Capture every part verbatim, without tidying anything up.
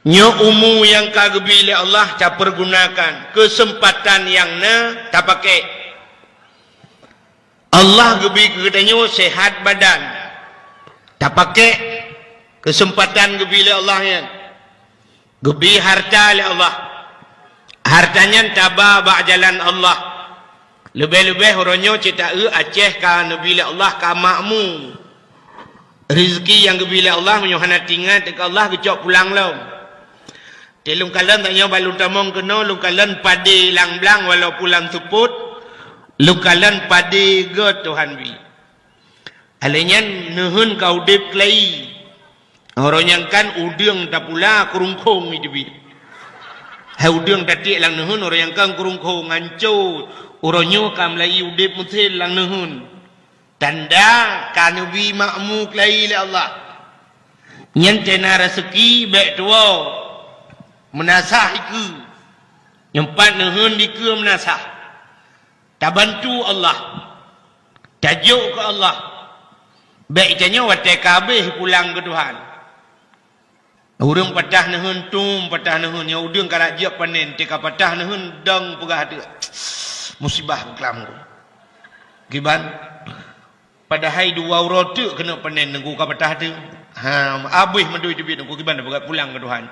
Nyoe umu nyang ka geubi lé Allah tapeurgunakan, keuseumpatan nyang na tapakék. Allah geubi keu geutanyoe seuhat badan, tapakék keuseumpatan geubi lé Allah nyan. Geubi hareuta lé Allah, hareuta nyan taba bak jalan Allah. Leubeh-leubeh uroe nyoe cit taeu Aceh ka neubi lé Allah ka makmu. Rezeki nyang geubi lé Allah meunyoe hana teuingat keu Allah geucok pulang lom. Teuh lôn kalon tanyoe bak lôn tamong keunoe, lôn kalon padé lam blang walaupun lam seupôt, lôn kalon padé gét Tuhan bi. Alèh nyan neuheun ka udép keulayi. Uroe nyang kan udeueng tapula keurungkhong iteubiet. Hai udeueng tatiek lam neuheun uroe nyang kan keurungkhong hanco. Uroe nyoe ka meulayi udép meusen lam neuheun. Tanda ka neubi makmu keulayi lé Allah. Nyan teuh na raseuki bèk tuwoe. Meunasah dikeue. Nyoe pat neuheun dikeue meunasah. Tabantu Allah. Tajok keu Allah. Bèk tanyoe watèe ka habéh pulang keu Tuhan. Ureueng patah neuheun tum, patah neuheun, nyoe udeueng ka rajek panen, teuka patah neuheun dong peugah teuk. Musibah keuklam ku. Kiban? Padahai dua uroe teuk keuneuk panen nunggu ka patah teuk. Ha, abéh mandum teubiet nunggu kiban peugah pulang keu Tuhan.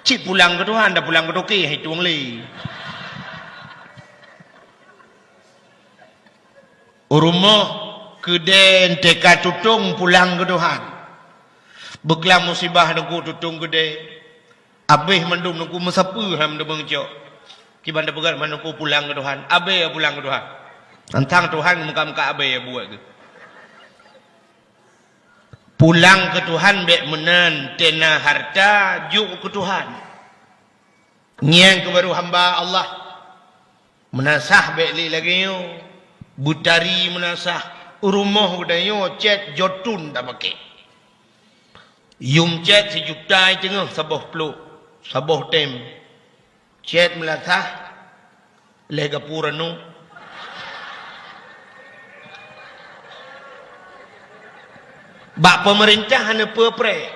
Cit pulang keu Tuhan, dah pulang keu toke, hai tueng lé. Rumoh keudè teuka tutong pulang keu Tuhan. Beuklam musibah nunggu tutong keudè. Abéh mandum nunggu meusapeue ham deungon cok. Kiban da peugah mandum pulang keu Tuhan. Abéh pulang keu Tuhan. Tantang Tuhan muka-muka abéh buet geuh. Pulang keu Tuhan bèk meunan, teuh na hareuta jok keu Tuhan. Nyan keuh baru hamba Allah. Meunasah bèk lé lagèe nyoe. Beutari meunasah. Rumoh geutanyoe cèt jotun tapakék. Yum cèt sijuta teungoh saboh plôk, saboh tem. Cèt meulasah lé gapura nu. Bak peumeurintah hana peue preh.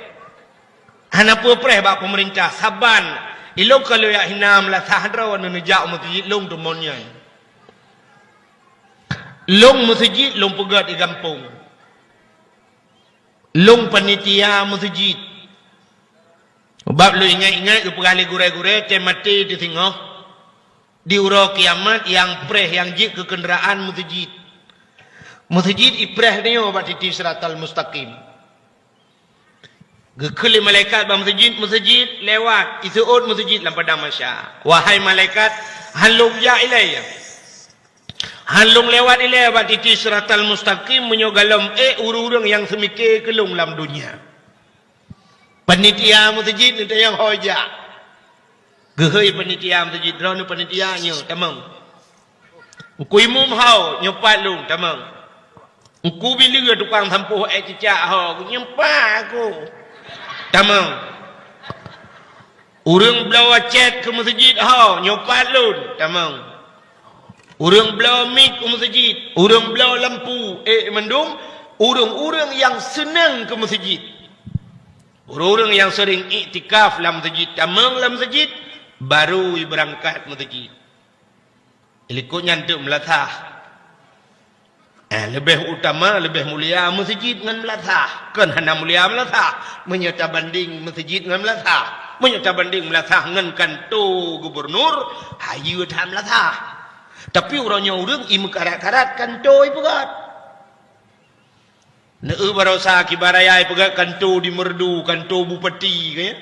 Hana peue preh bak peumeurintah, saban ilôn ka lôn jak hina meulasah droe neuneujak u meuseujid lôn teumon nyan. Lôn meuseujid lôn peugèt di gampông. Lôn panitia meuseujid. Sabab lôn ingat-ingat geupeugah lé gurèe-gurèe tem maté teuh singoh. Di uroe kiamat nyang preh nyang jeuet keu keundaraan meuseujid. Meuseujid ipreh nyoe bak titi siratal mustaqim. Geukheun lé malaikat bak meuseujid, meuseujid lewat, iseuôt meuseujid lam padang mahsyar. Wahai malaikat, han lôn jak ilèe. Han lôn lewat ilèe bak titi siratal mustaqim meunyoe gohlom ék ureueng-ureueng nyang seumike keu lôn lam donya. Panitia meuseujid neutanyong ho jak. Geuhôi panitia meuseujid, "Droeneuh panitia nyoe, tamong." "Teungku Imum ho, nyoe pat lôn, tamong." "Teungku Bileue tukang sampôh èk cicak ho, nyoe pat aku, tamong." "Ureueng bloe cèt keu meuseujid ho, nyoe pat lôn, tamong." Ureueng bloe mik u meuseujid, ureueng bloe lampu, ék mandum, ureueng-ureueng nyang seunang keu meuseujid. Ureueng-ureueng nyang seuring iktikaf lam meuseujid, tamong lam meuseujid, baru ibeurangkat meuseujid. Likot nyan teuk meulasah. Eh, leubeh utama, leubeh mulia meuseujid ngon meulasah. Kon hana mulia meulasah, meunyoe tabandeng meuseujid ngon meulasah. Meunyoe tabandeng meulasah ngon kanto gubernur, hayeue that meulasah. Tapi uroe nyoe ureueng imeukarat-karat kanto ipeugöt. Neueu barosa kiban raya ipeugöt kanto di Meureudu, kanto bupati, ka nyan.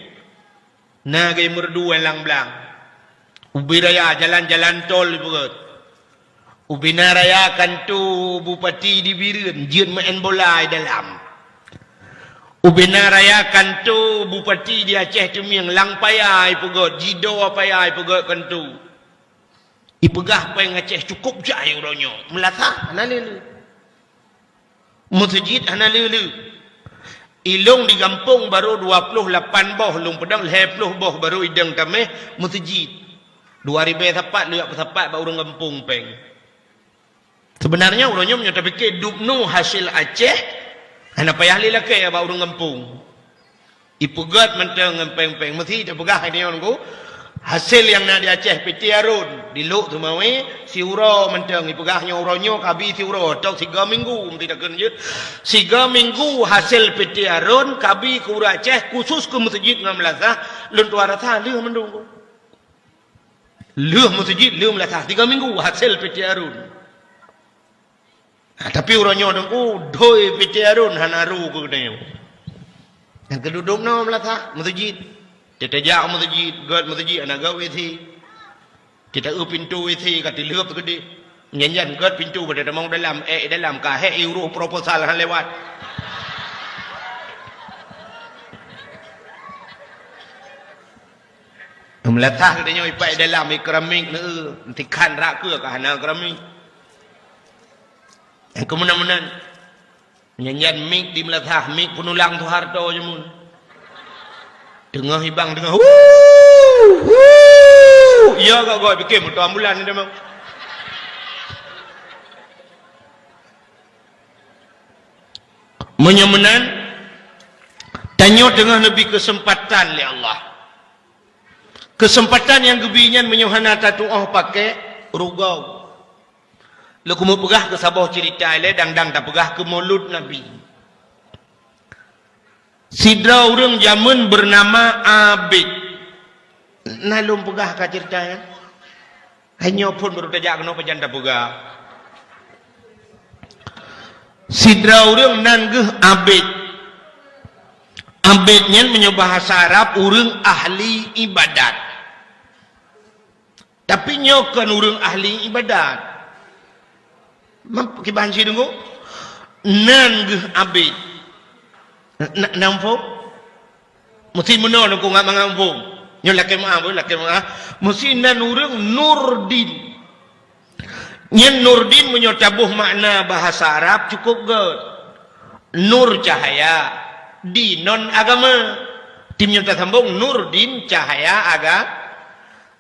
Na geumeureudu lam blang. Ubé raya jalan-jalan tol ipeugöt. Ubé na raya kanto bupati di Bireuen, jeuet meu'en bola i dalam. Ubé na raya kanto bupati di Aceh Teumieng, lam paya ipeugöt, jidoe paya ipeugöt kanto. Ipeugah péng Aceh cukôp jai uroe nyoe, meulasah hana lé-lé. Meuseujid hana lé-lé. Ilôn di gampông barô dua ploh lapan boh, lôn peudong lhèe ploh boh barô idong tamèh meuseujid. Dua ribèe sapat lôn jak peusapat bak ureueng gampông péng. Seubeunarnya uroe nyoe meunyoe tapike dubnu hasé Aceh, hana payah lé lakèe bak ureueng gampông. Ipeugét mantong ngon péng-péng, meusi tapeugah hai nyoe nunggu. Hasé nyang na di Aceh, Piti Arun, di Lhok Seumawé, siuroe mantong ipeugah nyoe, uroe nyoe kabi siuroe, atau siga minggu, meusi takheun jeuet. Siga minggu hasé Piti Arun, kabi keu ureuëng Aceh, khusus keu meuseujid ngon meulasah, lôn tuan rasa lheueh mandum. Lheueh meuseujid, lheueh meulasah, siga minggu hasé Piti Arun. Ha, tapi uroe nyoe teungku, doi Piti Arun hana ru keu geutanyoe. Nyang keududuk noe meulasah meuseujid. Teutajak meuseujid, gét meuseujid, hana gét W C. Teuta eu pintoe W C ka teuleueb keudeh. Nyan-nyan gét pintoe pada tamong dalam, ék dalam, ka hék iuroh proposal hana lewat. Meulasah geutanyoe ipat dalam, i keramik neu, tikhan rak keue ka hana keramik. Nyang keumeunan-meunan. Nyan-nyan mik di meulasah, mik peunulang Soeharto jameun. Teungoh ibang, teungoh, "Wuu! Wuu!" Ya, gak goi, pikir moto ambulan ni memang. Meunyoe meunan, tanyoe teungoh neubi keuseumpatan lé Allah. Keuseumpatan nyang geubi nyan meunyoe hana tatuoh pakék, rugoe. Lôn keumeung peugah keu saboh ceurita ilée dang-dang tapeugah keu Maulud Nabi. Sidroe ureuëng jameun beunama Abid. Na lôn peugah ka ceurita nyan? Hai nyoe phon baru tajak keunoe pajan tapeugah. Sidroe ureuëng nan geuh Abid. Abid nyan meunyoe bahasa Arab ureuëng ahli ibadat. Tapi nyoe kon ureuëng ahli ibadat. Meukiban si deungoe? Nan geuh Abid. Na, na, na muphom? Meusti meunoe ngon mangat muphom. Nyoe lakée meu'ah, boh, lakée meu'ah. Meusti nan ureuëng Nurdin. Nyan Nurdin meunyoe taboh makna bahasa Arab cukup gét. Nur cahaya, din non agama. Tim nyoe tasambong Nurdin cahaya aga-,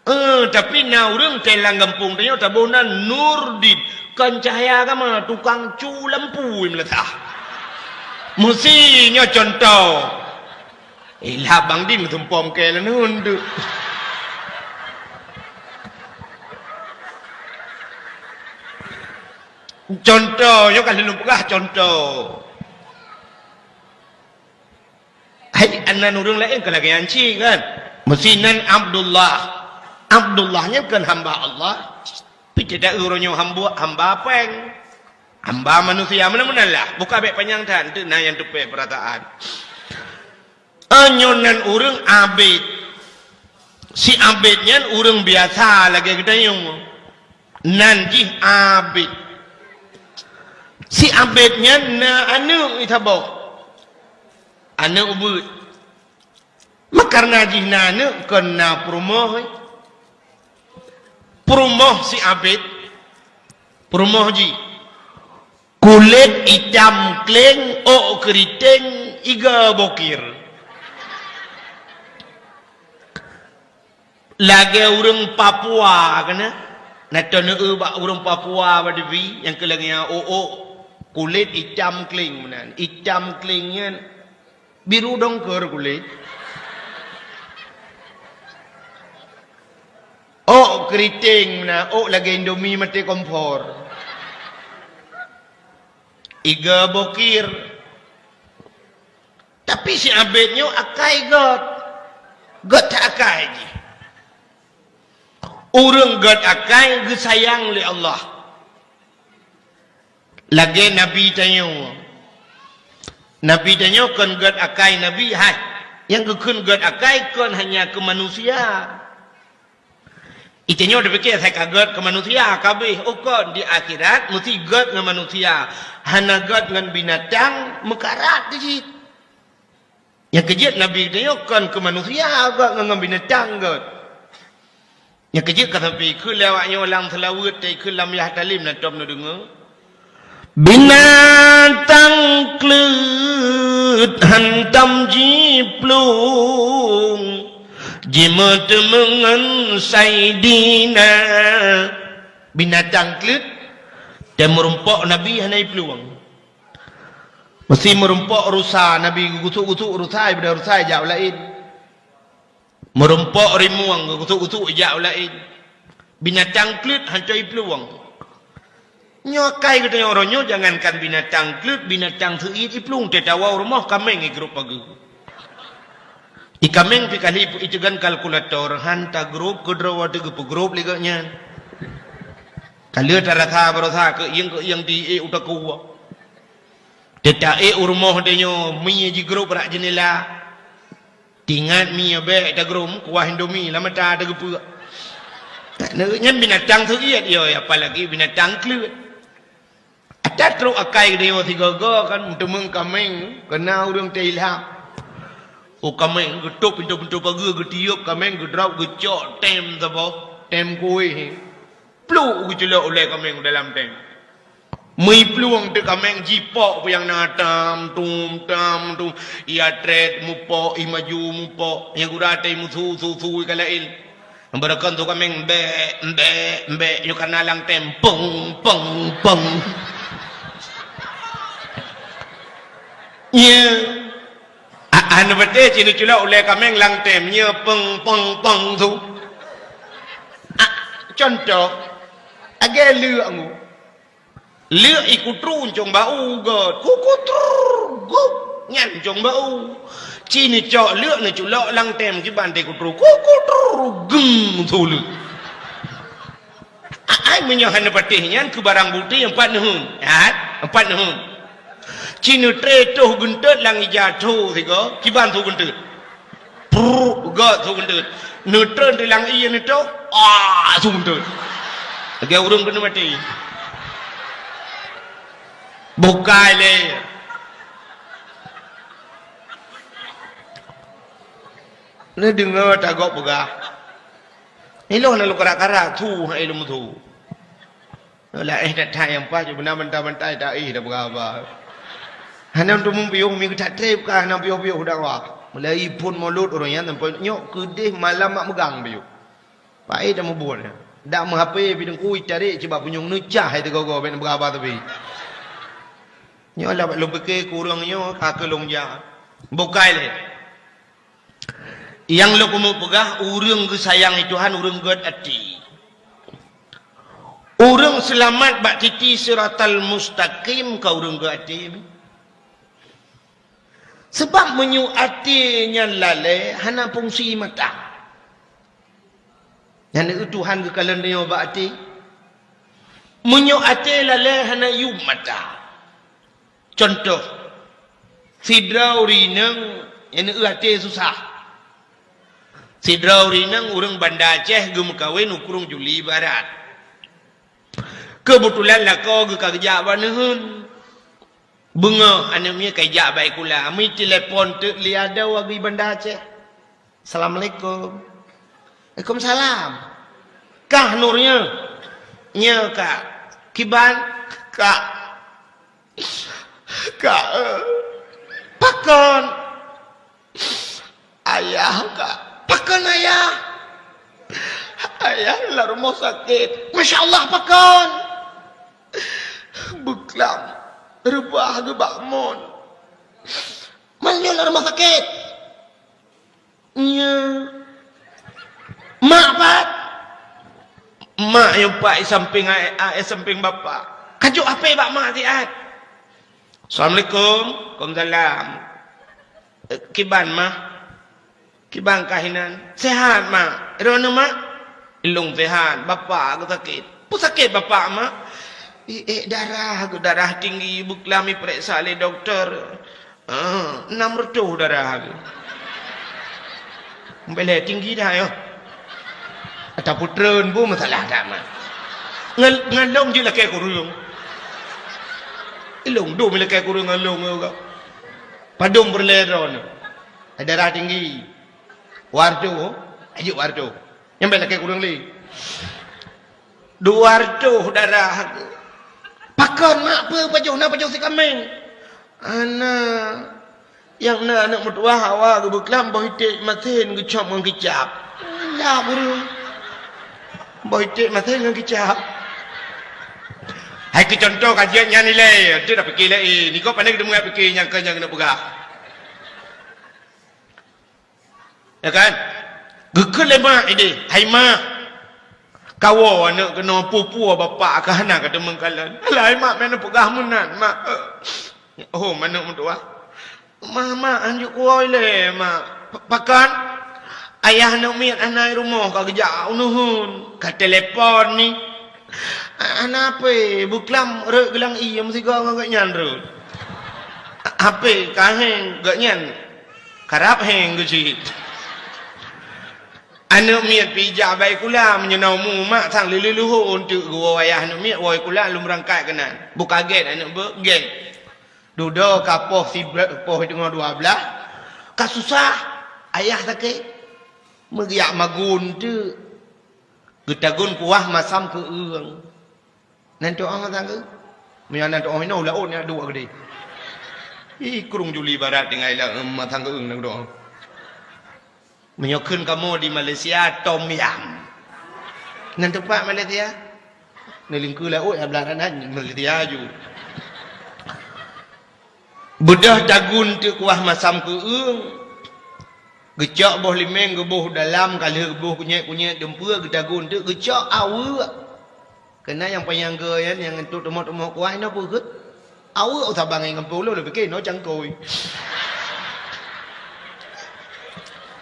Eh, tapi na ureuëng teulang gampông tanyoe taboh nan Nurdin, kon cahaya agama, tukang cu lampu meulatah. Meusi nyoe contoh. Ilah Bang Din meusumpom kée leuneun tu. Contoh, nyoe ka lôn peugah contoh. Hai, nan ureuëng laén kon lagée nyan cit kan? Meusi nan Abdullah. Abdullah nyan kon hamba Allah. Pi teuta uroe nyoe hamba, hamba péng. Hamba manusia, meunan-meunan lah. Buka bék panyang that, teuk na nyang teupée peurataan. Nyoe nan ureuëng abéd. Si abéd nyan ureuëng biasa lagée geutanyoe. Nan jih abéd. Si abéd nyan na aneuëk saboh. Aneuëk ubeuet. Meukarna jih na aneuëk kon na peurumoh. Peurumoh si abéd. Peurumoh jih. Kulét itam kléng, ôk keuriteng, iga bokir. Lagée ureuëng Papua keunan. Na teuneue bak ureuëng Papua bak dibi nyang keu lagée nyan ôk-ôk. Kulét itam kléng meunan. Itam kléng nyan biru dongker kulét. Ôk keuriteng meunan, ôk lagée Indomie maté kompor. Iga bokir. Tapi si abéd nyoe akai gét. Gét akai jih. Ureuëng gét akai geusayang lé Allah. Lagée Nabi tanyoe. Nabi tanyoe kon gét akai Nabi, hai. Nyang geukheun gét akai kon hanya keu manusia. Itanyoe tapike asai ka gét keu manusia, ka abéh, oh kon di akhirat meusti gét ngon manusia, hana gét ngon binatang meukarat cit. Nyang keu jeuet Nabi geutanyoe kon keu manusia gét ngon, ngon binatang gét. Nyang keu jeuet ka sampai ikheun lé awak nyoe lam seulaweuet, ta ikheun lam yah talem na tom neudeungoe. Binatang kleuet hantom jiplueng, jimeuteumeung ngon Saidina. Binatang kleuet, dan meurumpok Nabi hana jiplueng. Meusé meurumpok rusa, Nabi geugusuk-gusuk rusa, ibada rusa ijak u laén. Meurumpok rimueng geugusuk-gusuk ijak u laén. Binatang kleuet hanco iplueng. Nyoe akai geutanyoe uroe nyoe, jangankan binatang kleuet, binatang seuiet iplueng, teuh tawoe u rumoh kaméng igrôp pageue. Ié kaméng pih ka lheueh iteugan kalkulator, han tagrôp keudroe watèe geupeugrôp lé geuh nyan. Ka lheueh tarasa baroesa keuieng-keuieng di ék u takue. Teuh taék u rumoh tanyoe, mie jigrôp bak jeundela. Teuingat mie bèk tagrôm, kuah Indomie lam mata teugeupeuek. Nyan binatang seuiet, yo, apalagi binatang kleuet. Ata trok akai geutanyoe sigoe-goe kan, meuteumeung kaméng, keu na ureueng teuilham. Oh, kaméng geutôp pintoe-pintoe pageue, geutiôp kaméng, geudrop, geucok tem saboh, tem kuéh. Pluek geuculok ulèe kaméng u dalam tem. Meuplueng teuk kaméng jipok peue nyang na tam, tum, tam, tum. Ia trét mupok, ih maju mupok. Nyang gura teuh musu, su, su, ka laén. Beureukan su kaméng, bèk, bèk, bèk. Nyoe ka na lam tem, peng, peng, peng. Nyoe. A-, hana patéh ci neuculok ulèe kaméng lam tem, nyoe peng, peng, peng su. A, contoh, lagèe leuek nyoe. Leuek ikutru ncong bak u gèt. Kukutrrr, gup. Nyan ncong bak u. Ci neucok leuek neuculok lam tem kiban teuh kutru. Kukutrrr, geng su leuek. Ai, meunyoe hana patéh nyan keu barang bukti, empat neuheun. Ai, empat neuheun. Ci neutré toh geunteut lam ija tho sigoe, kiban su geunteut. Prrr, gèt su geunteut. Neutreun di lam ié neutoh, ah, su geunteut. Lagèe ureueng keuneuk maté. Bukai lé. Neudeungö tagok peugah. Ilôn na lôn karak-karak, su hai lôn meusu. Laéh that-that nyang paih, beuna bantai-bantai taéh tapeugah haba. Hana teumeung piôh, mi geutak trép ka hana piôh-piôh dakwah. Mulai phôn mulod ureueng nyan sampoe nyoe keudeh malam mak meugang piôh. Paéh dak meubuet nyan. Dak meuhapé pih teungku itarek cit bak punyueng neucah hai teugogo bèk neupeugah haba teubi. Nyoe lah lôn pike keu ureueng nyoe ka keu lôn jak. Bukai lé. Nyang lôn keumeung peugah, ureueng geusayang lé Tuhan, ureueng gèt até. Ureueng seulamat bak titi siratal mustaqim ka ureueng gèt até. Sabab meunyoe até nyan lalè, hana fungsi mata. Nyan eu Tuhan geukalon tanyoe bak até. Meunyoe até lalè, hana yuem mata. Contoh, sidroe ureueng inong nyang eu até susah. Sidroe ureueng inong ureueng Banda Aceh geumeukawen u Krueng Juli Barat. Keubeutulan lakoe geuh ka geujak bak neuheun. Beungoh aneuk miet ka ijak bak sikula, meutelepon teuk lé adoe geuh Banda Aceh. "Assalamualaikum." "Waalaikumsalam." "Kah Nur nyoe?" "Nyoe, Kak." "Kiban?" "Kak, Kak, eh." "Pakon?" "Ayah, Kak." "Pakon ayah?" "Ayah lam rumoh sakét." "Masya Allah, pakon?" "Beuklam reubah geuh bak mon." "Meunyoe lam rumoh sakét?" "Nyo." "Mak pat?" "Mak nyang pat i sampéng ayah, i sampéng bapak." "Kajok hapé bak mak siat." "Assalamualaikum." "Waalaikumsalam." "Eh, kiban, Mah?" "Kiban kah inan?" "Sehat, Mak." "Droeneuh, Mak?" "Ilôn sehat, bapak geuh sakét." "Peue sakét bapak, Mak?" "I ék darah geuh, darah tinggi, beuklam ipeuriksa lé dokto." "Ah, nam reutôh darah geuh." "Bèk lé tinggi dah nyoe." "Ata peutreun bu masalah dak, Mak." "Ngon, ngon lôn jeuet lakèe kureueng." "Ilôn dum lakèe kureueng ngon lôn nyoe kah." "Padum peureulèe droeneuh?" "Darah tinggi." "Dua reutôh, ajeuk dua reutôh." "Nyan bèk lakèe kureueng lé." "Dua reutôh darah." "Pakon, Mak, peue pajoh na pajoh sikaméng?" "Hana. Nyang na aneuk meutuwah awak geuh beuklam boh iték masen geucop ngon kicap." "Nyang ureueng boh iték masen ngon kicap." Hai keu contoh ka jeuet nyan ilée, jeuet dah pike lé, eh, niko pane geudeungoe pike nyang keu nyang keuneuk peugah. Ya kan? Geukheun lé mak idéh, "Hai mak, kawoe aneuk keunoe, peue-peue bapak ka hana ka teumeung kalon." "Alah hai mak, meunan peugah meunan, mak." "Oh, aneuk meutuah." "Mak, mak, hanjeuet kuwoe ilée, mak." "Pakon?" "Ayah aneuk miet hana i rumoh, ka geujak u neuheun, ka telepon ni." "Hana hapé, beuklam rot geulang ié meusigoe ngon gobnyan rot." "Hapé ka héng, gobnyan karab héng geucit." Aneuk miet pih jak bak sikula, meunyoe na umu mak sang lheuh-lheuh leuhô eunteuk geuwoe ayah aneuk miet woe sikula lom beurangkat keunan. Beu ka gét aneuk beuet, gét. Dudoe ka poh sibre-, poh teungoh dua blaih, ka susah, ayah sakét. Meugeuyak magun teuk, geutagun kuah masam keu eueng. Nan tu'oh masam keu? Meunyoe nan tu'oh inoe laôt nyan duek geudeh. Ih, krueng Juli Barat tinggai lam masam keu eueng nan tu'oh. Meunyoe kheun kamoe di Malaysia, tom yam. Nan teumpat Malaysia? Neulingkue laôt, ya, blah nan Malaysia ju. Beudôh tagun teuk kuah masam keu eueng. Geucok boh limeng geuboh dalam, ka lheueh geuboh kunyét-kunyét dumpeue, geutagun teuk geucok aweuek. Keunan nyang panyang geu nyan, nyang entuk teumok-teumok kuah inoe peue kheueh? Aweuek, oh, saban ngon gampông ulôn, lôn pike inoe cangkôi.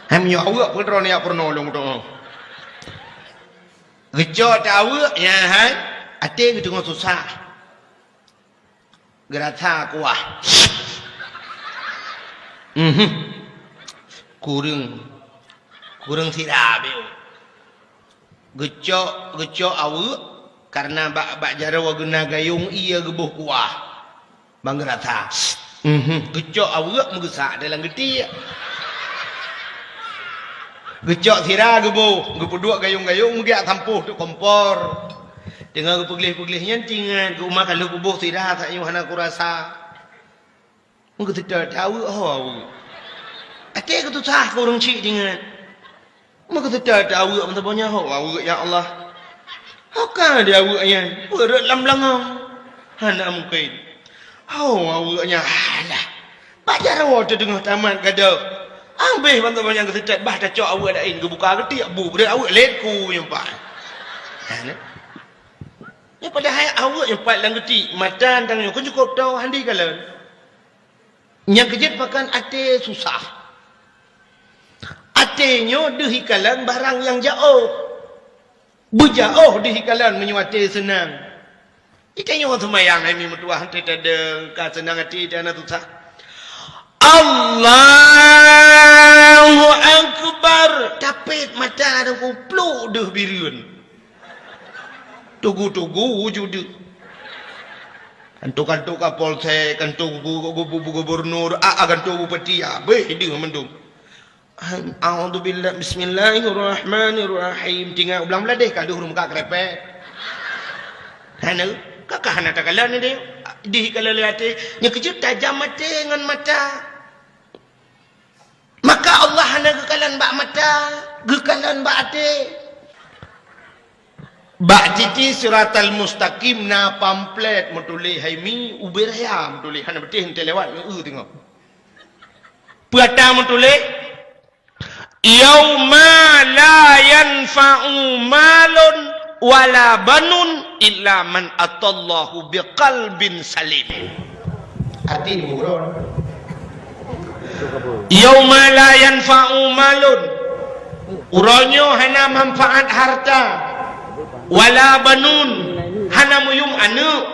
Hai meunyoe aweuek, peue droeneuh jak peurunoe lôn tu'oh. Geucok teuk aweuek, nyan hai, até geuteungoh susah. Geurasa kuah. Mhm. Kureueng, kureueng sira beu. Geucok, geucok aweuek, kareuna bak, bak jaroe geuna gayong ié geuboh kuah. Ban geurasa. Mhm. Geucok aweuek meugeusak dalam geutiek. Geucok sira geuboh, geupeuduek gayong-gayong meugeuyak sampôh teuk kompor. Teungoh geupeugleh-peugleh nyan teuingat, "Keu uma ka lheueh kuboh sira, saat nyoe hana kurasa." Meugeuseutôt aweuek, ho aweuek. Até geutusah keu ureueng chik teuingat. Meugeuseutôt aweuek meusaboh nyan, ho aweuek, ya Allah. Ho ka di aweuek nyan, peue rot lam beulangong. Hana mungken. Ho aweuek nyan, alah. Bak jaroe teuh teungoh tamat gadôh. Abéh ban saboh nyan geuseutôt, bah tacok aweuek laén, geubuka geutiek bu, breueh aweuek lét ku nyoe pat. Hana. Nyoe padahai aweuek nyoe pat lam geutiek, mata tanyoe kon cukôp toe, hana dikalon. Nyang keujeuet pakon até susah. Até nyoe deuh ikalon barang nyang jaoh. Beujaoh deuh ikalon meunyoe até seunang. Itanyoe seumayang hai mi meutuah, teuh tadeueng ka seunang até, teuh hana susah. Allahu Akbar. Tapét mata dan kupluk deuh bireuen. Tugu-tugu wujud. Kanto-kanto Kapolsek, kanto gu-, gu-, gu-, gu-, gubernur, a, a, kanto bupati, abéh deuh mandum. A'udzubillah, bismillahirrahmanirrahim. Tinggai u blang bladeh ka deuh ureueng meukat keurépek. Hana, ka, ka hana takalon deh. Deuh ikalon lé até. Nyang keujeuet tajam até ngon mata. Maka Allah hana geukalon bak mata, geukalon bak até. Bak titi Siratal Mustaqim na pamflet meutuléh hai mi, ubé raya meutuléh, hana beutih, enteuk lewat ngon eu teungoh. Peue ata meutuléh, "Yauma la yanfa'u malun wala banun illa man atallahu biqalbin salim." Arti di buku. "Yauma la yanfa'u malun." Uroe nyoe hana manfaat harta, wala banun, hana meuyuem aneuk,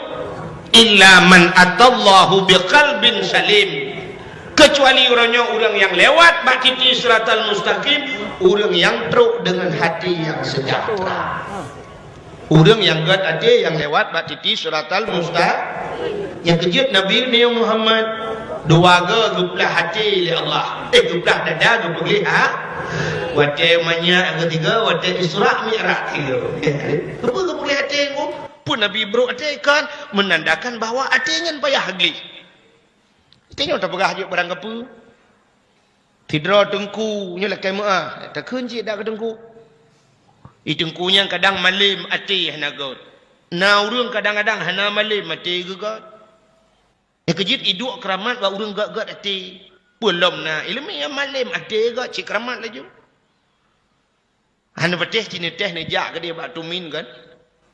illa man atallahu biqalbin salim. Keucuali uroe nyoe ureueng nyang lewat bak titi Siratal Mustaqim, ureueng nyang trok deungon hati nyang seujahteura. Ureueng nyang gét até nyang lewat bak titi Siratal Musta-, nyang keujeuet Nabi Muhammad, dua go geuplah até lé Allah. Eh, geuplah dada, geupeugleh ha-, watée manyak, nyang keusigo watée Isra Mi'raj. Geupeu-, geupeugleh até ngon peue Nabi brok até kan menandakan bahwa até nyan payah gleh. Tanyoe tapeugah jeuet barang kapeue. Sidroe teungku nyoe lakée meuáh, takheun cit dak keu teungku. I teungku nyan kadang malem até hana gét. Na ureuëng kadang-kadang hana malem até geuh gét. Nyang keujeuet iduek keuramat bak ureuëng gét-gét até. Peue lom na iéleumé nyang malem até gét cit keuramat laju. Hana patéh cit neutéh neujak keudéh bak tumin kan.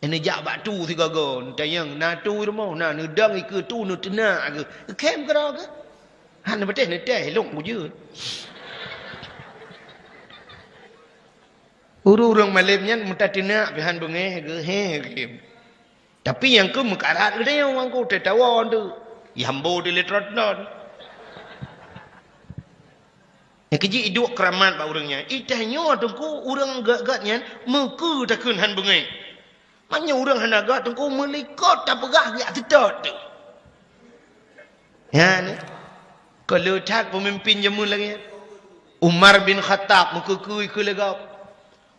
Neujak bak tu sigoe-goe, neutanyong, na tu rumoh, na neudong ikeue tu neuteunak geuh. Khem keudroe geuh. Hana patéh neutéh lôn bujeuet. Ureuëng-ureuëng malem nyan meutateunak pih han beungéh geuh, he khem. Tapi nyang keu meukarat geutanyoe nyang keu teuh tawa tu. Yambo di letrot non. Nyang keujeuet iduek keuramat bak ureuëng nyan. Itanyoe teungku ureuëng gét-gét nyan meukeue takheun han beungéh. Meunyoe ureuëng hana gét teungku meulikot tapeugah geujak seutôt tu. Nyan. Keu le that peumimpin jameun lagée nyan. Umar bin Khattab meukeue-keue ikeue lé gob.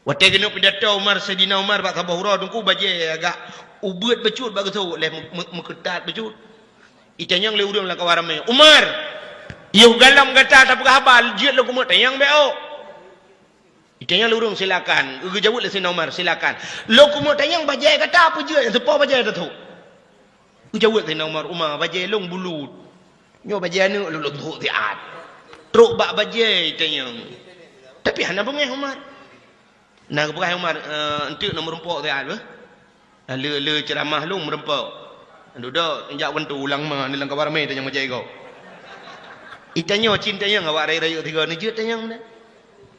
Watée keuneuk pidato Umar, Saidina Umar bak saboh uroe teungku bajée agak ubeuet bacut bak geusok lé meu-, meu-, meukeutat bacut. Itanyong lé ureuëng lam kawan ramé, "Umar, yoh galom gata tapeugah haba jeuet lôn keumeuk tanyong bék ôk." Itanyong lé ureuëng, "Silakan." Geujaweueb lé Saidina Umar, "Silakan." "Lôn keumeuk tanyong bajée gata peue jeuet nyang seupo bajée tatok?" Geujaweueb Saidina Umar, "Umar, bajée lôn bulut." "Nyoe bajée aneuëk lôn, lôn thok siat." Trok bak bajée itanyong. Tapi hana beungéh Umar. Na geupeugah Umar, "Eh, enteuk na meurumpok siat beuh." Na le, le ceuramah lôn meurumpok. Dudoe jak wantu ulang ma ni lam kawan ramé tanyong bajée gob. Itanyoe cit tanyong awak rayeuk-rayeuk sigoe neujeuet tanyong na.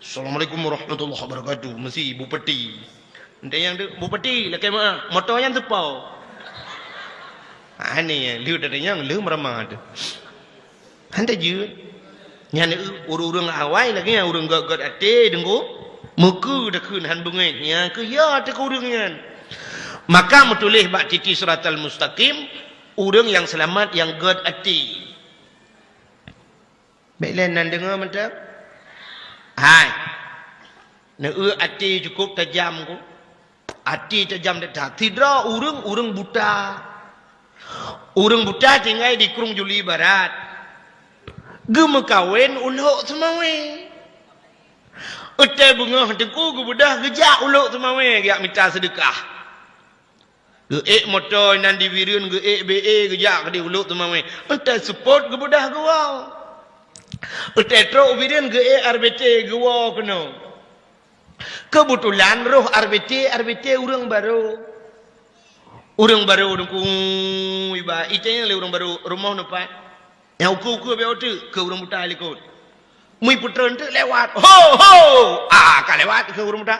"Assalamualaikum warahmatullahi wabarakatuh." Meusi bupati. Entanyong tu, "Bupati, lakée meuah, moto nyan seupo?" Aneh, lheueh tatanyong, lheueh meuramah tu. Han tajeuet. Nyan ureuëng-ureuëng awai lagée nyan ureuëng gét-gét até deungoe, meukeue takheun han beungéh. Nyan keuh ya teuka ureuëng nyan. Maka meutuléh bak titi siratal mustaqim, ureuëng nyang seulamat nyang gét até. Bék lé nan deungoe mantong. Hai. Neueu até cukup tajam ku. Até tajam that-that. Sidroe ureuëng, ureuëng buta. Ureuëng buta tinggai di Krueng Juli Barat. Geumeukawen u Lhok Seumawé. Watée beungoh teungku geubeudôh geujak u Lhok Seumawé geujak mita seudeukah. Geuék moto nan di Bireuen, geuék B E geujak keudéh u Lhok Seumawé. Watée seupôt geubeudôh geuwoe. Watée trok u Bireuen geuék R B T geuwoe keunoe. Keubeutulan roh R B T, R B T ureuëng barô. Ureuëng barô deungoe iba, itanyong lé ureuëng barô, "Rumoh neupat?" Nyang ukeue-ukeue bék teuk keu ureuëng buta likot. Meuipeutreun teuk lewat. "Ho, ho!" Ah, ka lewat keu ureuëng buta.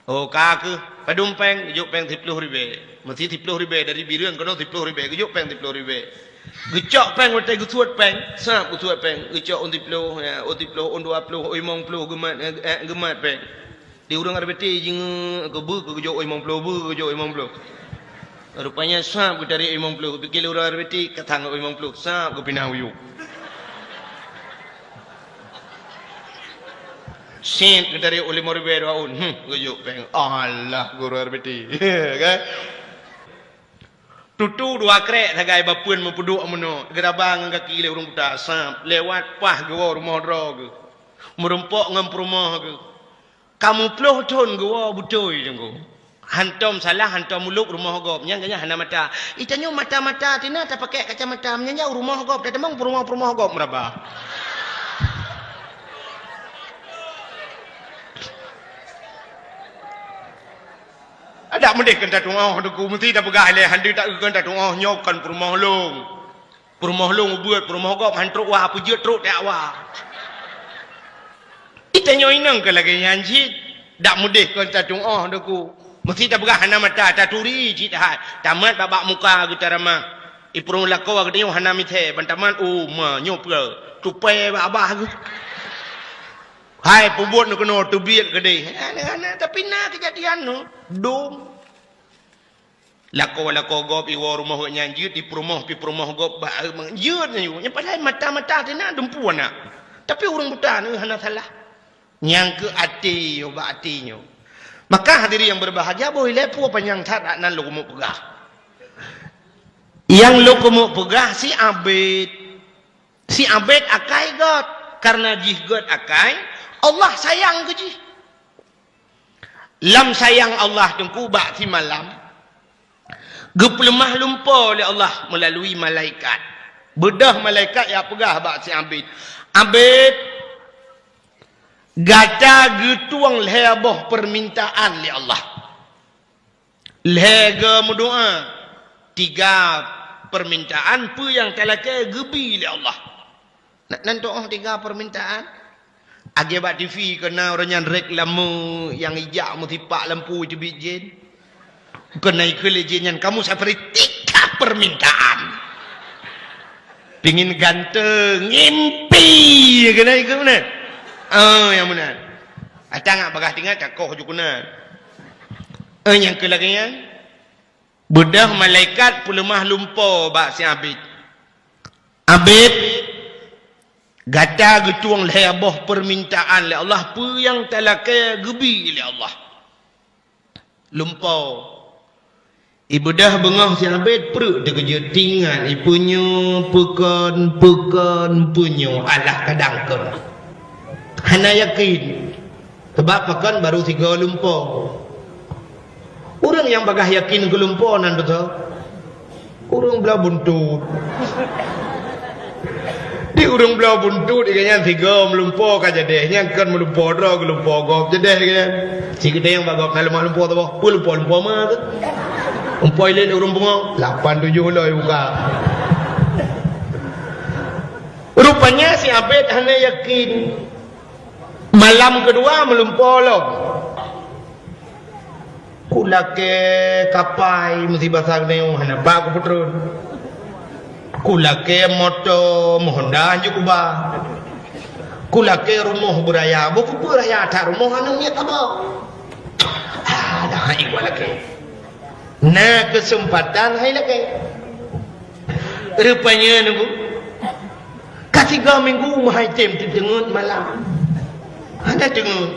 "Oh, ka keuh, padum péng?" Geujok péng siploh ribée. Meusi siploh ribée dari Bireuen keunoe siploh ribée. Geujok péng siploh ribée. Geucok péng watée geusuet péng. Sab geusuet péng. Geucok ôn siploh, ya, ôn siploh, ôn dua ploh, ôn limong ploh geumat, eh, geumat péng. Di ureuëng R B T jingeuk keu beuh keu geujok ôn limong ploh, beuh keu geujok ôn limong ploh. Rupanya sab geutarék ôn limong ploh, geupike lé ureuëng R B T ka sang ôn limong ploh, sab geupinah u yup. Sét geutarék ôn limong ribée dua ôn, hmm, geujok péng. Alah, guru R B T. Kan? Tutu dua krek sagai bapeuen meupeuduek meunoe, geuraba ngon gaki lé ureuëng buta, sab, lewat paih geuwoe rumoh droe geuh. Meurumpok ngon peurumoh geuh. Ka meuploh thon geuwoe beutôi teungku. Hantom salah, hantom ulôb rumoh gob. Nyan geuhnyan hana mata. Itanyoe mata-mata tina tapakèk kacamata. Meunyan jauh rumoh gob, tatamong peurumoh-peurumoh gob meuraba. Adak meudeh keu tatu'oh teungku, meusti tapeugah ilèe hana takeu keu tatu'oh nyoe kon peurumoh lôn. Peurumoh lôn ubeuet, peurumoh gob han trok wa, peujeuet trok tajak wa. Itanyoe inong keu lagèe nyan cit, dak meudeh kon tatu'oh teungku. Meusti tapeugah hana mata, taturi cit hai. Tamat bak-bak muka geuh taramah. Ipeurumoh lakoe geutanyoe hana misé, ban tamat, oh, ma, nyoe peue? Tupai bak abah geuh. Hai, peubuet nyoe keunoe teubiet keudeh. Hana, hana, tapi na keujadian nyoe. Dum. Lakoe-lakoe gob iwoe rumoh geuh nyan jeuet, ipeurumoh, pih peurumoh gob bak, jeuet nyan. Nyan padahai mata-mata teuh na dumpeue na. Tapi ureueng buta nyoe hana salah. Nyang keu até nyoe, bak até nyoe. Maka hadirin yang berbahagia, boh ilèe peue panyang that nan lôn keumeung peugah. Nyang lôn keumeung peugah si abet. Si abet akai gèt. Karena jih gèt akai, Allah sayang keu jih. Lam sayang Allah teungku bak simalam, Geupeuleumah lumpo lé Allah meulalui malaikat. Beudôh malaikat jak peugah bak si Abid, "Abid, gata geutueng lhée boh peumintaan lé Allah. Lhée go meudoá, tiga peumintaan peue nyang talakée geubi lé Allah." Na, nan tuoh tiga peumintaan. Lagée bak T V keu na ureuëng nyan reklame nyang ijak meusipak lampu teubiet jén. Keu na ikheun lé jén nyan, "Kamu saya beri tiga permintaan." Pingin ganteng, ngimpi keu na ikheun meunan. Oh, nyang meunan. Ata ngat bagah tingat takoh ju keunan. Eh, nyang keu lagée nyan. Beudôh malaikat peuleumah lumpo bak si Abid. "Abid, gata geutueng lhée boh peumintaan lé Allah, peue nyang talakée geubi lé Allah." Lumpo. Ibeudôh beungoh si Abid preuek teukeujot, tingat ipeunyoe peukon, peukon, peunyoe alah kadang kon. Hana yakin. Sabab pakon barô sigoe lumpo. Ureuëng nyang bagah yakin keu lumpo nan beutôi. Ureuëng bloe buntut. Di ureuëng bloe buntut, ikan nyan sigoe meulumpo ka jadeh. Nyan kon meulumpo droe, geulumpo gob jadeh ikan nyan. Sigeudeh nyang bak gob na leumah lumpo saboh. Peue lumpo-lumpo ma tu? Lumpo ilét ureuëng bungong. Lapan tujoh loi buka. Rupanya si Abid hana yakin. Malam keudua meulumpo lom. Kulakée kapai meusi basa geuneuk hana ba kupeutreun. Kulakée moto meuhonda hanjeuet kuba. Kulakée rumoh beuraya, bukeupeue raya that rumoh aneuk miet saboh. Ah, dah hai kulakée. Na keuseumpatan hai lakée. Rupanya nunggu. Ka tiga minggu meuhai tem teuteungeut malam. Hana teungeut.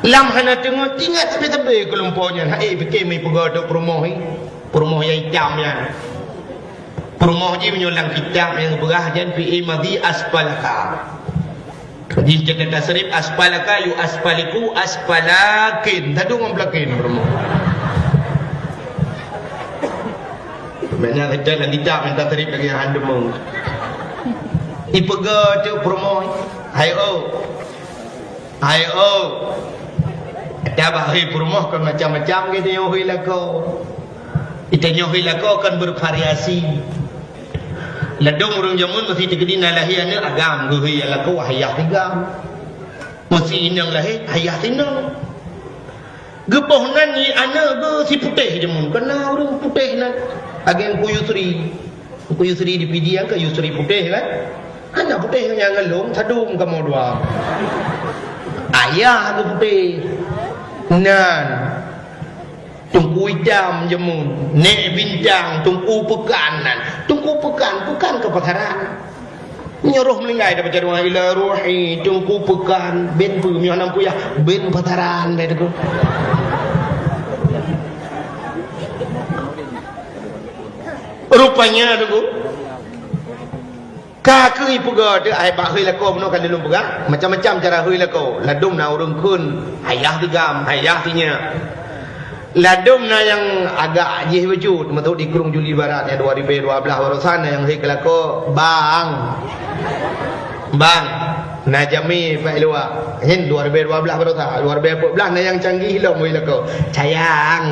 Lam hana teungeut, ingat sabe-sabe keu lumpo nyan. Hai pike meupeugah dok peurumoh i. Peurumoh nyang itam nyan. Peurumoh jih meunyoe lam kitab nyang beurah jan fi'il madhi asfalaka. Jih ceukeut tasrif asfalaka yu asfaliku asfalakin. Tadu ngon pelakin peurumoh. Makna kita lagi tak minta trip lagi handum. Ipeugah tu peurumoh. Hai oh. Hai oh. Ada bah hai peurumoh kan macam-macam gitu yo hai lako. Itu nyoh hai lako kan bervariasi. Ladom urang jameun mesti terjadi na lahir anak agam geuhai lako ayah tiga. Mesti inong lahir ayah tinong. Geuboh nan i aneuk geuh si putéh jameun, keu na ureuëng putéh nan. Ageng Teungku Yusri. Teungku Yusri di Pidie kan Yusri putéh kan? Hana putéh nyang ngelom, sadum kamoe dua. Ayah geuh putéh. Nan. Teungku Itam jameun, Nek Bintang, Teungku Peukan nan. Teungku Peukan, Peukan keu pasaran. Nyoe roh meuninggai dapat jaduang ila ruhi, Teungku Peukan, ben peue miyuh nam puyah, ben pataran beh teungku. Rupanya teungku, ka keu ipeugah teu ai bak hei lakoe bunoe ka lôn peugah, macam-macam cara hei lakoe. Ladom na ureuëng kheun, ayah tigam, ayah tinyak. Ladom na nyang agak jih bacut, meutot di Krueng Juli Barat nyang dua ribu dua belas barosan na nyang hei keu lakoe, bang. Bang, na jamé bak luwa. Nyan dua ribu dua belas barosan, dua ribu empat belas na nyang canggih lom hei lakoe. Sayang.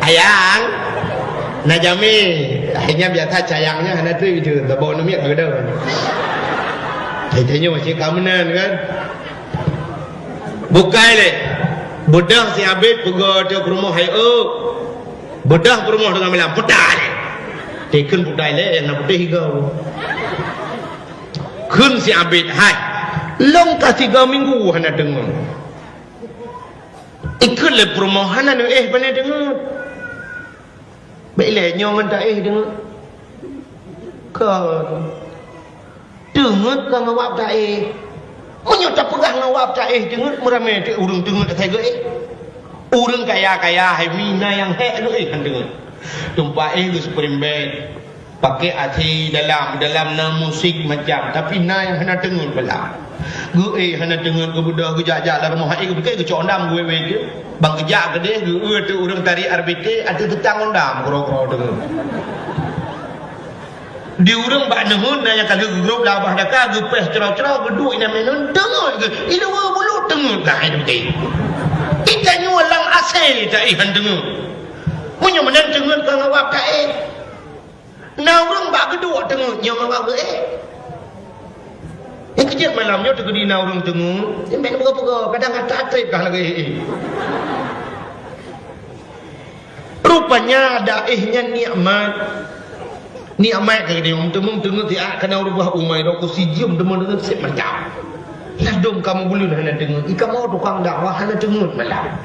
Sayang. Na jamé. Akhirnya biasa sayangnya hana tu itu. Tabau namiak ke dah. Saya tanya macam kamu nan kan. Bukai lé. Beudôh si Abid peugah teu peurumoh hai eu. Beudôh peurumoh teungoh malam, putai lé. Teukheun putai lé, nyang na putéh igoe. Kheun si Abid, hai. Lôn ka tiga minggu hana deungoe. Ikheun lé peurumoh hana neuéh pane deungoe. Bék ilée nyoe ngon taéh deungoe. Kon. Teungeut ka ngawab taéh. Meunyoe tapeugah ngawab taéh teungeut, meuramé teuk ureuëng teungeut asai geuéh. Ureuëng kaya-kaya hai mina nyang hék geuéh han teungeut. Tumpah éh geuh spring bed. Pakai A C dalam, dalam na musik macam, tapi na nyang hana teungeut malam. Geuéh hana teungeut, geubeudôh, geujak-jak lam rumoh, éh, geupike geucok dam geuwéh-wéh jeuet. Ban geujak keudeh, geuéh teuk ureuëng tari R B T, ateueh teutang ngon dam, keudroe-keudroe teungeut. Di ureuëng bak neuheun na nyang ka lheueh geugrôp lam babah daka, geupéh cro-cro, geuduek inan meunan, teungeut geuh, i luwa bulut teungeut geuh, hai deuh. Di tanyoe lam A C taéh han teungeut. Meunyoe meunan teungeut ka ngawab taéh. Na ureuëng bak geuduek teungeut, nyoe ngawab geuéh. Nyang keujeuet malam nyoe teukeudi na ureuëng teungeut, nyan bèk neupeugah-peugah, kadang ata trép kah lagèe éh. Rupanya ada éh nyan nikmat. Nikmat ka geutanyoe, meuteumé teungeut siat kana u rubah umai, droe ku sijeuem teuma deungon sép mantap. Ladôm kamoe buleuen hana teungeut, i kamoe tukang dakwah hana teungeut malam.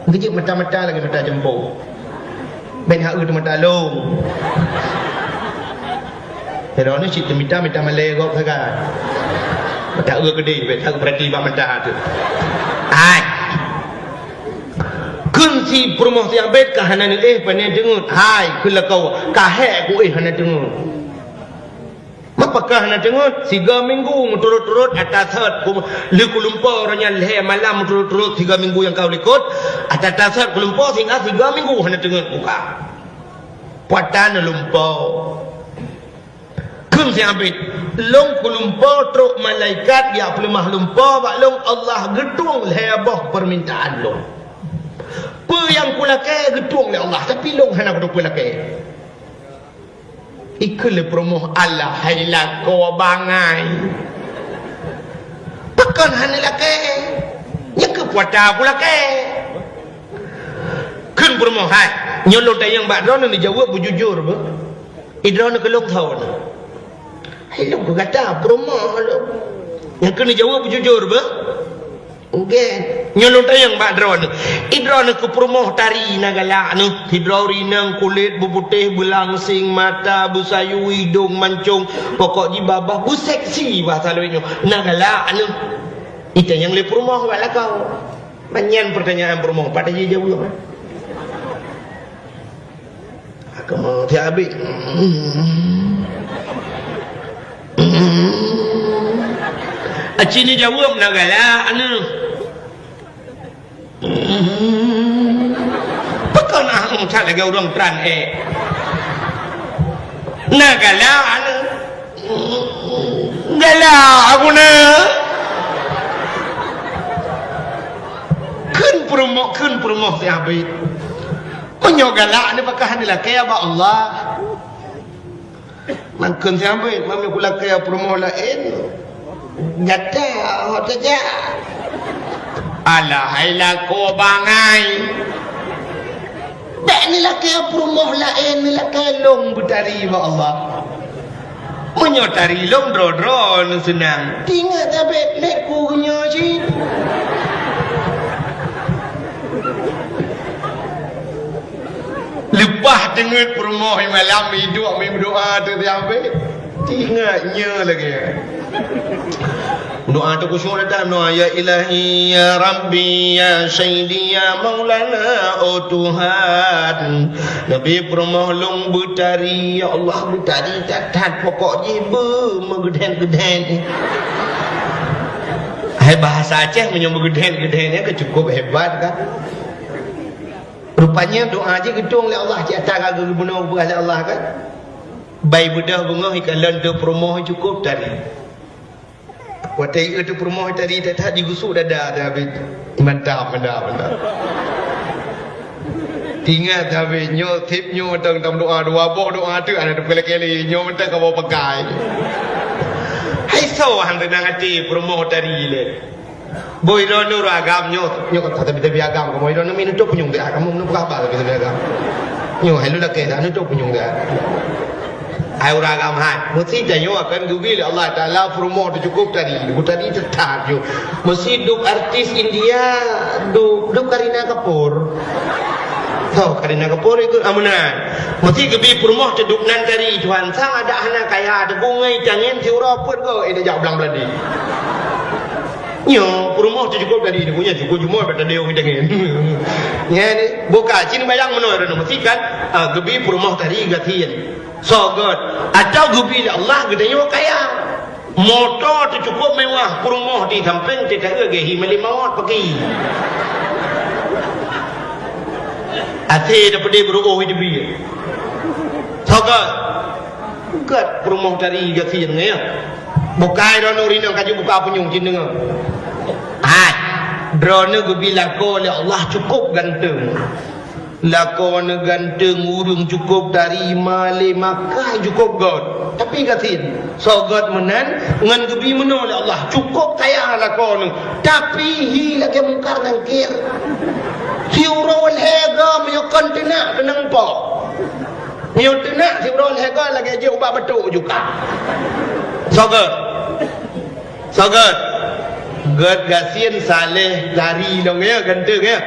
Geujeuet mata-mata lagèe mata jeumpô. Bèk hak eu teumata lôn. Sidroe nyoe cit teumita, mita malèe gob sagai. Mata eu keudeh, bèk hak eu peurati bak mata teuh. Hai. Kheun si peurumoh si abét ka hana neuéh pane teungeut. Hai, kheun lakoe, ka hék kuéh hana teungeut. Mapakah hana teungeut, siga minggu meuturot-turot ata sot ku-, lheueh kulumpo uroe nyan lhèe malam meuturot-turot siga minggu nyang ka u likot, ata-ata sot kulumpo sehingga siga minggu hana teungeut buka. Puatan lumpo. Kheun si abét, lôn kulumpo trok malaikat jak peuleumah lumpo bak lôn, Allah geutueng lhèe boh peumintaan lôn. Peue nyang kulakèe geutueng lé Allah, tapi lôn hana kuteupeu lakèe. Ikheun lé peurumoh, "Alah hai lakoe bangai. Pakon hana lakèe? Nyan keuh puata kulakèe." Kheun peurumoh, "Hai, nyoe lôn tanyong bak droeneuh neujaweueb beujujur beuh. I droeneuh keu lôn tho nyoe." "Hai lôn keu gata peurumoh lôn." "Nyan keuh neujaweueb beujujur beuh." "Nggèe." "Nyoe lôn tanyong bak droeneuh. I droeneuh keu peurumoh tari na galak neuh. Sidroe ureueng inong kulét beuputéh, beulangseng mata, beusayue idông mancông, pokok jih babah beuseksi bahasa lôn nyoe. Na galak neuh." Itanyong lé peurumoh bak lakoe. Ban nyan peurtanyaan peurumoh, pat jijaweueb. Kamoe tiap abéh. Aci neujaweueb na galak neuh. Pakon ah that lagèe ureueng tran ék. Na galak neuh. Galak aku na. Kheun peurumoh, kheun peurumoh si abét. Meunyoe galak neuh pakon hana lakèe bak Allah. Mangkheun si abét, meunyoe kulakèe peurumoh laén. Gata hot saja. Alah hai lakoe bangai. Bèk neulakèe peurumoh laén, neulakèe lôn beutari bak Allah. Meunyoe tari lôn droe-droe neuseunang. Tingat abét lé ku nyoe cit. Leupah teungeut peurumoh malam iduek meudoa teuh si abét. Tingat nyoe lagèe. Doa teuh khusyuk datang doa, "Ya Ilahi, ya Rabbi, ya Sayyidi, ya Maulana, oh Tuhan." Neubi peurumoh lôn beutari, ya Allah, beutari that-that, pokok jih beu meugeudhen-geudhen. Hai bahasa Aceh meunyoe meugeudhen-geudhen nyan ka cukup hebat kan. Rupanya doa jih geutueng lé Allah, cit ata ka geubunoe geupeugah lé Allah kan. Bai beudôh beungoh ikalon teuh peurumoh cukup tari. Watèe ié teuh peurumoh tari that-that jigusuk dada teuh abét. Mantap, mantap, mantap. Ingat teuh abét, nyoe sép nyoe mantong tameudoa dua boh doa teuk hana teupeulakèe lé, nyoe mantong kamoe pakai. Hai soe han seunang até peurumoh tari lé. Boh droeneuh ureueng agam nyoe, nyoe ka tabi-tabi agam kamoe droeneuh mi neutôp punyueng teuh, kamoe meuneupeugah haba tabi-tabi agam. Nyoe hai lôn lakèe dah neutôp punyueng teuh. Hai ureueng agam hai, meusi tanyoe akan geubi lé Allah Taala peurumoh teuh cukup tari, bu tari teutat nyoe. Meusi duek artis India, duek, duek Kareena Kapoor. Soe Kareena Kapoor ikôt ameunan. Meusi geubi peurumoh teuh duek nan tari Tuhan. Sang adak hana kaya teuh, bungai tangieng siuroe peuet goe, eh, dak jak blang beuladi. Nyoe Peurumoh teuh cukôp tadi, nyan cukôp jumôt bak tadi ureueng tangen. Nyan, buka cit bayang meunoe droeneuh meusikan, ah, geubi peurumoh tadi gasien. Soe gèt, atawa geubi lé Allah geutanyoe kaya. Moto teuh cukôp mewah, peurumoh di sampéng teuh ka geuhi malée mawöt paki. Até dapeude beuruoh di teubiet. Soe gèt? Gèt peurumoh tadi gasien nyan. Bukai droeneuh rinong kaju buka punyueng cit deungoe. Hai, droeneuh geubi lakoe lé Allah cukôp ganteng. Lakoe neuh ganteng, ureueng cukôp tari, malée makai cukôp gèt. Tapi gasien, soe gèt meunan ngon geubi meunoe lé Allah, cukôp kaya lakoe neuh. Tapi hi lagèe Mungkar Nangkir. Siuroe lhèe go meunyoe kon teunak keunong po. Meunyoe teunak siuroe lhèe go lagèe jeuet ubak batuk juga. Soe gèt? Soe gèt? Gèt gasien saleh tari lom ya, ganteng ya.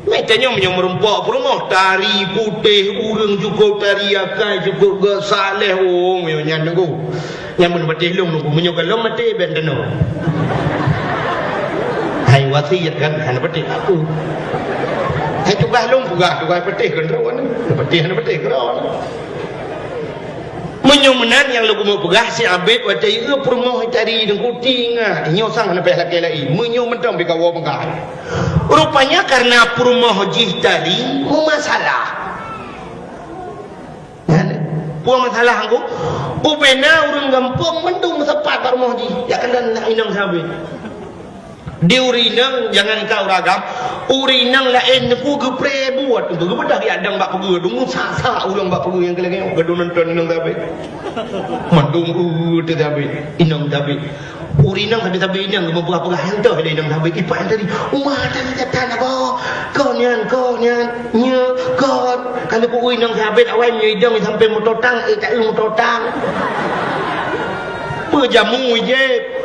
Meutanyoe meunyoe meurumpok peurumoh, tari putéh, ureueng cukôp tari, akai cukôp gèt saleh, oh, meunyoe nyan teungku. Nyan meunyoe patéh lôn teungku, meunyoe gohlom maté bèk tanoh. Hai wasiet kan, hana patéh aku. Hai tugaih lôn peugah, tugaih patéh keudroe, patéh hana patéh keudroe. Meunyoe meunan nyang lôn keumeung peugah, si Abed watèe yue peurumoh tari teungku, ingat, nyoe sang hana payah lakèe laén. Meunyoe mantong pih kawoe peugah. Rupanya karena peurumoh jih tadi meumasalah. Peue masalah teungku? Ubena ureueng gampông mandum meusapat bak rumoh jih. Jak kalon inong si Abed. Di ureueng inong, jangankan ureueng agam, ureueng inong laén teungku geupreh buet teungku, geubeudoh jak dong bak peugöt, teungku sa-sa ureueng bak peugöt nyang keu lagèe nyoe, gadoh nonton inong si Abed. Mandum, uh, teuh si Abed, inong si Abed. Ureueng inong sabe-sabe inong geupeugah-peugah nyang toh lé inong si Abed, ipat tadi, "Uma tadi gata na boh, kon nyan, kon nyan, nyoe, kon." Ka lheueh peugöt inong si Abed awai meunyoe idong sampai meutotang, eh, taeu meutotang. Peujamu ijép.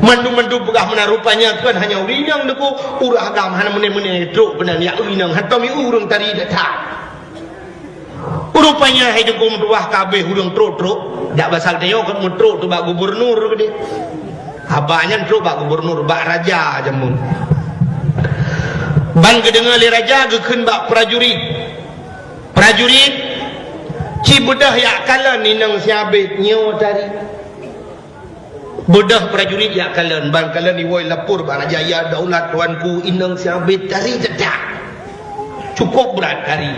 Mandum-mandum peugah meunan, rupanya kon hanya ureueng inong teungku, ureueng agam hana meuné-meuné trok keunan jak ureueng inong, hantom ureueng tari that-that. Rupanya hai teungku meutuwah ka abéh ureueng trok-trok, dak basa geutanyoe kon meutrok teuh bak gubernur keudéh. Haba nyan trok bak gubernur, bak raja jameun. Ban geudeungoe lé raja geukheun bak prajurit. Prajurit, ci beudôh jak kalon inong si Abed nyoe tari. Beudôh prajurit jak kalon, ban kalon iwoe lapor bak raja, "Ya daulat tuanku, inong si Abed tari teutak. Cukôp brat tari.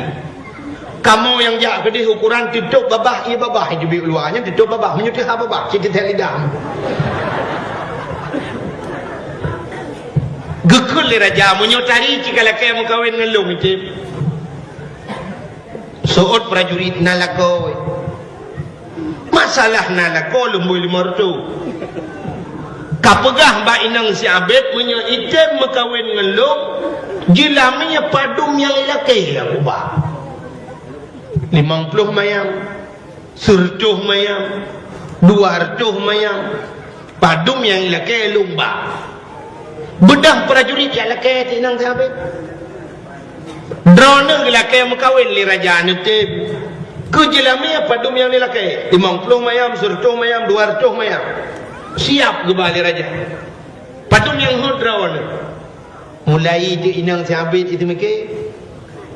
Kamoe nyang jak keudéh ukoran teutôp babah, ié babah, ié teubiet luwa nyan teutôp babah, meunyoe teuhah babah, cit teuthèe lidah." Geukheun lé raja, "Meunyoe tari ci ka lakèe meukawen ngon lôn, Cép." Seuôt prajurit, "Na lakoe." "Masalah na lakoe lôn bri lima reutôh. Ka peugah bak inong si Abed meunyoe item meukawen ngon lôn, jeulamé padum nyang ilakèe aku ba. Limong ploh mayam, sireutôh mayam, dua reutôh mayam." Padum nyang ilakèe lôn ba. Beudôh prajurit jak lakèe teuh inong si Abed. Droeneuh geulakèe meukawen lé raja neutem. Keu jeulamé padum nyang ilakèe? Limong ploh mayam, sireutôh mayam, dua reutôh mayam. Siap geuba lé raja. Padum nyang hot droeneuh? Mulai teuh inong si Abed iteumike.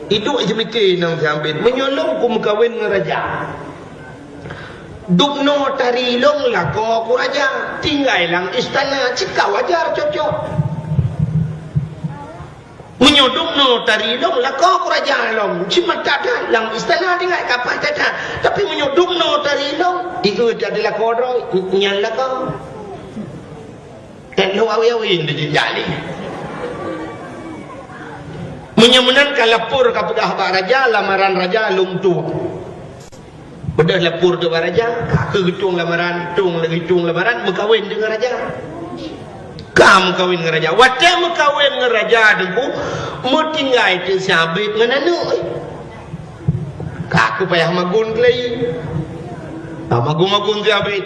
Iduek iteumike inong si Abed, "Meunyoe lôn kumeukawen ngon raja, dubnoe tari lôn lakoe ku raja, tinggai lam istana cit ka wajar cocok. Meunyoe dubnoe tari lôn lakoe ku raja lôn, cit mantap that lam istana tinggai ka paih that-that. Tapi meunyoe dubnoe tari lôn, ié that lakoe droe, nyan lakoe." Kan lôn awe-awe di jejak ni. Meunyoe meunan ka lapor ka peugah bak raja, lamaran raja lôn tueng. Beudôh lapor teuh bak raja, ka keu geutueng lamaran, tueng lagèe tueng lamaran, meukawen deungon raja. Ka meukawen ngon raja. Watèe meukawen ngon raja teungku, meutinggai teuh si Abed ngon aneuk. Ka keu payah magun keulai. Ka magun-magun si Abed.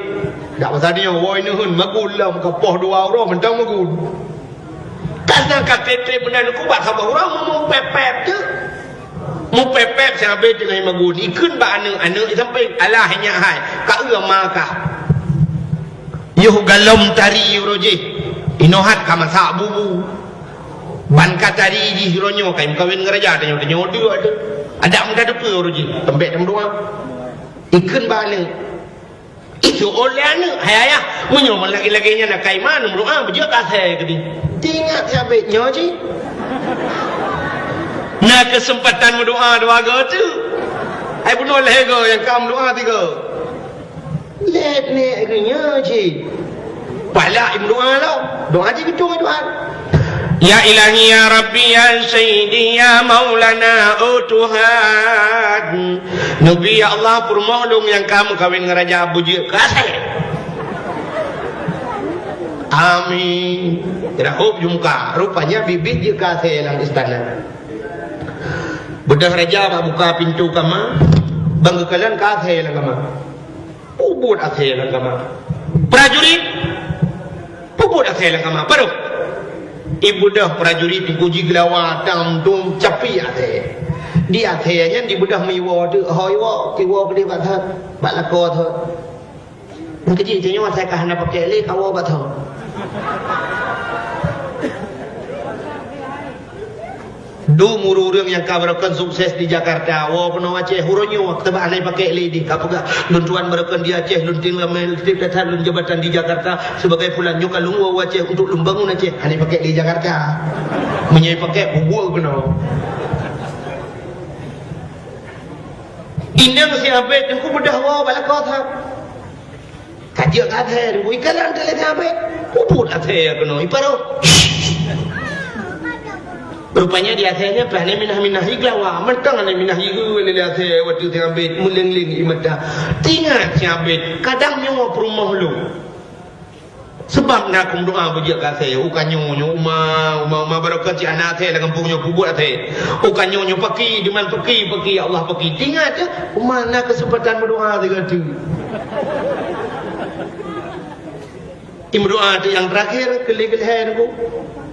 Dak masa nyoe, woe neuheun magun lom, ka poh dua uroe mantong magun. Ka seunan ka trép-trép meunan ku bak saboh uroe meupèp-pèp teuh. Meupèp-pèp si Abed teungoh magun. Ikheun bak aneuk, aneuk di sampéng, "Alah nyak hai, ka eu ma kah." Yoh galom tari uroe jih, inoe hat ka masak bubu. Ban ka tari jih uroe nyoe ka meukawen ngon raja, tanyoe-tanyoe dua tu. Adak muda depe uroe jih, teumbek dan dua. Ikheun bak aneuk. Itu oleh aneuk, "Hai ayah, meunyoe lagèe-lagèe nyan na kaiman, meudoa beujeuet keu asèe keudeh." Teuingat sabet nyoe cit. Na keuseumpatan meudoa dua go tu. Hai bunoe lhèe go nyang ka meudoa tiga. Lét nèk geuh nyoe cit. Palak imeudoa lom. Doa cit geucung Tuhan. Ya Ilahi, ya Rabbi, ya Sayyidi, ya Maulana, oh Tuhan. Neubi, ya Allah, peurumoh lôn nyang ka meukawen ngon raja beujeuet keu asèe. Amin. Rahop jumka. Rupanya bibit jeuet keu asèe lam istana. Beudôh raja bak buka pintoe kama, ban geukalon keu asèe lam kama. Peubuet asèe lam kama. Prajurit, peubuet asèe lam kama. Baroe. Ibeudôh prajurit Teungku jigeulawa tam dum capi asèe. Di asèe nyan dibeudôh meuiwoe teuk, ho iwoe, iwoe keudeh bak thot, bak lakoe thot. Nyang keujih tanyoe asai ka hana pakèk lé, kawoe bak thot. Dum ureueng-ureueng nyang ka barokon sukses di Jakarta, woe keunoe Aceh, uroe nyoe teuba hana pakèk lé di ka peugah, "Lôn tuan barokon di Aceh, lôn tinggai lôn jabatan di Jakarta sebagai fulan, nyoe ka lôn woe Aceh untuk lôn bangun Aceh." Hana pakèk lé Jakarta. Meunyoe pakèk, bubuet keunoe. Inong si Abed nyan ku beudôh woe bak lakoe that. Ka jeuet keu asèe, ikalon teuh lé si Abed. Peubuet asèe keunoe, iparoh. Rupanya di asèe nyan pih hana minah-minah igeulawa. Mantong hana minah igeue lé asèe watèe si Abed meuléng-léng ie mata. Teuingat si Abed, kadang nyoe peurumoh lôn. Seubab na keu meudoa beujeuet keu asèe, u ka nyoe nyoe uma, uma, uma barokon cit hana asèe lam gampông nyoe peubuet asèe. U ka nyoe nyoe paki, diman paki, paki, ya Allah paki. Teuingat teuh, uma na keuseumpatan meudoa sigoe teuk. Imeudoa teuk nyang teurakhir, keu lhèe-keu lhèe Teungku.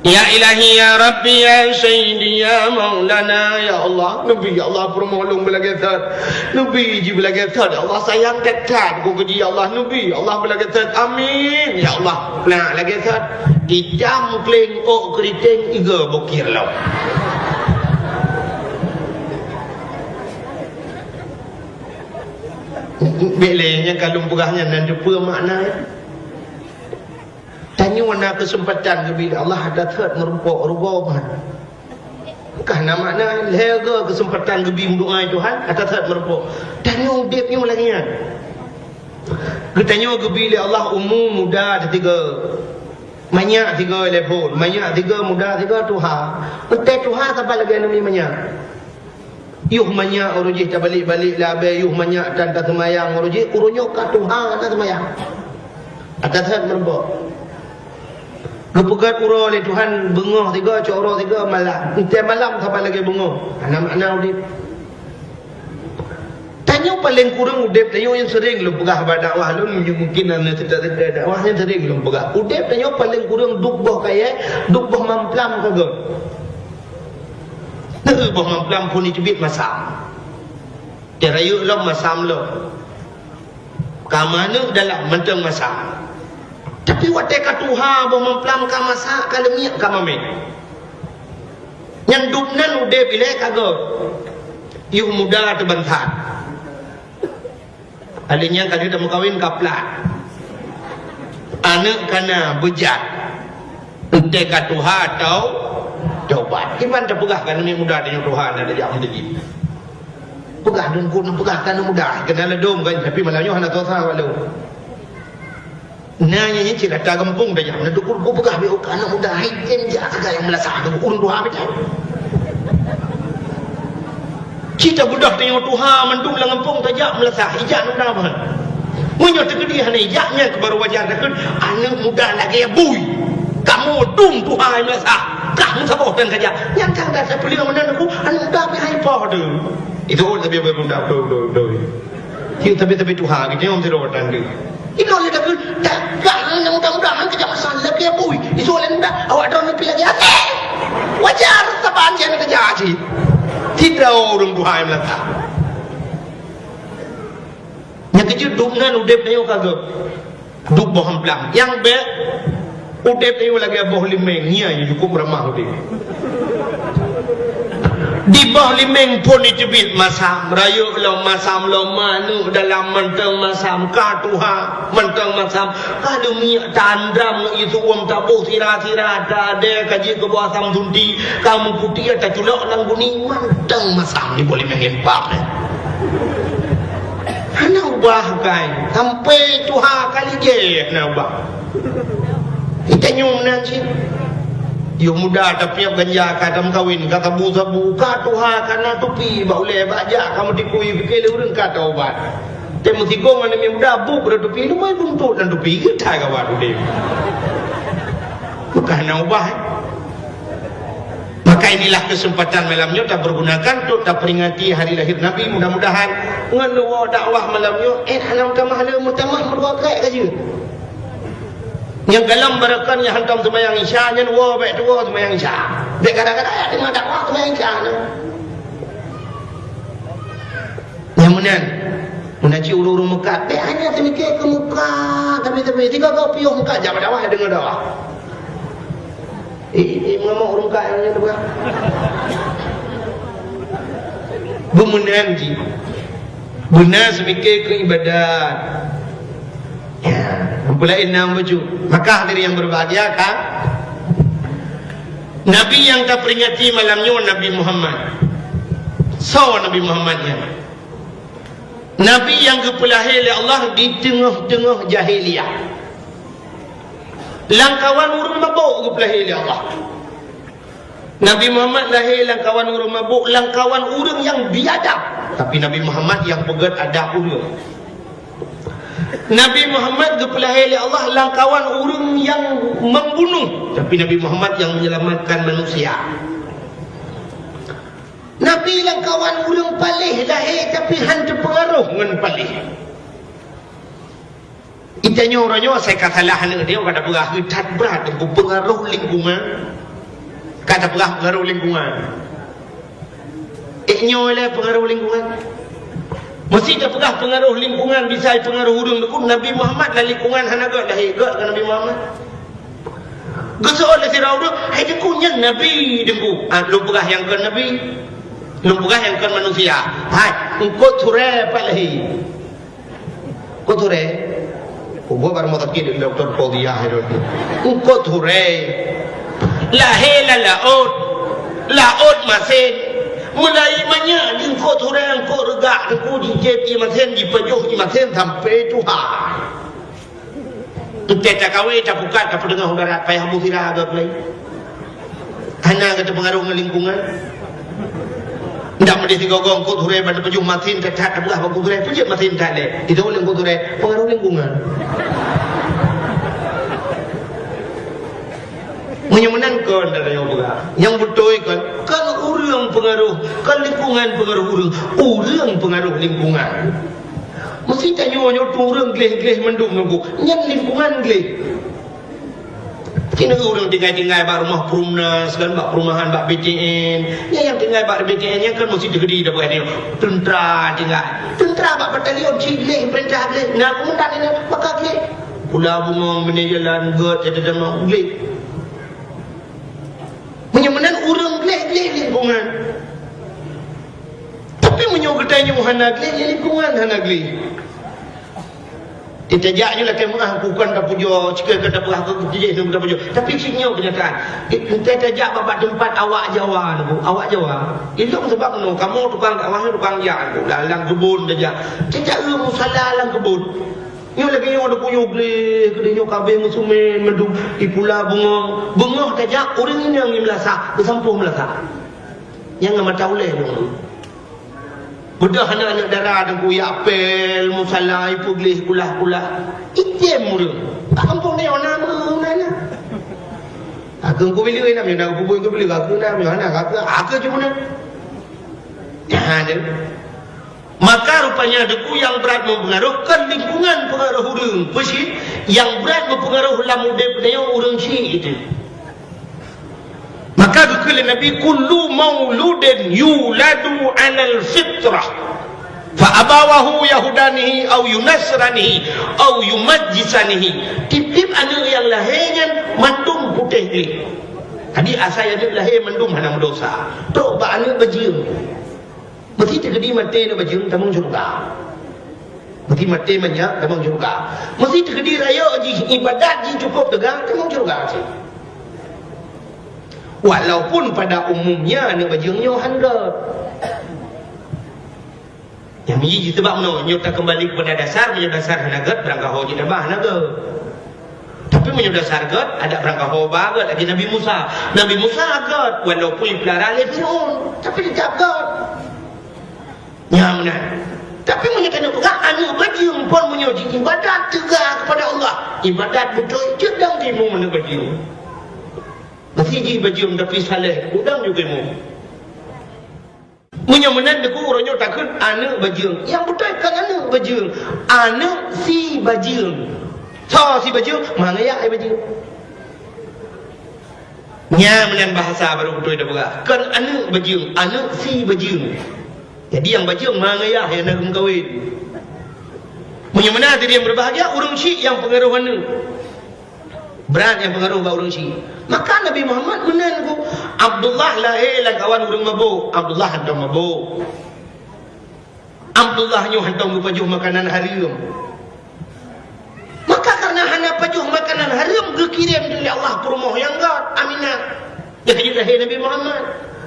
Ya Ilahi, ya Rabbi, ya Sayyidi, ya Maulana, ya Allah, neubi, ya Allah, peurumoh lôn beulagèe that. Neubi jih beulagèe that, ya Allah, sayang that-that keu jih, ya Allah, neubi, ya Allah, beulagèe that. Amin, ya Allah. Na lagèe that, itam kleng ôk keuriteng iga bukir lom. Bèk lé nyang ka lôn peugah nyan, na teupeue makna nyan. Tanyoe na keuseumpatan geubri lé Allah, ata that meurumpok rugoe meuhan. Ka na makna lhèe go keuseumpatan geubri meudoa Tuhan, ata that meurumpok. Tanyoe udép nyoe lagèe nyan. Geutanyoe geubri lé Allah umu muda teuh tiga. Manyak tiga lé phon, manyak tiga, muda tiga, tuha. Entèe tuha saban lagèe aneuk miet manyak. Yoh manyak uroe jih tabalek-balek lam abèe, yoh manyak tan taseumayang uroe jih, uroe nyoe ka tuha hana seumayang. Ata that meurumpok. Geupeugèt uroe lé Tuhan beungoh tiga, cok uroe tiga malam. Entèe malam saban lagèe beungoh. Hana makna udép. Tanyoe paleng kureueng udép tanyoe nyang seuring lôn peugah bak dakwah lôn, mungkin hana teuka-teuka dakwah nyang seuring lôn peugah. Udép tanyoe paleng kureueng duek boh kayèe, duek boh mamplam ka göt. Neu boh mamplam phon jiteubiet masam. Teurayeuk lom masam lom. Ka manök dalam mantong masam. Tapi watèe ka tuha boh mamplam ka masak, ka leumiek, ka mamèh. Nyang dum nan udép ilèe ka göt. Yoh muda teuh ban that. Alèh nyan ka lheueh tameukawen ka plat. Aneuk ka na beujat. Entèe ka tuha atau tobat. Kiban tapeugah ka aneuk muda tanyoe tuha na tajak meuteujih. Peugah Teungku, neupeugah ka aneuk muda. Keunan ladôm kan, tapi malam nyoe hana tuha walau. Na nyan cit ata gampông dah nyan. Teungku, ku peugah bak aneuk muda, hai tem jak sagai nyang meulasah tu, ureueng tuha macam. Cit tabeudôh tanyoe tuha mandum lam gampông tajak meulasah, ijak aneuk muda meuhan. Meunyoe teukeudi hana ijak, nyan keuh baru wajar takheun aneuk muda lagèe bui. Kamoe dum tuha nyang meulasah, kah meusaboh tan kajak. Nyan kan dah sapeuleueng meunan aku, aneuk muda pih hai poh tu. Itu oh, tapi betul, betul, betul, betul. Yuk, tapi, tapi tuha, kita yang tidak bertanda. Inoe lé takheun, dah, dah, mudah-mudahan kita masalah lagi, ya, boy. Isu lain dah, awak droe nepi lagi. Asèe! Wajar, saban siat na keujak cit. Sidroe ureueng tuha nyang meulasah. Nyang keujeuet dum nan udép tanyoe ka göt. Duek boh amplam. Nyang bèk, udép nyoe lagèe boh limeng, nyan nyang cukup ramah udép. Di boh limeng phôn jiteubiet masam, rayeuk lom masam, lom maneuk dalam mantong masam, ka tuha mantong masam, ka leumiek tandam ngon isu uem taboh sira-sira, tadè ka jeuet keu boh asam sunti, ka meuputéh taculok lam guni, mantong masam di boh limeng ngon bak nyan. Hana ubah kai, sampai tuha kali jih hana ubah. Geutanyoe meunan cit. Yôh muda tapiep ganja, ka tameukawen, ka sabu-sabu, ka tuha, ka na tupi bak ulèe, bak jak, ka meutikui, pike lé ureueng ka taubat. Teuh meusigong aneuk muda, buet bak tupi, leumai buntot dan tupi, geutai kawan udép. Bukan hana ubah, eh. Maka inilah kesempatan malam nyoe tapergunakan untuk taperingati hari lahir Nabi. Mudah-mudahan ngon neuwoe dakwah malam nyoe, eh, hana meutamah le, meutamah meudua krek ka jeuet. Nyang galom barokon nyang hantom seumayang Isya, nyan woe bèk tuwoe seumayang Isya. Bèk kadang-kadang ya teungoh dakwah seumayang Isya nyan. Nyang meunan, meunan cit ureueng-ureueng meukat, bèk hana teumikir keu muka, tapi-tapi tiga kau piôh meukat, jak bak dakwah, deungoe dakwah. Eh, eh, eh, mengamuk ureueng meukat nyang tu, bukan? Beumeunan cit. Beuna seumikir keu ibadat. Ya, peulaén na bacut. Maka hadirin yang berbahagia, kan? Nabi nyang taperingati malam nyoe Nabi Muhammad. Soe Nabi Muhammad nyan? Nabi nyang geupeulahé lé Allah di teungoh-teungoh jahiliyah. Lamkawan ureueng mabök geupeulahé lé Allah. Nabi Muhammad lahé lamkawan ureueng mabök, lamkawan ureueng nyang biadab. Tapi Nabi Muhammad nyang peugèt adab ureueng. Nabi Muhammad geupeulahé lé Allah lamkawan ureueng nyang membunuh. Tapi Nabi Muhammad nyang menyelamatkan manusia. Nabi lamkawan ureueng paléh lahé, tapi han teupeungaroh ngon paléh. Geutanyoe uroe nyoe asai ka salah aneuk nyoe ka tapeugah, that brat teungku, peungaroh lingkungan. Ka tapeugah peungaroh lingkungan. Eh, nyoe lé peungaroh lingkungan. Meusé tapeugah peungaroh lingkungan, bisa peungaroh ureueng teungku, Nabi Muhammad lam lingkungan hana gèt lahé, gèt keu Nabi Muhammad. Geuseuôt lé sidroe ureueng, "Hai teungku, nyan Nabi teungku." Ah, lôn peugah nyang kon Nabi. Lôn peugah nyang kon manusia. Hai, eungkôt surée pat lahé. Eungkôt surée. Kubu bak rumoh sakét Dokto Fauziah itu. Eungkôt surée. Lahé lam laôt. Laôt masen. Meulayeue manyak di eungkôt surée, eungkôt reugak, teungku, jijieb ié masen, jipajoh ié masen sampai tuha. Teuntèe takawe, tapukat, tapeuteungoh u darat, payah bu sira geuh lé. Hana geuh teupeungaroh ngon lingkungan. Ndak meudeh sigoe-goe eungkôt surée ban teupajoh masin that-that, tapeugah bak eungkôt surée, peujeuet masin that lé. Itu lé eungkôt surée, peungaroh lingkungan. Meunyoe meunan kon, tanyoe peugah. Nyang beutôi kon, kon ureueng peungaroh, kon lingkungan peungaroh ureueng. Ureueng peungaroh lingkungan. Meusé tanyoe nyoe tu ureueng gleh-gleh mandum nunggu. Nyan lingkungan gleh. Keuneuk ureueng tinggai-tinggai bak rumoh Perumnas, kan, bak perumahan, bak B T N. Nyan nyang tinggai bak B T N nyan kan meusé teukeudi dah bukan nyoe. Teuntra tinggai. Teuntra bak batalion cit gleh, peurintah gleh. Na keumandan nyan maka gleh. Pula bungong, bini jalan, gèt, teudeungoe gleh. Meunyoe meunan ureueng gleh-gleh lingkungan. Tapi meunyoe geutanyoe hana gleh, ya lingkungan hana gleh. Teutajak nyoe lakèe meu'ah, bukan tapujoe, cit ka tapeugah keu jih tapujoe. Tapi cit nyoe keunyataan. Teutajak bak teumpat awak Jawa nyoe, awak Jawa. Ilong sabab nyoe, kamoe tukang dakwah, tukang jak nyoe, lam keubon tajak. Tajak musala lam keubon. Nyoe lagèe nyoe ada kuyup gleh, keudeh nyoe kabeh meusumen, mandum ipula bungong. Beungoh tajak ureueng inong i meulasah, geusampôh meulasah. Nyang ngon mata ulèe nyoe. Beudôh aneuk-aneuk dara teungku, ijak pèl, musala, ipeugleh kulah-kulah. Item ureueng. Bak gampông nyoe na meunan na. Aku kubileue na, na kubu kubileue, aku na, na, aku, aku cuma na. Nyan deh. Maka rupanya deungon nyang brat meupeungaroh kon lingkungan peungaroh ureueng. Peue cit? Nyang brat meupeungaroh lam udép nyoe ureueng cit itu. Maka geukheun lé Nabi, "Kullu mauludin yuladu 'alal fitrah." Fa abawahu yahudanihi au yunasranihi au yumajjisanihi. Tieb-tieb aneuëk nyang lahé nyan mandum putéh gleh. Jadi asai aneuëk lahé mandum hana meudosa. Trok bak aneuëk bajeueng. Meusé teukeudi maté aneuëk bajeueng tamong syeuruga. Meusé maté manyak tamong syeuruga. Meusé teukeudi rayeuk jih, ibadat jih cukôp teuga, tamong syeuruga cit. Walaupun pada umumnya aneuëk bajeueng nyoe han gét. Nyang miji jiteuba meunoe, nyoe takeumbali keupada dasar, meunyoe dasar hana gét, beurangkaho jiteuba hana gét. Tapi meunyoe dasar gét, adak beurangkaho ba gét, lagée Nabi Musa. Nabi Musa gét, walaupun jipeulara lé Fir'aun, tapi teutap gét. Nyan meunan. Tapi meunyoe tanyoe peugah aneuëk bajeueng pon meunyoe jiibadat teuga keupada Allah, ibadat beutôi jeuet dang timu aneuëk bajeueng. Meusé jih bajeueng tapi saleh, udang juga timu. Meunyoe meunan teungku, uroe nyoe takheun aneuëk bajeueng. Nyang beutôi kon aneuëk bajeueng, aneuëk si bajeueng. Soe si bajeueng? Ma ngayah ai bajeueng. Nyan meunan bahasa barô beutôi tapeugah. Kon aneuëk bajeueng, aneuëk si bajeueng. Jadi nyang bajeueng ma ngayah nyang na geumeukawen. Meunyoe meunan hadirin berbahagia, ureuëng syiek nyang peungaroh aneuëk. Brat nyang peungaroh bak ureuëng syiek. Maka Nabi Muhammad meunan ku Abdullah lahé lam kawan ureuëng mabôk. Abdullah hantom mabôk. Abdullah nyoe hantom geupajoh makanan hareuem. Maka kareuna hana pajoh makanan hareuem, geukirém lé Allah peurumoh nyang gét, Aminah. Nyang ka jeuet lahé Nabi Muhammad.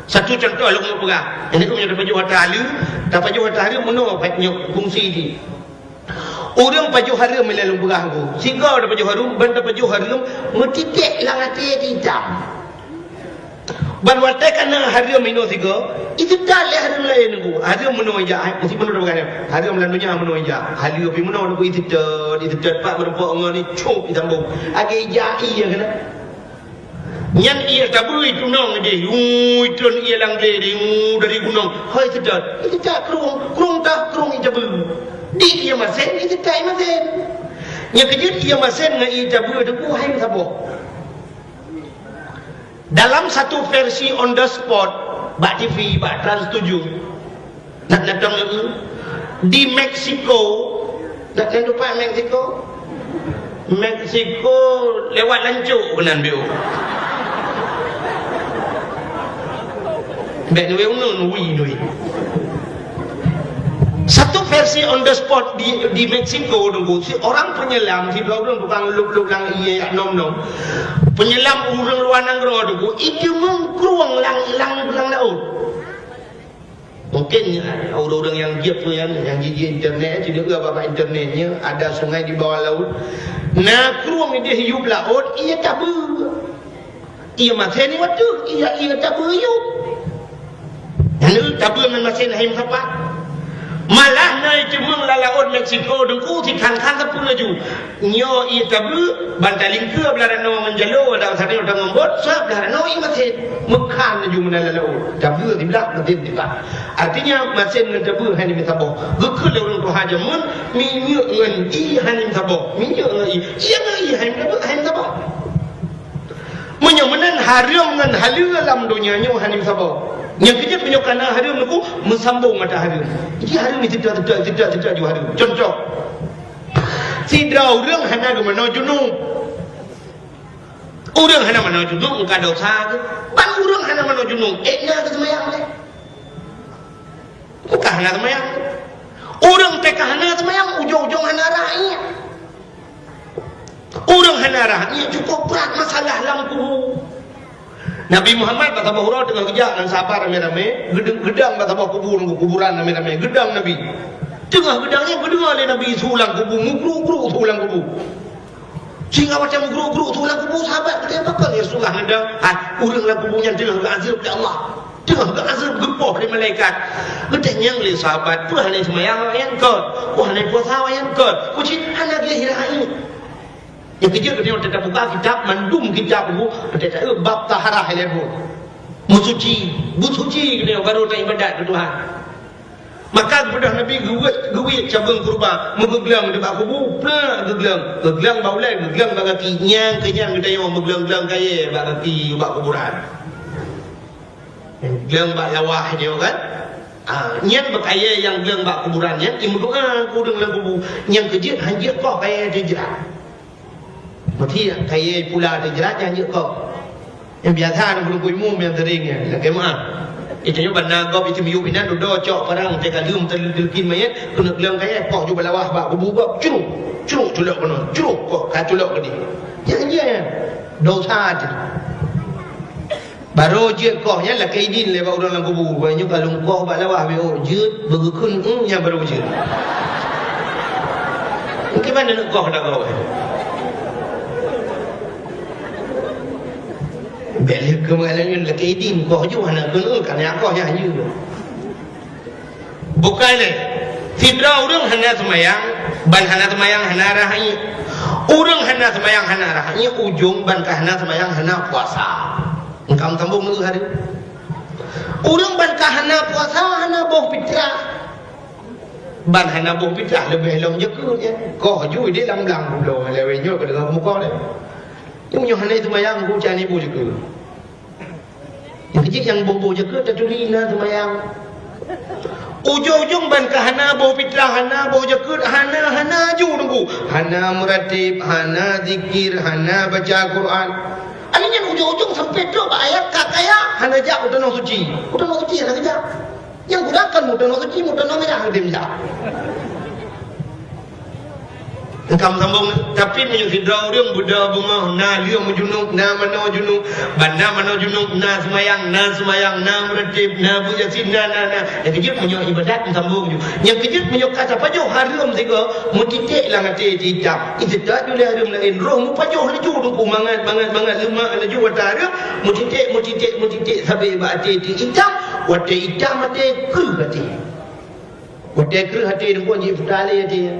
Satu contoh lôn peugah. Nyang ka meunyoe tapajoh ata hareuem, tapajoh ata hareuem meunoe pat nyoe fungsi jih. Ureuëng pajoh hareuem ilée lôn peugah ku. Sigoe tapajoh hareuem, ban tapajoh hareuem, meutitek lam até itam. Ban watée ka na hareuem inoe sigoe, iteutat lé hareuem laén ku. Hareuem meunoe ijak, meusti meunoe tapeugah nyan. Hareuem lam donya meunoe ijak. Haleue pih meunoe ku iteutat, iteutat pat meurumpok ngon icok itambong. Lagée ijak ié keunan. Nyan ié tabeue itunong ideh, ui, tron ié lam glé ideh, u, dari gunong. Hôi seudot, iteutat krueng, krueng tah krueng ié tabeue. Di ié masén, iteutat ié masén. Nyang keujeuet ié masén ngon ié tabeue teungku hai meusaboh. Dalam satu versi on the spot, bak T V, bak Trans tujuh, Nak datang lé, di Meksiko. Nak, nak tupat Meksiko? Meksiko lewat lancok keunan biôh. Bèk nui unun, ui, nui. Satu versi on the spot di, di Meksiko, teungku. Si orang penyelam, si dua orang tukang lup-lup lam ié yak nom-nom. Penyelam ureuëng luwa nanggroe, teungku. Itu mengkrueng lang, lang, lang laôt. Mungkin ureuëng-ureuëng nyang jeuet peue nyan, nyang jiji internet, sidroe bak internet nyan, ada sungai di bawah laut. Na krueng ideh yup laôt, ié tabeue. Ié masén nyoe ateueh, ié, ié tabeue yup. Lalu tabeue ngon masén hai meusapat. Malah na iceumeung lam laôt Meksiko, teungku, sikhan-khan sapeue laju. Nyoe ié tabeue, ban talingkeue blah ranoe ngon jaloe, dan sabe nyoe tangon bot, sablah ranoe ié masén. Meukhan laju meunan lam laôt. Tabeue siblah, masén siblah. Artinya, masén ngon tabeue hana meusaboh. Geukheun lé ureuëng tuha jameun, minyeuk ngon ié hana meusaboh. Minyeuk ngon ié. Ié ngon ié hana meusaboh, hana meusaboh. Meunyoe meunan hareuem ngon haleue lam donya nyoe hana meusaboh. Nyang keujeuet meunyoe kana hareuem, teungku, meusambong ata hareuem. Jadi hareuem ni seuta, seuta, seuta, seuta ju hareuem. Contoh, Sidroe ureuëng hana geumeunoe junub. Ureuëng hana meunoe junub, meuka dosa geuh. Ban ureuëng hana meunoe junub, ék na geuseumayang lé. Meuka hana seumayang. Ureuëng teuka hana seumayang, ujong-ujong hana rhah ié. Ureuëng hana rhah ié cukôp brat masalah lam kubu. Nabi Muhammad bak saboh uroe teungoh geujak ngon sahabat ramé-ramé, geudang, geudang bak saboh kubu, nunggu kuburan ramé-ramé, geudang Nabi. Teungoh geudang nyan geudeungoe lé Nabi su lam kubu, meugruk-gruk su lam kubu. Sehingga watée meugruk-gruk su lam kubu, sahabat geutanyong, "Pakon ya Rasulullah?" Geudang, "Ah, ureuëng lam kubu nyan teungoh geuazeueb lé Allah. Teungoh geuazeueb, geupoh lé malaikat." Geutanyong lé sahabat, "Peue hana seumayang awaknyan kon? Peue hana puasa awaknyan kon? Peue cit hana gleh rhah ié?" Nyang keujeuet geutanyoe teutap buka kitab, mandum kitab buku, teutap bab taharah ilée buet. Meusuci, beusuci geutanyoe baru taibadat keu Tuhan. Maka geupeugah Nabi geuwét, geuwét cabeueng keureuba, meugeuglang nibak kubu, plak geuglang, geuglang bak ulée, geuglang bak gaki, nyang keu nyan geutanyoe meuglang-glang kayée bak gaki, bak kuburan. Glang bak lawah nyoe kan? Ah, nyan bak kayèe nyang gleueng bak kuburan nyan, imeudoa keu ureueng lam kubu. Nyang keujeuet hanjeuet koh kayèe teuh jrat. Meuti kayèe pula teuh jrat nyan hanjeuet koh. Nyang biasa na ureueng imum nyang sering nyan, lakèe meu'ah. Itu nyoe ban na gob itu miyueb inan dudoe cok parang teuka lheueh teuleukien manyét keuneuk gleueng kayèe poh ju balawah bak kubu gob cruk, cruk culok keunoe, cruk koh ka culok keudeh. Nyan hanjeuet nyan. Dosa teuh. Barô jeuet koh nyan lakèe idin lé bak ureueng lam kubu. Bak nyoe ka lôn koh bak lawah beuôt jeuet, beugeukheun, hmm, nyan barô jeuet. Mungken mana neuk koh dak koh. Bèk lé keumalan nyan lakèe idin koh ju hana keuneuk, ka nyan koh nyan jeuet. Bukai lé. Sidroe ureueng hana seumayang, ban hana seumayang hana rhah ié. Ureueng hana seumayang hana rhah ié, ujong ban ka hana seumayang hana puasa. Engkam sambong ngon hari. Ureueng ban ka hana puasa hana boh fitrah. Ban hana boh fitrah leubeh lom jeukeut nyan. Koh ju idéh lam blang pulo lewat nyoe keu deungon muka lé. Nyoe hana seumayang ku cani boh jeukeut. Nyang keujeuet nyang boh-boh jeukeut taturi na seumayang. Ujong-ujong ban ka hana boh fitrah, hana boh jeukeut, hana, hana ju teungku. Hana meuratéb, hana zikir, hana baca Quran. Akhé nyan ujong-ujong sampai trok bak ayat ka kaya hana jak u tanoh suci. U tanoh suci hana geujak. Nyang kurang kan u tanoh suci, u tanoh mirah udeb jak. Engkam sambong, tapi meunyoe sidroe ureueng beudôh beungoh, na lheueh meujunub, na manoe junub, ban na manoe junub, na seumayang, na seumayang, na meuratéb, na beuet Yasin, na, na, na. Nyang keujeuet meunyoe ibadat meusambong ju. Nyang keujeuet meunyoe ka tapajoh hareuem sigoe, meutiték lam até itam. Iseutôt ju lé hareuem laén, roh meupajoh laju teungku mangat, mangat, mangat leumah laju watèe hareuem, meutiték, meutiték, meutiték sabe bak até itam, watèe itam até kreueh até. Watèe kreueh até teungku jih puta lé até.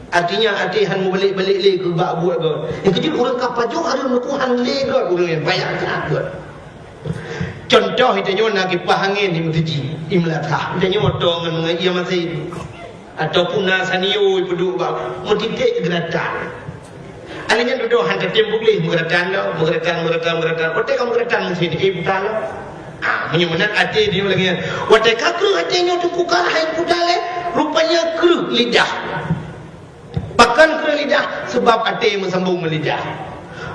Artinya até han meubalek-balek lé keu bak buet gét. Nyang keujeuet ureueng ka pajoh hareuem teungku han lé gét ureueng nyang payah that gét. Contoh, geutanyoe na kipah angén di meuseujid, di meulasah. Geutanyoe tô ngon, ngon ié masin. Ataupun na sanio ipeuduek bak meutiték geuratan. Akhé nyan dudoe han tatem puléh meugeuratan lom, meugeuratan, meugeuratan, meugeuratan. Watèe ka meugeuratan meusén, eh, buta lom. Ah, meunyoe meunan até di lagèe nyan. Watèe ka kreueh até nyoe teungku ka hai buta lé, rupanya kreueh lidah. Pakon kreueh lidah? Sebab até meusambong ngon lidah.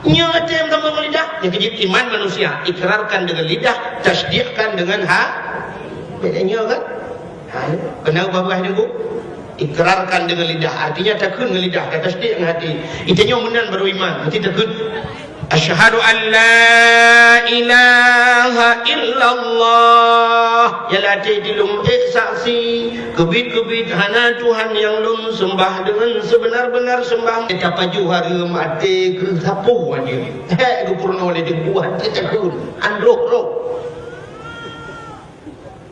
Nyoe até meusambong ngon lidah, nyang keujeuet iman manusia, ikrarkan dengan lidah, tasdikkan dengan ha-, nyoe kan? Ha, nyoe. Keunan bah-bah nyoe, Bu. Ikrarkan dengan lidah, artinya takheun ngon lidah, tatasdik ngon até. Geutanyoe meunan barô iman, meusti takheun, "Asyhadu an la ilaha illallah." Nyang lam até jih lôn ék saksi, keubiet-keubiet hana Tuhan nyang lôn seumbah deungon seubeuna-beuna seumbah. Tapajoh hareuem até keu sapeue nyan. Hék geupeurunoe lé teungku, até takheun, an roh-roh.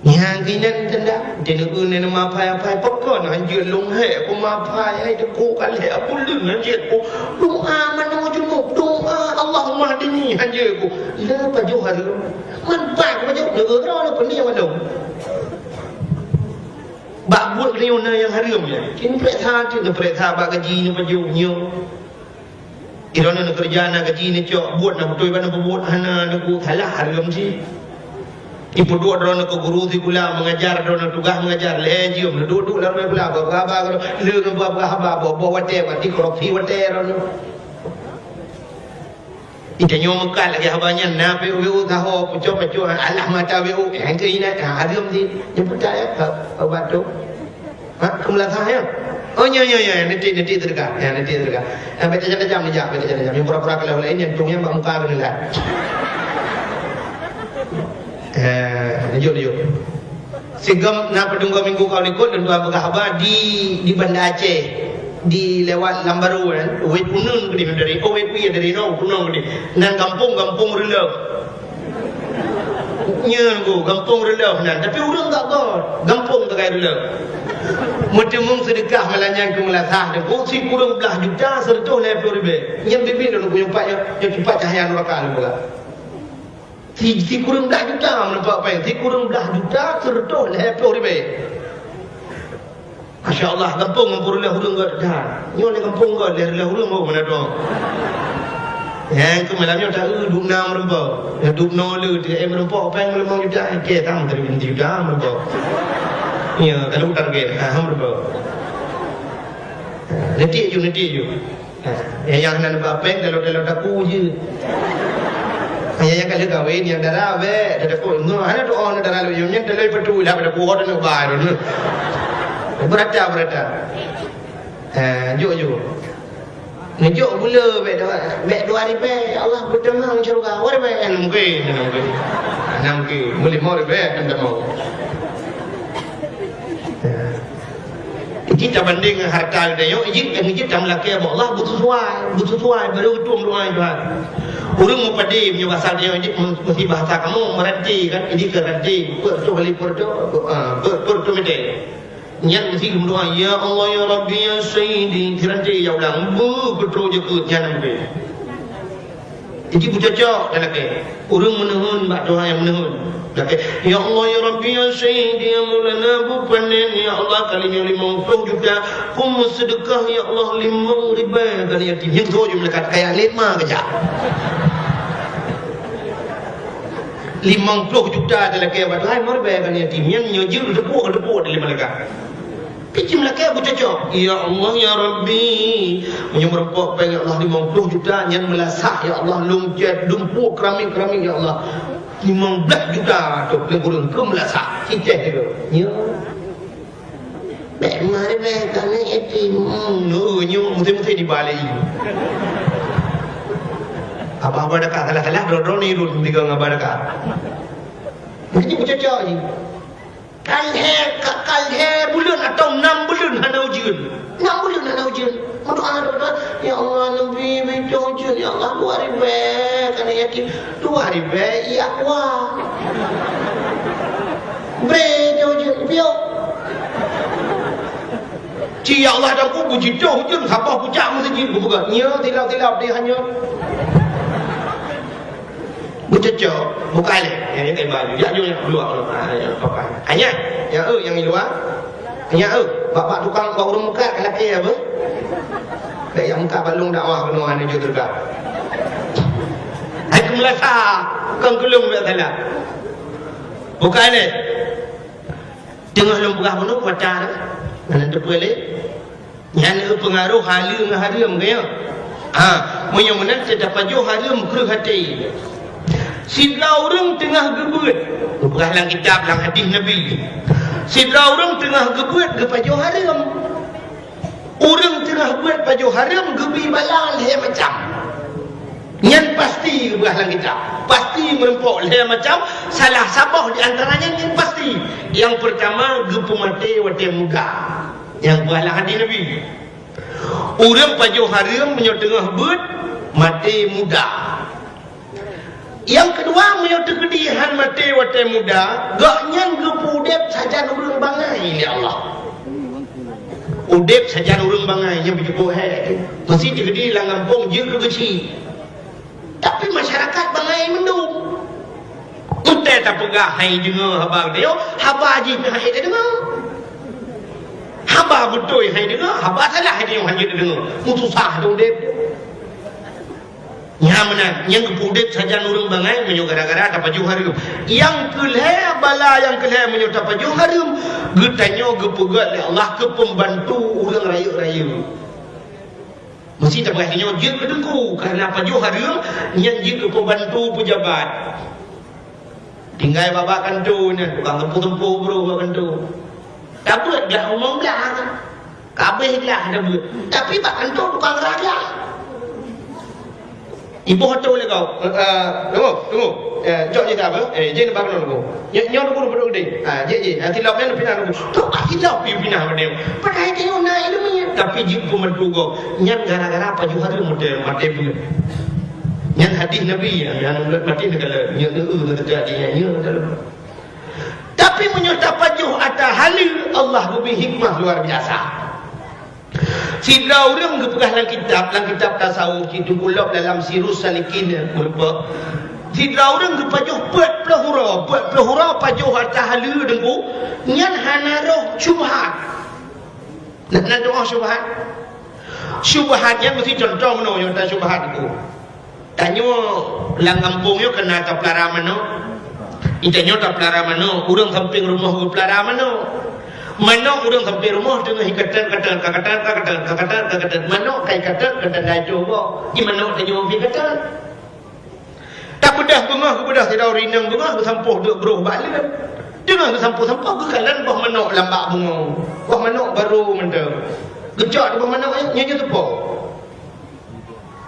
Nyang keunan tanda, teuneuk neumapai-apai, pakon hanjeuet lôn hék peumapai, hai teungku ka lhèe buleuen hanjeuet ku. Doa manoe junub, doa Allahumma hdini hanjeuet ku. Lé pajoh hareuem. Man pat pajoh, neugeura lôn peunding manoe. Bak buet geutanyoe na nyang hareuem nyan. Neupareksa, neupareksa bak gaji neupajoh nyoe. Droeneuh neukeureuja na gaji neucok, buet na beutôi bak neupeubuet hana neuku salah hareuem cit. Ipeuduek droeneuh keu guru sikula, meungajar droeneuh tugaih meungajar, lhèe jeuem neuduek-duek lam rumoh sikula, bak haba, lheueh bak haba, boh-boh watèe, bak korupsi watèe droeneuh. Geutanyoe meukat lagèe haba nyan, na peuet W O saho, peucok-peucok, alah mata W O, eh, keu inan, ha, hareuem cit. Nyang peugah ya, ha, ha, bak tu. Ha, keu meulasah ya? Oh, nyo, nyo, nyo, nanti, nanti sedekah. Ya, nanti sedekah. Ya, bèk tajam-tajam ni, jak, bèk tajam-tajam. Nyang pura-pura keu lawan laén, nyang tung nyang bak muka keuneuk lat. Eh, lanjut, lanjut. Sigom na peudong minggu ka likot, lôn tuan peugah haba di, di Banda Aceh, di lewat Lambaru kan, Wet Punun keudéh dari, oh, Wet Pui dari no, Punun keudéh. Nan gampông, Gampông Reuleuh. Nyan ku, Gampông Reuleuh nan. Tapi ureueng gak got, gampông Tegai Reuleuh. Meuteumong seudeukah malam nyan keu meulasah, dan ku sikureueng blah juta seureutôh lhèe plôh ribèe. Nyan bibi lôn ku nyoe pat, nyoe, nyoe cupat cahya nuraka lôn peugah. Si, sikureueng blah juta meuneupak péng, sikureueng blah juta seureutôh lhèe plôh ribèe. Masya Allah, gampông ngon peureulèe ureueng gèt that. Nyoe lé gampông gèt, lé ureueng, oh, meunan dong. Nyang keu malam nyoe ta-eu duek na meurumpok. Nyang duek noe le, tiga M meurumpok, péng limong juta, oke, tam tadi juta meurumpok. Ya, kalau target, ha, meurumpok. Ha, nanti ju, nanti ju. Ha, nyang, nyang hana neuba péng, dalam-dalam taku je. Ha, nyang, nyang ka lheueh kawin, nyang dara bèk, dah takot. Nyoe hana doa, hana dara lôn, nyan taloi peutu lah pada puhot aneuk ba tu. Beurata, beurata. Ha, jok, jok. Neujok gula bèk dua, bèk dua ribèe, ya Allah, beutamong syeuruga. Dua ribèe, hana mungken, hana mungken. Hana mungken. Meulimong ribèe, hana tamong. Ha. Jih tabandéng ngon hareuta geutanyoe, jih, jih tameulakèe bak Allah beusesuai, beusesuai, barô geutueng doa Tuhan. Ureueng meupadé meunyoe basa tanyoe jih, meusti bahasa kamoe, meurati kan, jih keu ranté, peuet reutôh kali peuet reutôh, ah, peuet, peuet reutôh mètè. Nyan meusti geumeudoa, "Ya Allah, ya Rabbi, ya Sayyidi." Siranté ya ulang, beuh, peutrok jeukeut nyan meuté. Jih beucocok, dan lakèe. Ureueng meuneuheun bak Tuhan nyang meuneuheun. Lakèe, "Ya Allah, ya Rabbi, ya Sayyidi, ya Maulana, beupanen, ya Allah, kali nyoe limong ploh juta, kum seudeukah, ya Allah, limong ribèe keu yatim." Nyan tu jeuet meulekat kaya lima keujak. Limong ploh juta talakèe bak Tuhan, limong ribèe keu yatim. Nyan nyoe jeuet teupeue, teupeue dari malaikat. Pih cit meulakèe beucocok. Ya Allah, ya Rabbi, meunyoe meurumpok péng, ya Allah, limong ploh juta, nyan meulasah, ya Allah, lôn cèt, lôn peuet keramik-keramik, ya Allah. Limong blah juta tu, lé gurèe keu meulasah. Cicéh tu. Ya. Bèk mari bèk, kami yatim. Hmm, oh, nyoe meusti-meusti dibalai. Abah-abah dakah salah-salah, droe-droe ni rot tiga ngon abah dakah. Jadi beucocok je. Ka lhèe, ka, ka lhèe buleuen atau nam buleuen hana ujeuen. Nam buleuen hana ujeuen. Meudoa, doa, "Ya Allah, neubri, bri ujeuen, ya Allah, dua ribèe, keuneuk yatim." Dua ribèe, iya kuah. Bri ujeuen, piôh. Ci, ya Allah, dan ku bujitoh ujeuen, saboh pucak meuseujid, bubuka. Nya, tilap-tilap, dia hanya. Beucocok, bukai lé. Nyang, nyang baju. Jak jôk nyang luwa. Ah, nyang papan. Ah, nyan. Nyang, eh, nyang di luwa. Nyang, eh, bak, bak tukang, bak ureueng meukat ka lakèe apa? Bèk nyang meukat bak lôn dakwah keunoe hana jeuet teuka. Hai keumeulasa, kon keu lôn bèk salah. Bukai lé. Teungoh lôn peugah bunoe mata tu. Hana teupeue lé. Nyan peungaroh haleue ngon hareuem, ka nyo? Ha, meunyoe meunan, tapajoh hareuem kreueh até. Sidroe ureueng teungoh geubeuet, geupeugah lam kitab, lam hadih Nabi. Sidroe ureueng teungoh geubeuet geupajoh hareuem. Ureueng teungoh beuet pajoh hareuem geubi bala lhèe macam. Nyan pasti geupeugah lam kitab. Pasti meurumpok lhèe macam, salah saboh di antara nyan, nyan pasti. Nyang peurtama, geupeumaté watèe muda. Nyang peugah lam hadih Nabi. Ureueng pajoh hareuem meunyoe teungoh beuet, maté muda. Nyang keudua, meunyoe teukeudi han maté watèe muda, gobnyan geupeuudép sajan ureueng bangai lé Allah. Udép sajan ureueng bangai, nyan beujeuet hék. Meusi teukeudi lam gampông jeuet keu geuchik. Tapi masyarakat bangai mandum. Watèe tapeugah hai deungoe haba geutanyoe, haba jih hai tadeungoe. Haba beutôi hai deungoe, haba salah hai deungoe, han jeuet tadeungoe. Meususah teuh udép. Nyan meunan, nyang geupeuudép sajan ureueng bangai meunyoe gara-gara tapajoh hareuem. Nyang keu lhèe, bala nyang keu lhèe meunyoe tapajoh hareuem, geutanyoe geupeugöt lé Allah keu peumbantu ureueng rayeuk-rayeuk. Meusi tapeugah nyoe jeuet keu teungku, kareuna pajoh hareuem nyan jeuet keu peumbantu peujabat. Tinggai bak-bak kantô nyan, tukang teumpo-teumpo brôh bak kantô. Tabeuet glah limong blah, ka abéh glah tabeuet. Tapi bak kantô tukang rah glah. Iboh atô lé gob. Eh, eh, tunggu, tunggu. Eh, cok jih ka apa? Eh, jih bak keunoe tunggu. Nyoe, nyoe tunggu, tunggu, tunggu. Ah, jih, jih. Ah, tilap nyan pinah tunggu. Tu ah, tilap pi pinah pada. Padahai tanyoe na ileumèe, tapi jih peumantu gob. Nyan gara-gara pajoh hareuem maté, maté beuet. Nyan hadih Nabi, nyan, nyan maté negara. Nyan, eh, eh, nyan teuka di nyan, nyan dalam. Tapi meunyoe tapajoh ata haleue, Allah geubri hikmah luar biasa. Sidroe ureueng geupeugah lam kitab, lam kitab tasawuf, cit teungku lom dalam Sirus Salikin, meurumpok. Sidroe ureueng geupajoh peuet ploh uroe, peuet ploh uroe pajoh ata haleue teungku, nyan hana roh syubhat. Na, na doa syubhat. Syubhat nyan meusi contoh meunoe nyang ta syubhat teungku. Lam gampông nyoe keunan tapeulara manok. Geutanyoe tapeulara manok, ureuëng sampéng rumoh geupeulara manok. Manok ureuëng sampéng rumoh teungoh iketet-ketet, ketet-ketet, ketet-ketet. Manok ka iketet, ketet laju boh. Di manok tanyoe pih ketet. Tabeudôh beungoh, geubeudôh sidroe ureuëng inong beungoh, geusampôh duek broh bak leueb. Teungoh geusampôh-sampôh, geukalon boh manok lam bak beungoh. Boh manok barô mantong. Geucok di boh manok nyan, nyan jeuet teupo.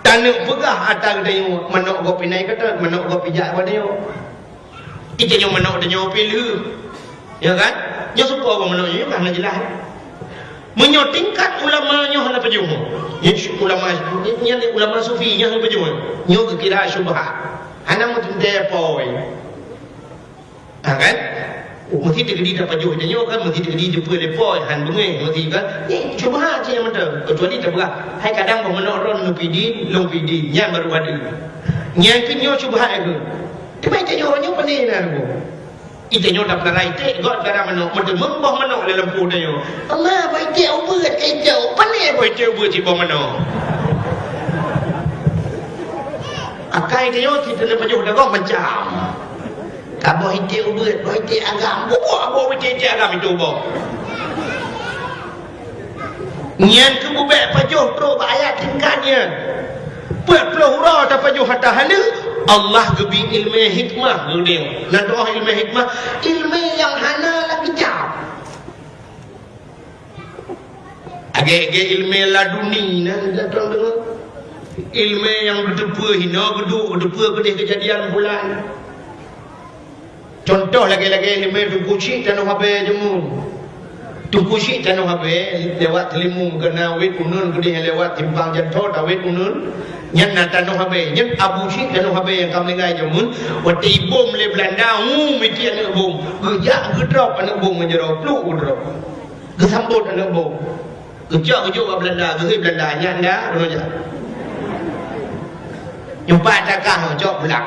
Taneuk peugah ata geutanyoe, manok gob pih na iketet, manok gob pih jak bak tanyoe. Geutanyoe manok tanyoe pih lheueh. Ya kan? Nyoe seupôt manok nyoe ka hana jeulaih. Meunyoe tingkat ulama nyoe hana pajoh. Nyoe ulama, nyan ulama sufi nyoe hana pajoh. Nyoe geukira syubhat. Hana meuteuntèe poi. Ha kan? Oh, meusti teukeudi tapajoh tanyoe kan, meusti teukeudi jeupeue lé poi, han beungéh, meusti kan. Nyoe syubhat cit nyang mantong. Keucuali tapeugah, hai kadang boh manok droen neupidin, lôn pidin, nyan baru adeueng. Nyan keuh nyoe syubhat keuh. Teuma tanyoe nyoe pane na lôn. Geutanyoe tapeulara iték, gob tapeulara manok, meuteumé boh manok lam lampôh tanyoe. Allah, boh iték ubeuet, ka iték, pane boh iték ubeuet cit boh manok. Akai tanyoe cit tapajoh dagoe macam. Ka boh iték ubeuet, boh iték agam, boh, boh, boh iték-iték agam itu boh. Nyan keuh bubek pajoh trok bak ayat tingkat nyan. Peuet ploh uroe tapajoh ata haleue, Allah geubri ileumèe hikmah geude. Na tu'oh ileumèe hikmah, ileumèe nyang hana lam kitab. Agèe-agèe ileumèe laduni na, na tu'oh deungö. Ileumèe nyang geuteupeue hinoe geuduek, geuteupeue keudeh keujadian bulan. Cuntoh lagèe-lagèe ileumèe Teungku Chik Tanoh Abèe jameun. Teungku Chik Tanoh Abèe lewat Teulimu, keunan wét uneun keudeh lewat simpang Janto, tawét uneun. Nyan na Tanoh Abèe, nyan Abu Chik Tanoh Abèe nyang ka meuninggai jameun. Watèe ibom lé Beulanda, hu, meuti aneuk bom. Geujak geudrop aneuk bom ngon jaroe, pluk geudrop. Geusambot aneuk bom. Geucok geujok bak Beulanda, geuhôi Beulanda, nyan dah, bunoe nyan. Nyoe pat takah cok pulang.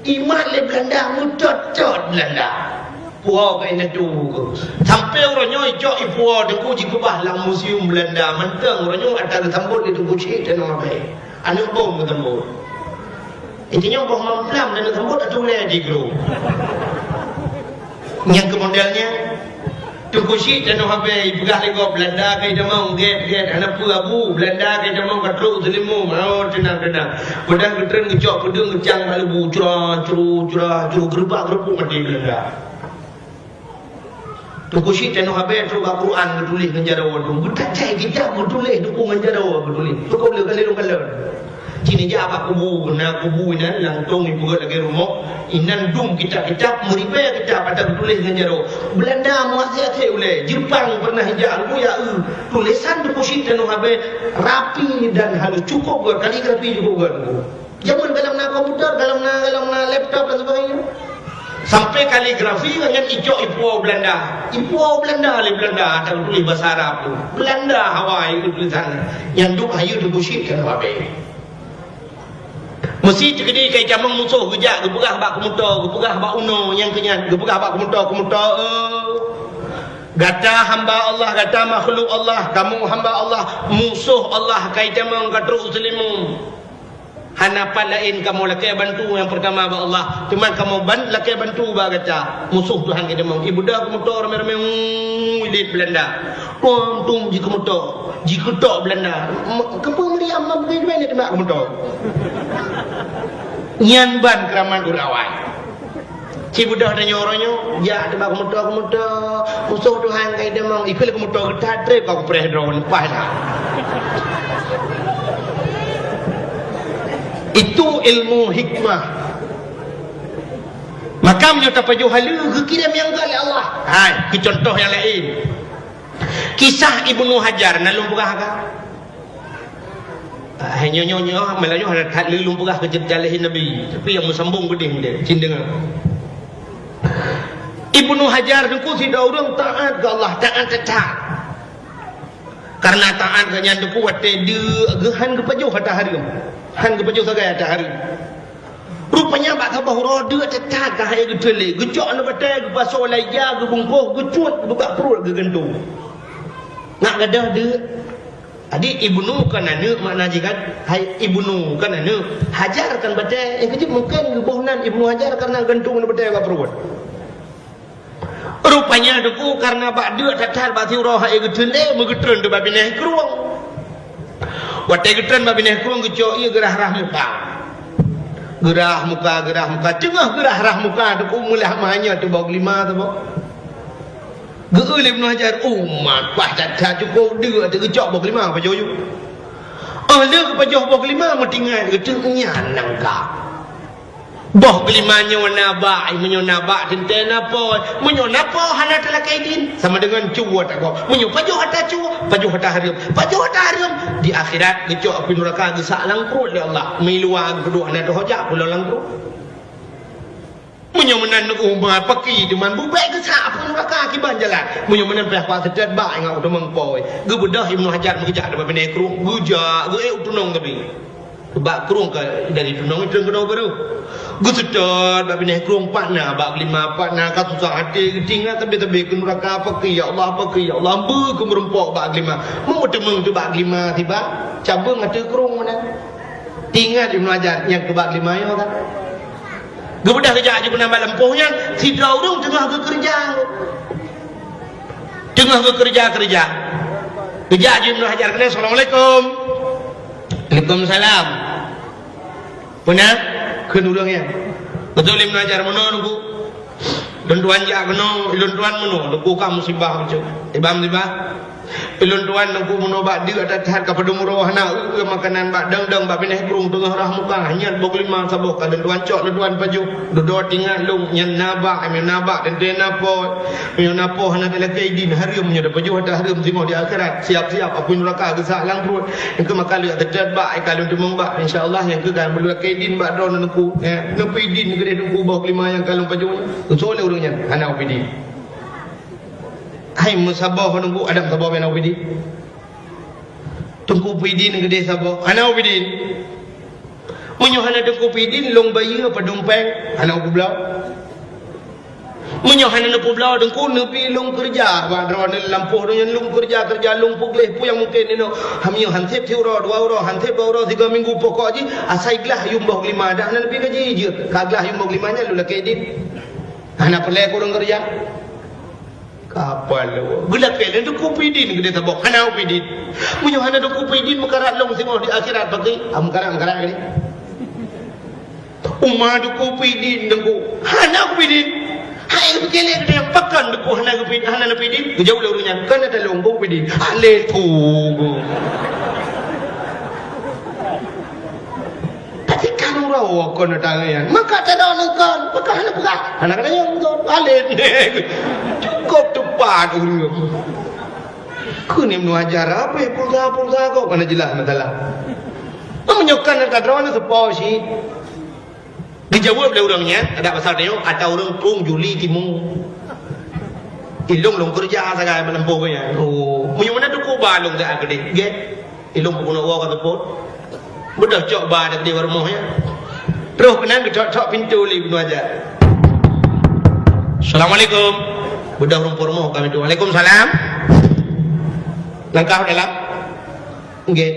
Imat lé Beulanda, meutot-tot Beulanda. Puwoe keu inan tu. Sampoe uroe nyoe icok ipuwoe Teungku jikeubah lam museum Beulanda. Mantong uroe nyoe ata geusambot lé Teungku Chik Tanoh Abèe. Aneuk bom geusambot. Inti nyoe boh mamplam dan sambot atulèe di gru. Nyang keu model nyan, Teungku Chik Tanoh Abèe ipeugah lé gob Beulanda ka itamong gèt-gèt, hana peue Abu, Beulanda ka itamong ka trok Teulimu, oh, teunang-teunang. Padahai geutreun geucok peudeueng geucang bak leubu, cura, curu, cura, curu, geureubak-geureubuk maté Beulanda. Teungku Chik Tanoh Abèe trok bak Quran geutuléh ngon jaroe tu. Geutat jai kitab geutuléh, dukung ngon jaroe geutuléh. Cukup lé kali lôn kalon. Cit neujak bak kubu, na kubu inan, langsông ipeugöt lagèe rumoh. Inan dum kitab-kitab, meuribèe kitab ata geutuléh ngon jaroe. Beulanda meuaséh-aséh ulèe, Jeupang pernah ijak, lôn jak eu. Tulésan Teungku Chik Tanoh Abèe rapi dan halus, cukup göt, kaligrafi cukup göt. Jameun golom na komputer, golom na, golom na laptop dan sebagainya. Sampai kaligrafi nyan icok ipuwoe Beulanda. Ipuwoe Beulanda lé Beulanda, ata geutuléh basa Arab tu. Beulanda hawa tulisan nyan. Nyan duek hayeue Teungku Chik Tanoh Abèe. Meusi teukeudi ka itamong musoh geujak geupeugah bak keumoto, geupeugah bak unoe nyang keu nyan, geupeugah bak keumoto, keumoto, eh, gata hamba Allah, gata makhluk Allah, kamoe hamba Allah, musoh Allah ka itamong ka trok u Teulimu. Hana pat laén kamoe lakèe bantu nyang peurtama bak Allah, teuma kamoe ban-, lakèe bantu bak gata. Musoh Tuhan geudeungoe. Ibeudôh keumoto ramé-ramé, uu, idéh Beulanda. Tum-tum jikeumoto, jikeutok Beulanda. M-, keupeue meuriam lam bukét Dubai ni teumak keumoto. Nyan ban keuramat ureueng awai. Ci beudôh tanyoe uroe nyoe, jak teuba keumoto-keumoto, musoh Tuhan ka idamong, ikheun lé keumoto geutat trép ka kupreh droe, leupah dah. Itu ilmu hikmah. Maka meunyoe tapajoh haleue, geukirém nyang gét lé Allah. Hai, keu contoh nyang laén. Kisah Ibnu Hajar, na lôn peugah ka? Ah, nyoe, nyoe, nyoe, malam nyoe hana that lé lôn peugah keu ceurita lahé Nabi, tapi nyang meusambông beudéh deh, cit deungoe. Ibnu Hajar teungku sidroe ureueng taat keu Allah, taat that-that. Kareuna taat geuh nyan teungku watèe deuk geuh han geupajoh ata hareuem, han geupajoh sagai ata hareuem. Rupanya bak saboh uroe deuk that-that ka han geutreun lé, geucok aneuk batèe, geupasoe lam ija, geubungkôh, geucut, geuba pruet, geugantung. Ngat gadôh deuk. Jadi, Ibnu kan aneuk makna jih kan? Hai, Ibnu kan aneuk, Hajar kan batée. Nyang keujeuet mungken geuboh nan Ibnu Hajar karena gantung batée bak pruet. Rupanya Teungku karena bak deuk that-that bak siuroe hai geuteun lé, meugeutreun teuk bak binéh krueng. Watée geutreun bak binéh krueng geucok ié geurah-rah muka. Geurah muka, geurah muka. Teungoh geurah-rah muka Teungku meulah manyot teuh boh geulima saboh. Geu-eu lé Ibnu Hajar, umat paih that-that cukôp deuk teuh geucok boh geulima pajoh yue. Óh lheueh geupajoh boh geulima meutingai geuteuk nyan nangka. Boh geulima nyoe na bak, meunyoe na bak teuntée na po, meunyoe na po hana talakée idin, sama deungon cue tagob. Meunyoe pajoh ata cue, pajoh ata hareuem, pajoh ata hareuem, di akhirat geucok apui nuraka geusak lam pruet lé Allah. Meuiluwa geupeuduek hana teuhojak pulo lam pruet. Meunyoe meunan umat paki deungon bubek geusak apui nuraka kiban jalan. Meunyoe meunan pih kuat seutôt bak ingat u teumeng poi. Geubeudôh Ibnu Hajar meugeujak teuma binéh krueng, geujak geuék u tunong teubi. Bak krueng ka dari tunong treun keunoe baroe. Geuseutôt bak binéh krueng pat na bak geulima, pat na ka susah até, geutingat sabé-sabé keu nuraka, pakri ya Allah, pakri ya Allah, beu keu meurumpok bak geulima. Meumeuteumong teuh bak geulima tiba, cabeueng ateueh krueng meunan. Tingat Ibnu Hajar nyang keu bak geulima nyoe kan. Geubeudôh geujak jih keunan bak lampôh nyan, sidroe ureuëng teungoh geukeureuja. Teungoh geukeureuja-keureuja. Geujak jih Ibnu Hajar keunan, "Assalamualaikum." "Waalaikumsalam." "Peue na?" kheun ureuëng nyan. Beutôi lé Ibnu Hajar, "Meunoe Teungku. Lôn tuan jak keunoe, lôn tuan meunoe, Teungku ka musibah bacut." "Iban musibah?" "Ilôn tuan Teungku meunoe bak deuk that-that ka padum uroe hana eu-eu makanan bak dong-dong bak binéh krueng teungoh rah muka, hanyot boh geulima saboh ka lôn tuan cok lôn tuan pajoh. Dudoe tingat lôn nyan na bak, meunyoe na bak teuntée na po, meunyoe na po hana talakée idin hareuem, meunyoe tapajoh ata hareuem singoh di akhirat, siap-siap apui nuraka geusak lam pruet. Nyang keu maka lôn seutôt bak, ka lôn teumong bak, insya Allah nyang keu ka meulakée idin bak droeneuh Teungku, eh, neupeu idin keudeh Teungku boh geulima nyang ka lôn pajoh nyan." Geusoe lé ureuëng nyan, "Hana upeu idin." Hai meusaboh Teungku, adak meusaboh bak na upeu idin. Teungku peuidin keudeh saboh, hana upeu idin. Meunyoe hana Teungku peuidin, lôn bayeue padum péng, hana upeu bloe. Meunyoe hana neupeu bloe Teungku, neubi lôn keureuja bak droeneuh lampôh donya, lôn keureuja-keureuja, lôn peugleh peue nyang mungken inoe. Hamiyuh han sép siuroe, dua uroe, han sép dua uroe, sigoe minggu, pokok jih asai glah yuem boh geulima, dak hana neubi gaji jeuet. Ka glah yuem boh geulima nyan lôn lakée idin. Hana peureulée keu ureuëng keureuja. Kapal lewat. Geulakée lé Teungku peuidin keudeh saboh, hana upeu idin. Meunyoe hana Teungku peuidin, meukarat lôn singoh di akhirat, pakri? Ah, meukarat, meukarat keudeh. Uma Teungku peuidin Teungku, hana upeu idin. Hai peureulée keudeh, pakon Teungku hana geupeu-, hana neupeu idin? Geujaweueb lé ureuëng nyan, "Kan ata lôn boh peuidin." Alé Teungku. Tapi kan uroe kon datang nyan. Maka tadong kon, maka hana peugah. Hana keuneuk nyoe kon. Alet. Cukup tepat ureuëng. Keuneuk meuajar apa pulsa-pulsa kok hana jeulaih masalah. Meunyoe kan tadong seupôt cit. Geujaweueb lé ureuëng nyan, adak pasal tanyoe, ata ureuëng krueng Juli Timu. Ilong lôn keureuja sagai meunempôh nyan. Oh, meunyoe meunan Teungku ba lôn geuh keudeh. Gét. Ilong peubunoe woe ka seupôt. Beudôh cok ba teukeudi bak rumoh nyan. Troh keunan geucok-cok pintoe lé Ibnu Hajar. "Assalamualaikum." Beudôh ureuëng po rumoh ka pintoe. "Waalaikumsalam." Langkah dalam. Nggih.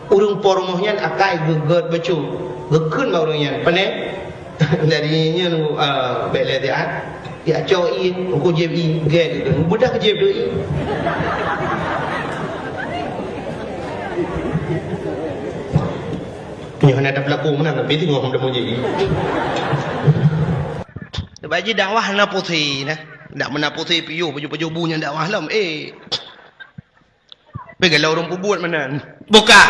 Ureuëng po rumoh nyan akai geugét bacut. Geukheun bak ureuëng nyan. Pane? Jadi nyan, ah, bék lé siat. Ya cok ié, engko jieb ié, gét itu. Mudah jieb tu ié. Nyoe hana ada pelaku meunan, tapi tengok hom demo jieb ié. Bak jih dakwah hana pusé nah. Dak meunan pusé piôh baju-baju bu nyang dakwah lom. Eh. Pih galak ureuëng peubuet meunan. Buka.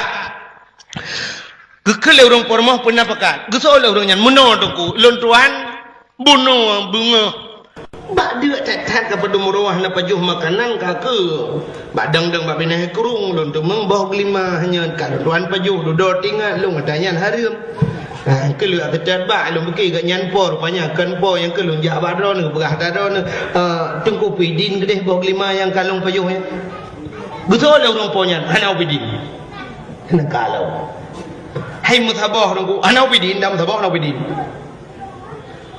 Geukheun lé ureuëng po rumoh peuna pakat. Geusoe lé ureuëng nyan, "Meunoe Teungku, lôn tuan bunoe beungoh." Bak deuk that-that ka padum uroe hana pajoh makanan ka keu. Bak dang-dang bak binéh krueng lôn teumeung boh geulima hanyot ka lôn tuan pajoh, dudoe tingat lôn ata nyan hareuem. Ha, keu lôn ata bak lôn pike gobnyan po, rupanya kon po nyang keu lôn jak bak droeneuh, peugah ata droeneuh, eh, Teungku peuidin keudeh boh geulima nyang ka lôn pajoh nyan. Geusoe lé ureuëng po nyan, hana ubidin. Hana ka lom. Hai meusaboh Teungku, hana ubidin, dak meusaboh hana ubidin.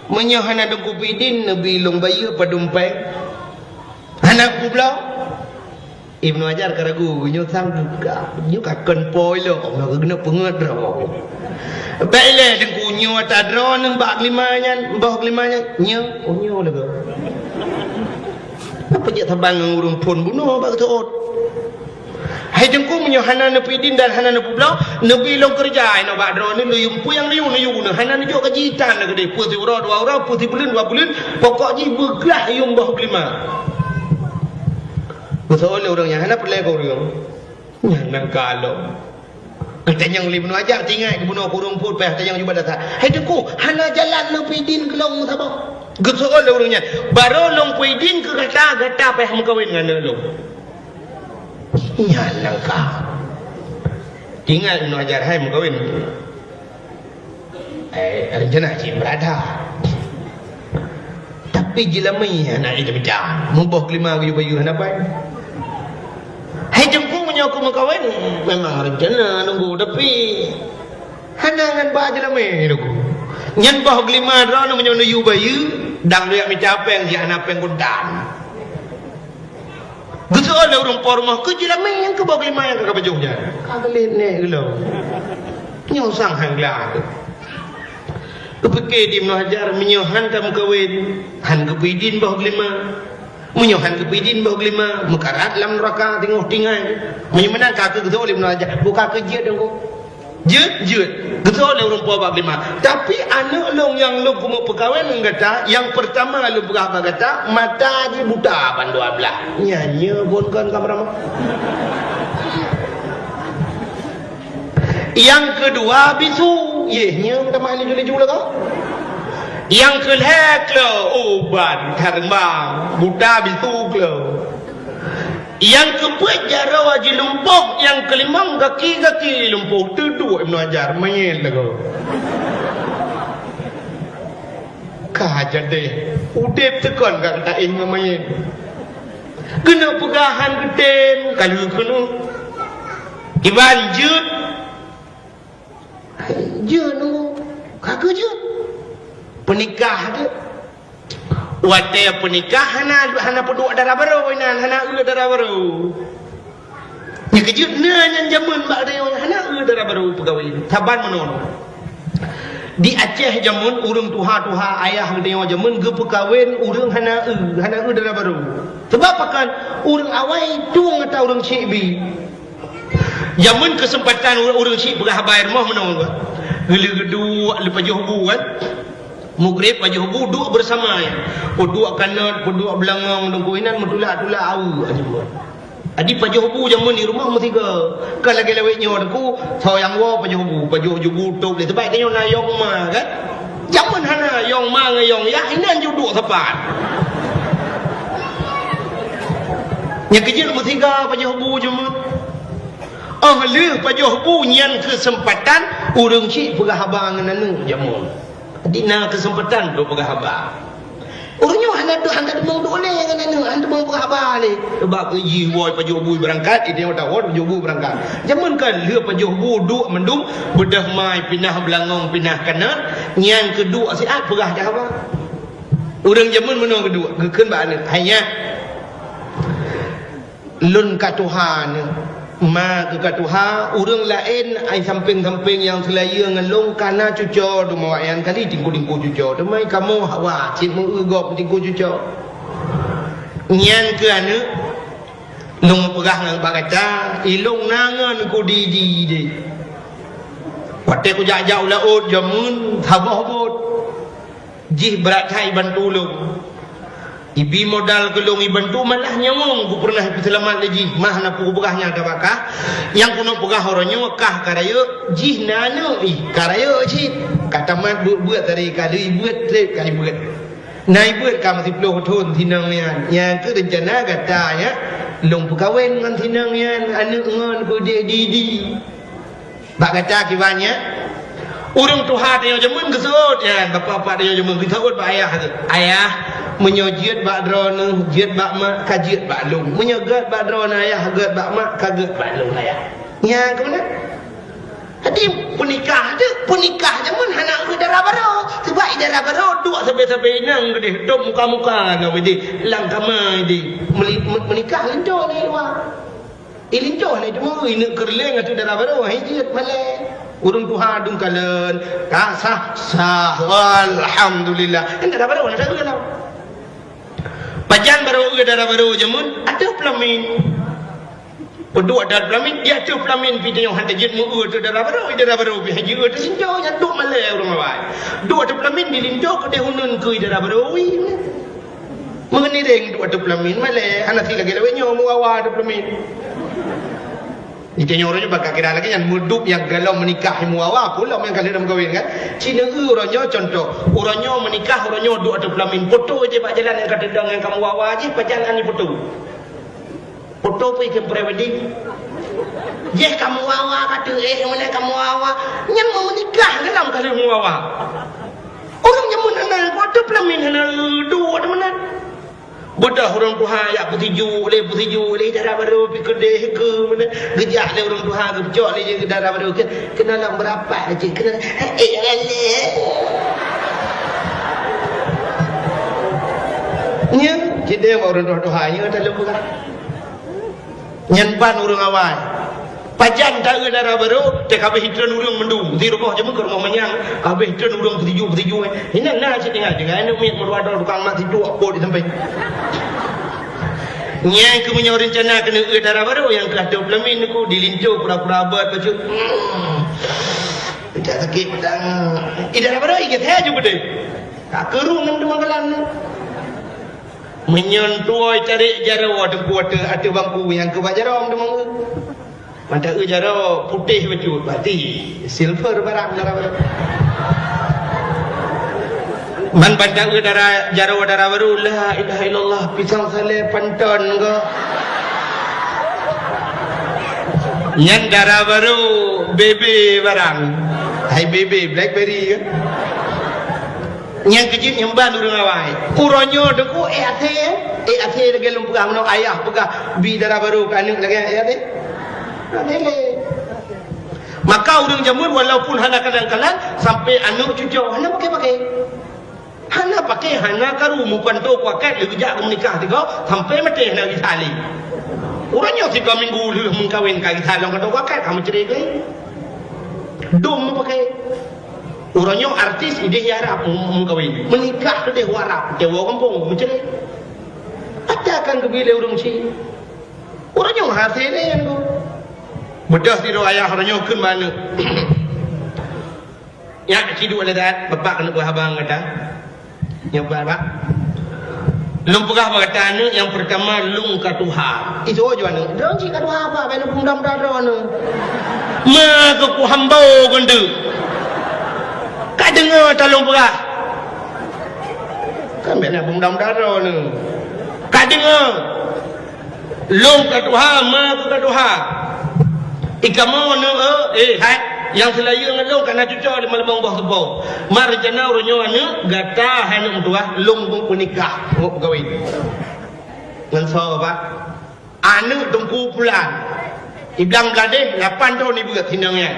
Meunyoe hana Teungku peuidin, neubi lôn bayeue padum péng. Hana kubloe. Ibnu Hajar ka ragu, nyoe sang ka, nyoe ka kon po ilok, maka keuneuk peungeut droe. Bèk ilèe Teungku, nyoe ata droeneuh bak glima nyan, boh glima nyan, nyoe, oh, nyoe lagèe. Apa jak saban ngon ureueng phôn bunoe bak geuseuôt? Hai Teungku, meunyoe hana neupeuidin dan hana neupeubloe, neubi lôn keureuja inoe bak droeneuh, neuyue peue nyang neuyue, neuyue, hana neujok gaji tan lagèe deh, peue siuroe dua uroe, peue sibuleuen dua buleuen, pokok jih beugrah yuem boh glima. Geuseuôt lé ureueng nyan, hana peureulèe keu ureueng. Nyan na ka lom. Geutanyong lé Ibnu Hajar, tinggai keu bunoe keu ureueng phôn, payah tanyong jubah dasar. Hai Teungku, hana jalan neupeuidin keu lôn saboh. Geuseuôt lé ureueng nyan, barô lôn peuidin keu gata, gata payah meukawen ngon aneuk lôn. Nyan na ka. Tinggai Ibnu Hajar, hai meukawen. Eh, rencana cit beurada. Tapi jeulamé hana jiteubiet. Muboh glima geuyue bayeue hana pai. Hai Teungku, meunyoe ku meukawen, memang rencana nunggu, tapi hana ngon ba jeulamé nunggu. Nyan boh glima droeneuh meunyoe neuyue bayeue, dang lôn jak mita péng, jak hana péng guntan. Geuseuôt lé ureueng po rumoh, keu jeulamé nyang keu boh glima nyang ka pajoh nyan. Ka geulet nèk geulom. Nyoe sang han glah teuh. Geupike di Ibnu Hajar, meunyoe han ka meukawen, han geupeuidin boh glima. Meunyoe han geupeuidin boh glima, meukarat lam neuraka teungoh tinggai. Meunyoe meunan ka keu geuseuôt lé Ibnu Hajar, buka keu jeuet Teungku. Jeuet, jeuet. Geuseuôt lé ureueng po bak glima. Tapi aneuk lôn nyang lôn keuneuk peukawen ngon gata, nyang peurtama lôn peugah bak gata, mata jih buta ban dua blah. Nyan nyoe phôn kon ka meuramah. Nyang keudua bisu, yeh nyoe meutamah laju-laju lagoe. Nyang keulhèe klo, oh ban kareumbang, buta bisu klo. Nyang keupeuet jaroe jih lumpoh, nyang keulimong gaki-gaki lumpoh, teuduek Ibnu Hajar, manyét lagoe. Ka jadeh, udeb teukon ka geuta-éh ngon manyét. Keuneuk peugah han geutem, ka lheueh keunoe. Iban jeuet, jeuet nunggu, ka keu jeuet. Peunikah jeuet. Watèe peunikah hana, hana peuduek dara barô inan, hana eu dara barô. Nyang keujeuet na nyan jameun bak geutanyoe hana eu dara barô peukawen. Saban meunoe. Di Aceh jameun ureueng tuha-tuha ayah geutanyoe jameun geupeukawen ureueng hana eu, hana eu dara barô. Sabab pakon ureueng awai tueng ata ureueng syik bi. Jameun keuseumpatan ureueng syik peugah haba i rumoh meunoe. Geulheueh geuduek lé pajoh bu kan. Mugreb pajoh bu duek beurasama nyan. Peuduek kanot, peuduek beulangong, deungon inan meutulak-tulak aweuk aja buet. Jadi pajoh bu jameun di rumoh meusigoe. Kon lagèe lawét nyoe Teungku, soe nyang woe pajoh bu, pajoh ju bu tôb lé. Sabab tanyoe na yong ma kan. Jameun hana yong ma ngon yong yah, inan ju duek sapat. Nyang keujeuet meusigoe pajoh bu jameun. Óh lheueh pajoh bu nyan keuseumpatan ureueng syik peugah haba ngon aneuk jameun. Jadi na keuseumpatan untuk peugah haba. Ureueng nyoe hana deuh, hana teumong duek lé ngon aneuk, hana teumong peugah haba lé. Sabab jih woe pajoh bu beurangkat, idéh watèe woe pajoh bu beurangkat. Jameun kan lheueh pajoh bu duek mandum, beudôh mai pinah beulangong, pinah kanot, nyan keuduek siat peugah jak haba. Ureueng jameun meunoe keuduek, geukheun bak aneuk, "Hai nyak, lôn ka tuha nyoe, ma keuh ka tuha, ureueng laén ai sampéng-sampéng nyang seulayeue ngon lôn ka na cuco, teuma awaknyan kali tingku-tingku cuco, teuma kamoe hawa cit meu-eu gob tingku cuco. Nyan keuh aneuk, lôn peugah ngon bak gata, ilôn na ngon kudidi deh. Watèe kujak-jak u laôt jameun, saboh bot." Jih brat that ibantu lôn. Ibi modal keu lôn ibantu malah nyawöng kupeureunah ipeuseulamat lé jih, mah na peue kupeugah nyang tabakah. Nyang keuneuk peugah uroe nyoe kah ka rayeuk, jih na aneuk ih ka rayeuk cit. Ka tamat beuet-beuet tadi ka lheueh ibeuet trép ka ibeuet. Na ibeuet ka meusiplôh thon sinong nyan. Nyan keuh reuncana gata nyak lôn peukawen ngon sinong nyan, aneuk ngon peudeh didi. Bak gata kiban nyan, ureueng tuha tanyoe jameun geuseuôt nyan, bapak-bapak tanyoe jameun geuseuôt bak ayah geuh, "Ayah, meunyoe jeuet bak droeneuh, jeuet bak mak, ka jeuet bak lôn. Meunyoe gèt bak droeneuh ayah, gèt bak mak, ka gèt bak lôn ayah." Nyan keuh meunan. Jadi peunikah tu, peunikah jameun hana eu dara barô. Sabab i dara barô duek sabe-sabe inong geudeh, dum muka-muka ngon udeh, lam kama udeh. Meuli-, me-, meunikah linto di luwa. Ilinto lé teuma ineuk keureuléng ateueh dara barô, hai jeuet malée. Ureuëng tuha dum kalon, ka sah, sah, alhamdulillah. Kan dara barô na dara barô. Pajan barô eu dara barô jameun ateueh peulamin. Peuduek dara peulamin, di ateueh peulamin pih tanyoe hana jeuet meu eu ateueh dara barô, dara barô pih hai jeuet eu teuh linto nyan duek malée ureuëng awai. Duek ateueh peulamin di linto keudeh uneun keu dara barô wi. Meunireng duek ateueh peulamin malée, hana si lagée lawét nyoe meuwawa ateueh peulamin. Di tanyoe uroe nyoe bak kira lagée nyan meuduek nyang galom meunikah meuwawa, peue lom nyang ka lheueh meukawen kan. Ci neu eu uroe nyoe contoh, uroe nyoe meunikah, uroe nyoe duek ateueh peulamin, poto jih bak jalan nyang ka teudong nyang ka meuwawa jih pajan ani poto. Poto pih keu pre-wedding. Jih ka meuwawa ka teuh, eh, meunan ka meuwawa. Nyan meunikah galom ka lheueh meuwawa. Ureuëng jameun hana, poto peulamin hana eu duek ateueh meunan. Beudôh ureuëng tuha jak peusijuek lé, peusijuek lé, dara barô pih keudeh keu meunan. Geujak lé ureuëng tuha geupeucok lé jih dara barô keu, keunoe lom beurapat cit, keunoe, eh, eh, eh. Nyan, cit deh bak ureuëng tuha-tuha nyoe taleueng peugah. Nyan ban ureuëng awai. Pajan ta eu dara barô, teuh ka abéh itreun ureuëng mandum. Di rumoh jameun keu rumoh manyang, ka abéh itreun ureuëng peusijuek-peusijuek. Inan na cit tinggai, tinggai aneuk miet meudua droe tukang mat sijuek pot di sampéng. Nyang keu meunyoe reuncana keuneuk eu dara barô nyang keu ateueh peulamin ku dilinto pura-pura abot bacut. Hmm. Tidak sakit pedang. Ih, dara barô ih, geusé ju beudeh. Tak keurung ngon teuma galan ni. Meunyoe tuwoe carek jaroe teungku ateueh, ateueh bangku nyang keu bak jaroe teuma. Mantong eu jaroe putéh bacut, berarti silver barang dara barô. Man ban ta eu dara, jaroe dara barô, la ilaha illallah, pisang salé panton ko. Nyan dara barô, bebe barang. Hai bebe, blackberry ke? Nyang keujeuet nyang ban ureuëng awai. Uroe nyoe deungoe, eh, até, eh, até lagée lôn peugah meunoe ayah peugah bi dara barô keu aneuk lagée, eh, até. Até lé. Maka ureuëng jameun walaupun hana kalan-kalan, sampai aneuk cucoe hana pakai-pakai. Hana pakai, hana karu, meupanto kuakat lé geujak keu meunikah tiga, sampai maté hana gisa lé. Uroe nyoe tiga minggu lheueh meukawen ka gisa lom ka kuakat, ka meucre lé. Dum meupakai. Uroe nyoe artis ideh i Arab meukawen. Meunikah keudeh u Arab, tewoe gampông, meucre. Ata kan geubi lé ureuëng ci. Uroe nyoe hase lé nyan ku. Beudôh sidroe ayah uroe nyoe kheun bak aneuk. Nyak ci duek lé that, bapak keuneuk beuhaba ngon gata. Nyoe, Pak, Pak. Lôn peugah bak gata aneuk, nyang peurtama lôn ka tuha. Isoe ju aneuk, "Droe cit ka tuha, Pak, bèk neupeudaram droeneuh." Ma keu kuhambo keuneuk. Ka deungoe ta lôn peugah. Kan bèk neupeudaram droeneuh. Ka deungoe. Lôn ka tuha, ma keu ka tuha. Ikamoe neu, eh, hai, nyang seulayeue ngon lôn ka na cucoe di malam boh seupôt. Ma reuncana uroe nyoe aneuk, gata hai aneuk meutuah, lôn peunikah ngon peugawe. Ngon soe, Pak? Aneuk Teungku Pulan. Iblang Bladeh, lapan thon ibeuet sinong nyan.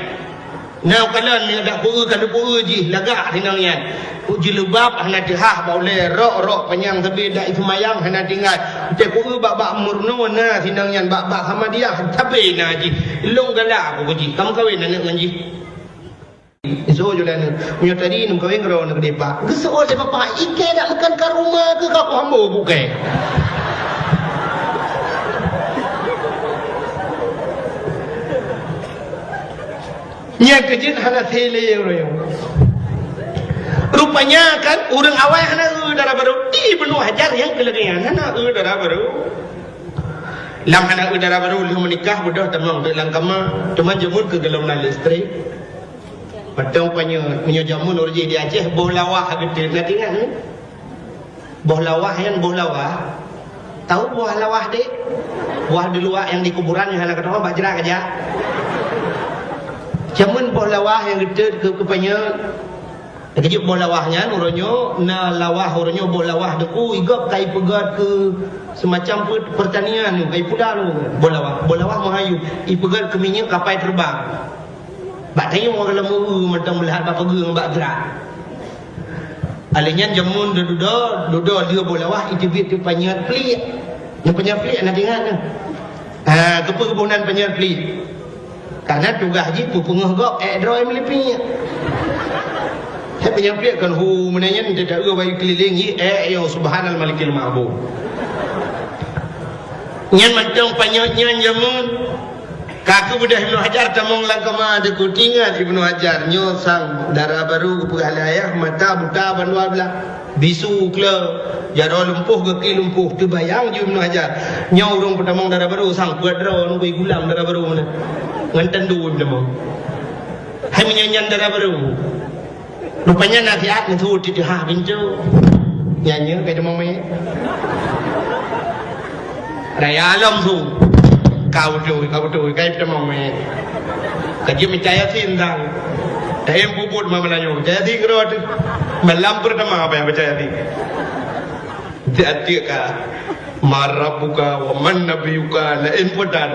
Na kalon nyang dak peu-eu ka lheueh peu-eu jih lagak sinong nyan. Ku jilbab hana teuhah bak ulèe, rok-rok panyang sabé dak iseumayang hana tinggai. Teuh peu-eu bak-bak meurunoe na sinong nyan, bak-bak Samadiyah sabé na jih. Lôn galak ku jih, ka meukawen aneuk ngon jih. Isoe ju lé aneuk, meunyoe tadi neumeukawen keudroe aneuk deh, Pak. Geuseuôt lé bapak, "Ikei dak meukan ka rumoh keu ka kuhambo bukée." Nyan keuh jeuet hana sélé ureuëng. Rupanya kan ureuëng awai hana eu dara barô, di Ibnu Hajar nyang keu lagée nyan hana eu dara barô. Lam hana eu dara barô lheueh meunikah beudôh tamong deuek lam kama, teuma jameun keu golom na listrik. Mantong panyöt, meunyoe jameun ureuëng jih di Aceh boh lawah geuteut, na teuingat nyoe? Boh lawah nyan boh lawah. Tahu boh lawah deh? Boh di luwa nyang di kuburan nyang hana keudroe bak jrat aja. Jameun boh lawah nyang geuteut keu, keu panyöt. Keujeuet boh lawah nyan uroe nyoe na lawah, uroe nyoe boh lawah deku igop ka ipeugöt keu semacam pe-, pertanian nyoe, ka ipula nyoe boh lawah. Boh lawah meuhayu ipeugöt keu minyeuk kapai teubang. Bak tayue lam eu mantong meulihat bak peugeueng bak jrat. Alèh nyan jameun dudoe, dudoe lheueh boh lawah iteubiet keu panyöt pliek. Nyang panyöt pliek na teuingat nyoe? Ha, keupeue geuboh nan panyang pliek? Karena tugaih jih peupeungoh gob ék droe meulipik. Hai panyang pliek kon hu meunan nyan, teuta eu bayi keulileng jih ék yo subhanal malikil ma'bud. Nyan mantong panyang nyan jameun. Ka keubeudôh Ibnu Hajar tamong lam kama teuku, teuingat Ibnu Hajar nyoe sang dara barô geupeugah lé ayah mata buta ban dua blah. Bisu kle, jaroe lumpoh, gaki lumpoh. Teubayang ju Ibnu Hajar. Nyoe ureuëng peutamong dara barô sang peuet droe ngon gulam dara barô na. Ngon tandu peutamong. Hai meunyan nyan dara barô. Rupanya nasihat meusu teuhah pintoe. Nyan nyoe kai tamong mé. Raya lom su. Kau tu, kau tu, kai tamong mé. Ka jeuet mita Yasin sang. Taém pubut ma Meulayu. Mita Yasin keudroe tu. Malam pertama apa yang baca Yasin? Tiek-tiek ka. Man rabbuka wa man nabiyuka, laén peue dan.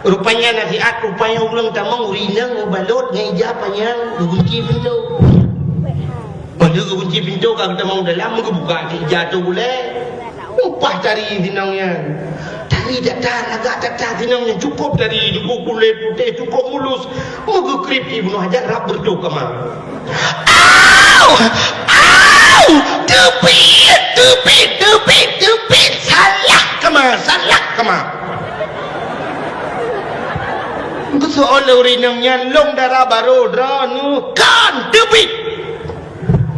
Rupanya nasihat, rupanya ureuëng tamong ureuëng inong meubalot ngon ija panyang geugunci pintoe. Padahai geugunci pintoe ka geutamong dalam, geubuka ija tu bulée. Upah tari sinong nyan. Tari that-that, lagak that-that sinong nyan, cukup tari, cukup kulét putéh, cukup mulus. Meugeukrip Ibnu Hajar rab beureutoh kama. Au! Au! Teubiet, teubiet, teubiet, teubiet! Salah kama, salah kama! Geuseuôt lé ureuëng inong nyan, lôn dara barô droeneuh, kon teubiet!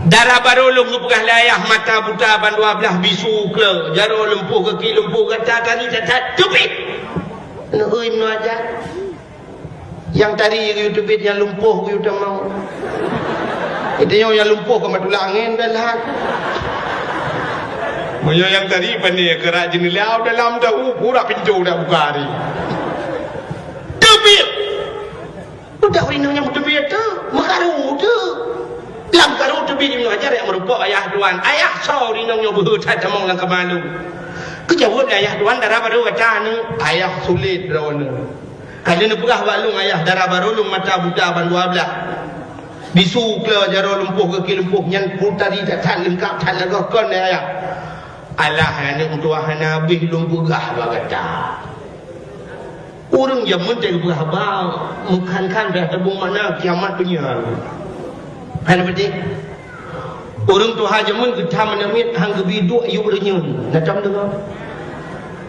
Dara barô lôn geupeugah lé ayah mata buta ban dua blaih, bisu kle, jaroe lumpoh, gaki lumpoh, gata tari that-that, teubiet! Neueu Ibnu Hajar. Nyang tari geuyue teubiet, nyang lumpoh geuyue tamong. Geutanyoe nyang lumpoh ka matulak angén dan lahat. Meunyoe nyang tari pane keurak jeuneulia dalam tahu, pura pintoe dak buka hari. Teubiet! Udah ureuëng nyang teubiet tu, meukaru tu. Lam karu teubiet Ibnu Hajar nyang meureumpok ayah tuan. Ayah, soe ureuëng nyoe beuhe that tamong lam kama lôn? Geujaweueb lé ayah tuan, dara barô gata nyoe. Ayah, sulet droeneuh. Ka lheueh neupeugah bak lôn ayah, dara barô lôn mata buta ban dua blaih. Bisu kle, jaroe lumpoh, gaki lumpoh, nyan pun tari that-that leungkap that lagée kon lé ayah. Alah, aneuëk meutuah, hana habéh lôn peugah bak gata. Ureuëng jameun teupeugah haba meukhan-khan bak tabong makna kiamat donya. Hana beutôi. Ureuëng tuha jameun geutam aneuk miet han geubi duek yub reunyeun. Na tom deungoe?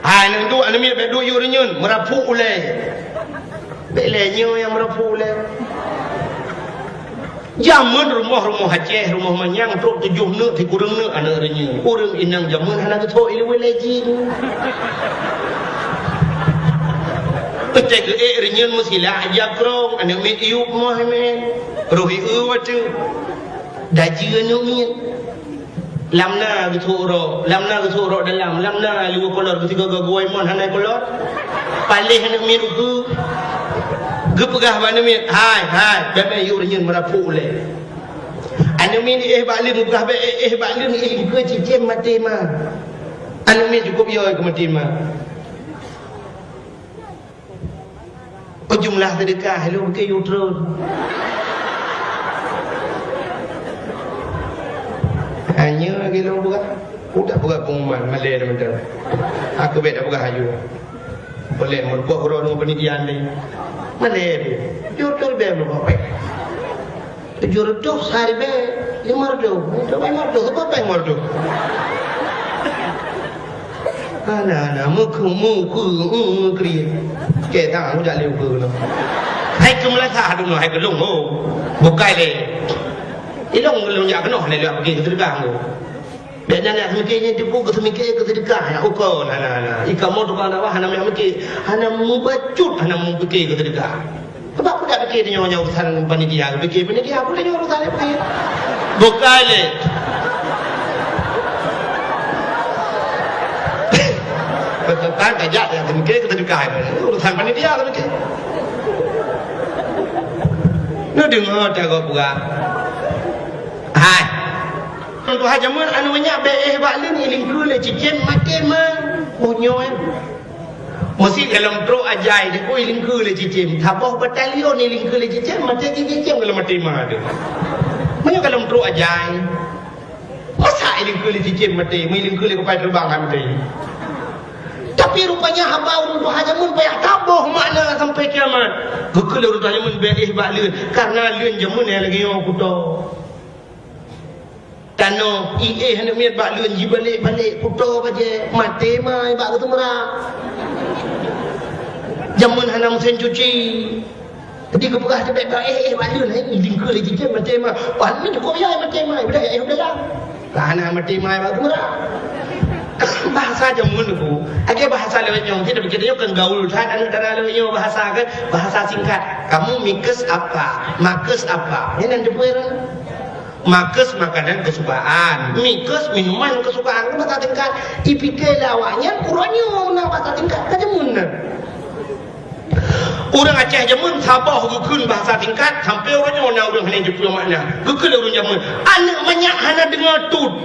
Hai aneuk duek, aneuk miet bék duek yub reunyeun, meurapuk ulée. Bék lé nyoe nyang meurapuk ulée. Jameun rumoh-rumoh Aceh, rumoh manyang trok tujoh neuk, sikureueng neuk aneuk reunyeun. Ureuëng inong jameun hana geutho ilée lé jih. Teutek geuék reunyeun meusilak jak krong, aneuk miet yub moh mén. Roh ié watée. Dajeue aneuk miet. Lam na geusok rok, lam na geusok rok dalam, lam na luweue kolor, geusigoe-goe mon hana kolor. Paléh aneuk miet ukeue. Geupeugah bak aneuk miet, "Hai, hai, bék-bék yub reunyeun meurapuk ulée." Aneuk miet éh bak leueng, geupeugah bék éh bak leueng, éh dikeue cicém maté ma. Aneuk miet cukôp yo keu maté ma. Jumlah seudeukah lôn keu yub treun. Hanya lagée lôn peugah. Udah peugah pengumuman, malée dah mantong. Aku bék dah peugah aju. Boleh meureumpok uroe ngon peunidian deh. Malée tu. Yub treun bék meureumpok. Tujoh reutôh, siribée limong reutôh. Reutôh limong reutôh, siapa péng limong reutôh? Hana, hana, meukeue, meukeue, meukeue. Oke, tangan aku jak lé ukeue keunoe. Hai keu meulasa dulu, hai keu lôn, ho. Bukai lé. Ilong lôn jak keunoe, lé lôn pergi keu teuga, ho. Bék na, na, seumiké nyan tipu, keu seumiké, keu seudeukah, ya, ukeue, na, na, na. Ika mo tukang dakwah, hana meumiké, hana meubacut, hana meupiké keu seudeukah. Sebab peue dak pike tanyoe nyang urusan panitia, pike panitia pun tanyoe urusan lain pike. Bukai lé. Peserta tajak nyang pike kita juga urusan panitia pike. Neudeungoe tagoe peugah. Hai. Tuha jameun anu nyak bék éh bak leueng, ilingkeue lé cicém maté ma. Oh nyoe. Meusi golom trok ajai, dikui lingkeue lé cicém. Saboh batalion ilingkeue lé cicém, maté cicém golom maté ma teuh. Meunyoe golom trok ajai, masa ilingkeue lé cicém maté, meulingkeue lé kupai teubang han maté. Tapi Tapi rupanya haba ureuëng tuha jameun payah taboh makna sampai kiamat. Geukheun lé ureuëng tuha jameun bèk éh bak leuen, kareuna leuen jameun nyang lagèe nyoe kuto. Tanoh, iéh aneuk miet bak leuen jibalek-balek kuto bajèe, maté mai bak geuteumeurak. Jameun hana meusén cuci. Jadi geupeugah teuh bèk bak éh, éh bak leuen, hai, lingkeu lé jijeuem maté mai. Wah, nyoe cukôp yai maté mai, udah éh udah lam. Lah hana maté mai bak geuteumeurak. Bahasa jameun ku, lagèe bahasa lewat nyoe, kita pikir nyoe kan gaul that aneuk dara lewat nyoe bahasa kan, bahasa singkat. Kamu mikes apa? Makes apa? Nyan nan teupeue. Makes makanan kesukaan, mikes minuman kesukaan, kan bahasa tingkat. Ipike lé awaknyan uroe nyoe na bahasa tingkat ka jameun na. Ureuëng Aceh jameun saboh geukheun bahasa tingkat sampai uroe nyoe na ureuëng hana jipeu makna. Geukheun lé ureuëng jameun, aneuk manyak hana deungoe tut.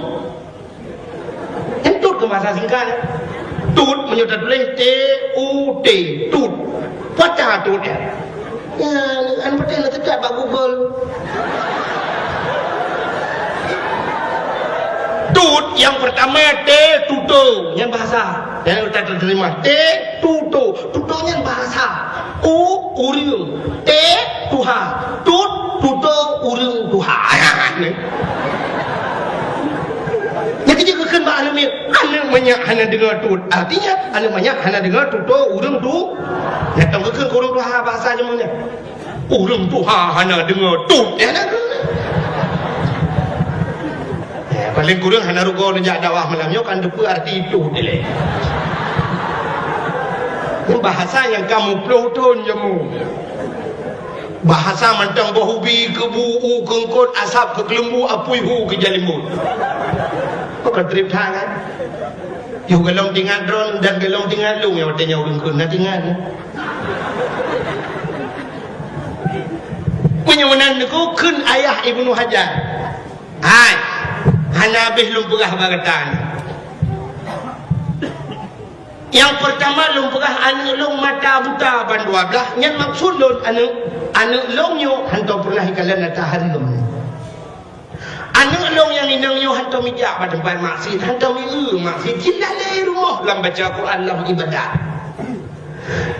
Nyan tut keu bahasa singkat. Tut, meunyoe tatuléh T U T, tut. Peue tut nyan? Ya, an peuteh na teutab bak Google. Tut nyang pertama T, tuto, nyan bahasa. Nyan utak teurimong. T, tuto. Tuto nyan bahasa. U, ureuëng. T, tuha. Tut, tuto, ureuëng tuha. Nyan keuh jeuet geukheun bak aneuk miet, aneuk manyak hana deungoe tut. Artinya, aneuk manyak hana deungoe tuto ureuëng tu. Nyan tong geukheun keu ureuëng tuha bahasa jameun nyan. Ureuëng tuha hana deungoe tut. Ya, na. Eh, paling kurang hana rugoe neujak dakwah malam nyoe kan teupeue arti tut ilèe. Nyan bahasa nyang ka muplôh thôn jameun. Bahasa mantong boh ubi keu bu u keu eungkôt asab keu keuleumbu apui hu keu jalimbot. Kok ka trép that kan? Yoh golom tingat droe dan golom tingat lôn nyang watèe nyoe ureuëng kheun na tingat. Meunyoe meunan neukheun ayah Ibnu Hajar. Hai, hana habéh lôn peugah bak gata nyoe. Nyang peurtama lôn peugah aneuk lôn mata buta ban dua blaih, nyan maksud lôn aneuk, aneuk lôn nyoe hantom peureunah ikalon ata hareuem. Aneuk lôn nyang inong nyoe hantom ijak bak teumpat maksiet, hantom ieu maksiet, jih lalé rumoh lam baca Quran, lam ibadat.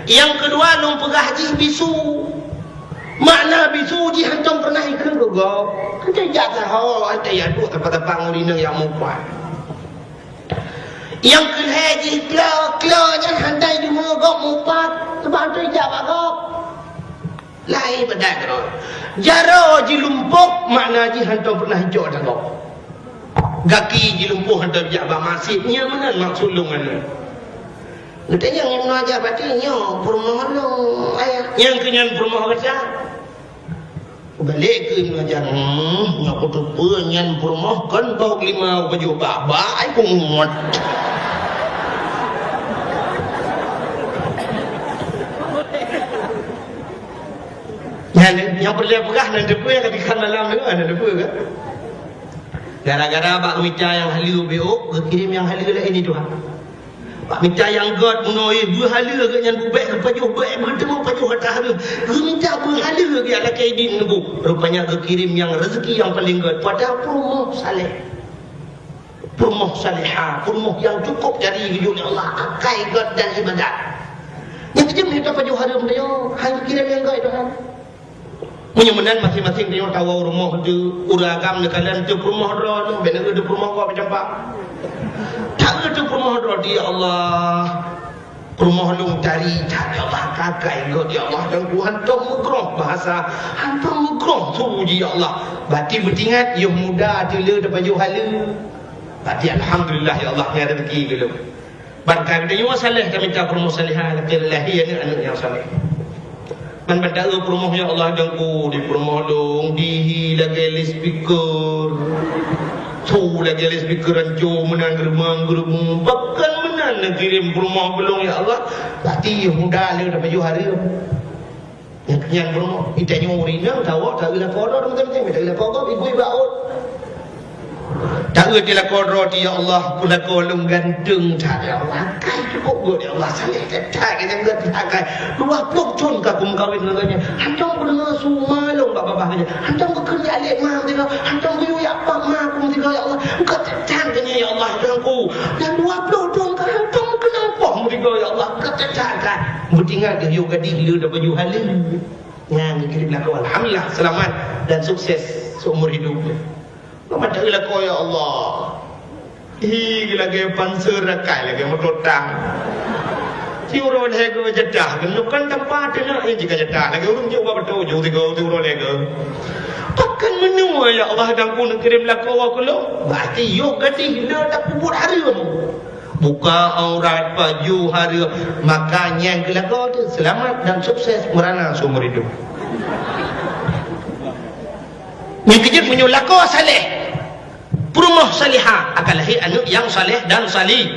Nyang keudua lôn peugah jih bisu. Makna bisu jih hantom peureunah ikheun keu gob. Hantom ijak saho, hantom ijak duek teumpat-teumpat ngon inong nyang mupat. Nyang keulhèe jih klo, klo nyan hana deungoe gob mupat, sabab hana ijak bak gob. Laén ibadat keudroe. Jaroe jilumpoh makna jih hantom peureunah ijok ata gob. Gaki jilumpoh hantom ijak bak maksiet, nyan meunan maksud lôn nyan. Geutanyong Ibnu Hajar, "Berarti nyoe peurumoh lôn, ayah?" Nyang keu nyan peurumoh gata? Balek keu Ibnu Hajar, "Hmm, nyoe kuteupeue nyan peurumoh kon boh lima pajoh bak-bak ai kuengkot." Nyan, nyang peureulèe peugah nan teupeue nyang ka dikheun malam nyoe, nan teupeue kan? Gara-gara bak mita nyang haleue B O, geukirém nyang haleue laén di tuha. Bak mita nyang gèt meunoe beuhaleue geuh nyan bubèk geupajoh bèk beuteumèe pajoh ata hareuem. Geumita beuhaleue geuh lakèe idin nunggu. Rupanya geukirém nyang rezeki nyang paleng gèt. Padahai peurumoh saleh. Peurumoh salehah, peurumoh nyang cukup jari geujok lé Allah, akai gèt dan ibadat. Nyang keujeum mita pajoh hareuem tanyoe, han geukirém nyang gèt Tuhan. Meunyoe meunan maséng-maséng tanyoe tawoe rumoh teuh, ureueng agam neukalon teuh peurumoh droe, bèk na teuh peurumoh gob campak. Taeu teuh peurumoh droe, "Ya Allah, peurumoh lôn tari that, ya Allah, kakai gèt, ya Allah, dan ku hantom meugroh bahasa, hantom meugroh su jih, ya Allah." Bati beutingat, yoh muda teuh le tapajoh haleue. Bati alhamdulillah, ya Allah, nyan rezeki geuh lôn. Ban ka geutanyoe saleh, tamita peurumoh salehah, lakèe lahé aneuk-aneuk nyang saleh. Ban ban taeu peurumoh, ya Allah, dan ku di peurumoh lôn dihi lagèe loudspeaker. Su lagèe loudspeaker ranco meunan geureumeung-geureumeung. Bahkan meunan neukirém peurumoh keu lôn, ya Allah. Bati muda le tapajoh hareuem. Nyan peurumoh, geutanyoe ureueng inong tawoe, taeu lakoe droe, teuma-teuma, taeu lakoe gob, ibu iba ot. Taeu teuh lakoe droe teuh, ya Allah, lakoe lôn ganteng that, ya Allah. Akai cukup gèt, ya Allah, saleh that, that, gèt, gèt, akai. Dua ploh thon ka kumeukawen ngon gobnyan. Hantom kudeungoe su ma lôn bak babah gobnyan. Hantom geukheun jak lé ma meusigoe. Hantom geuyue jak pat ma ku meusigoe, ya Allah. Engkau that, that gobnyan, ya Allah, Tuhanku. Dan dua ploh thon ka hantom keunong poh murit Ya Allah, keuteutakan. Beutingat geuh yôh gadih le dan baju haleue. Nyan geukirém lakoe. Alhamdulillah, seulamat dan sukses seumur hidup. Mata lakoe, ya Allah. Hi, lagèe panser rakai, lagèe moto tang. Ci uroe lhèe go jadah, nyoe kan tampa teunak, eh, jika jadah. Lagèe ureueng jok bak beutôi, jok tiga, tiga uroe lhèe go. Pakon meunoe, ya Allah, dan ku neukirém lakoe keu lôn. Berarti yôh gadih le takubur hareuem. Buka aurat, pajoh hareuem, maka nyan keu lakoe teuh seulamat dan sukses meurana seumur hidup. Nyang keujeuet meunyoe lakoe saleh, peurumoh salihah, akan lahé aneuk nyang saleh dan sali.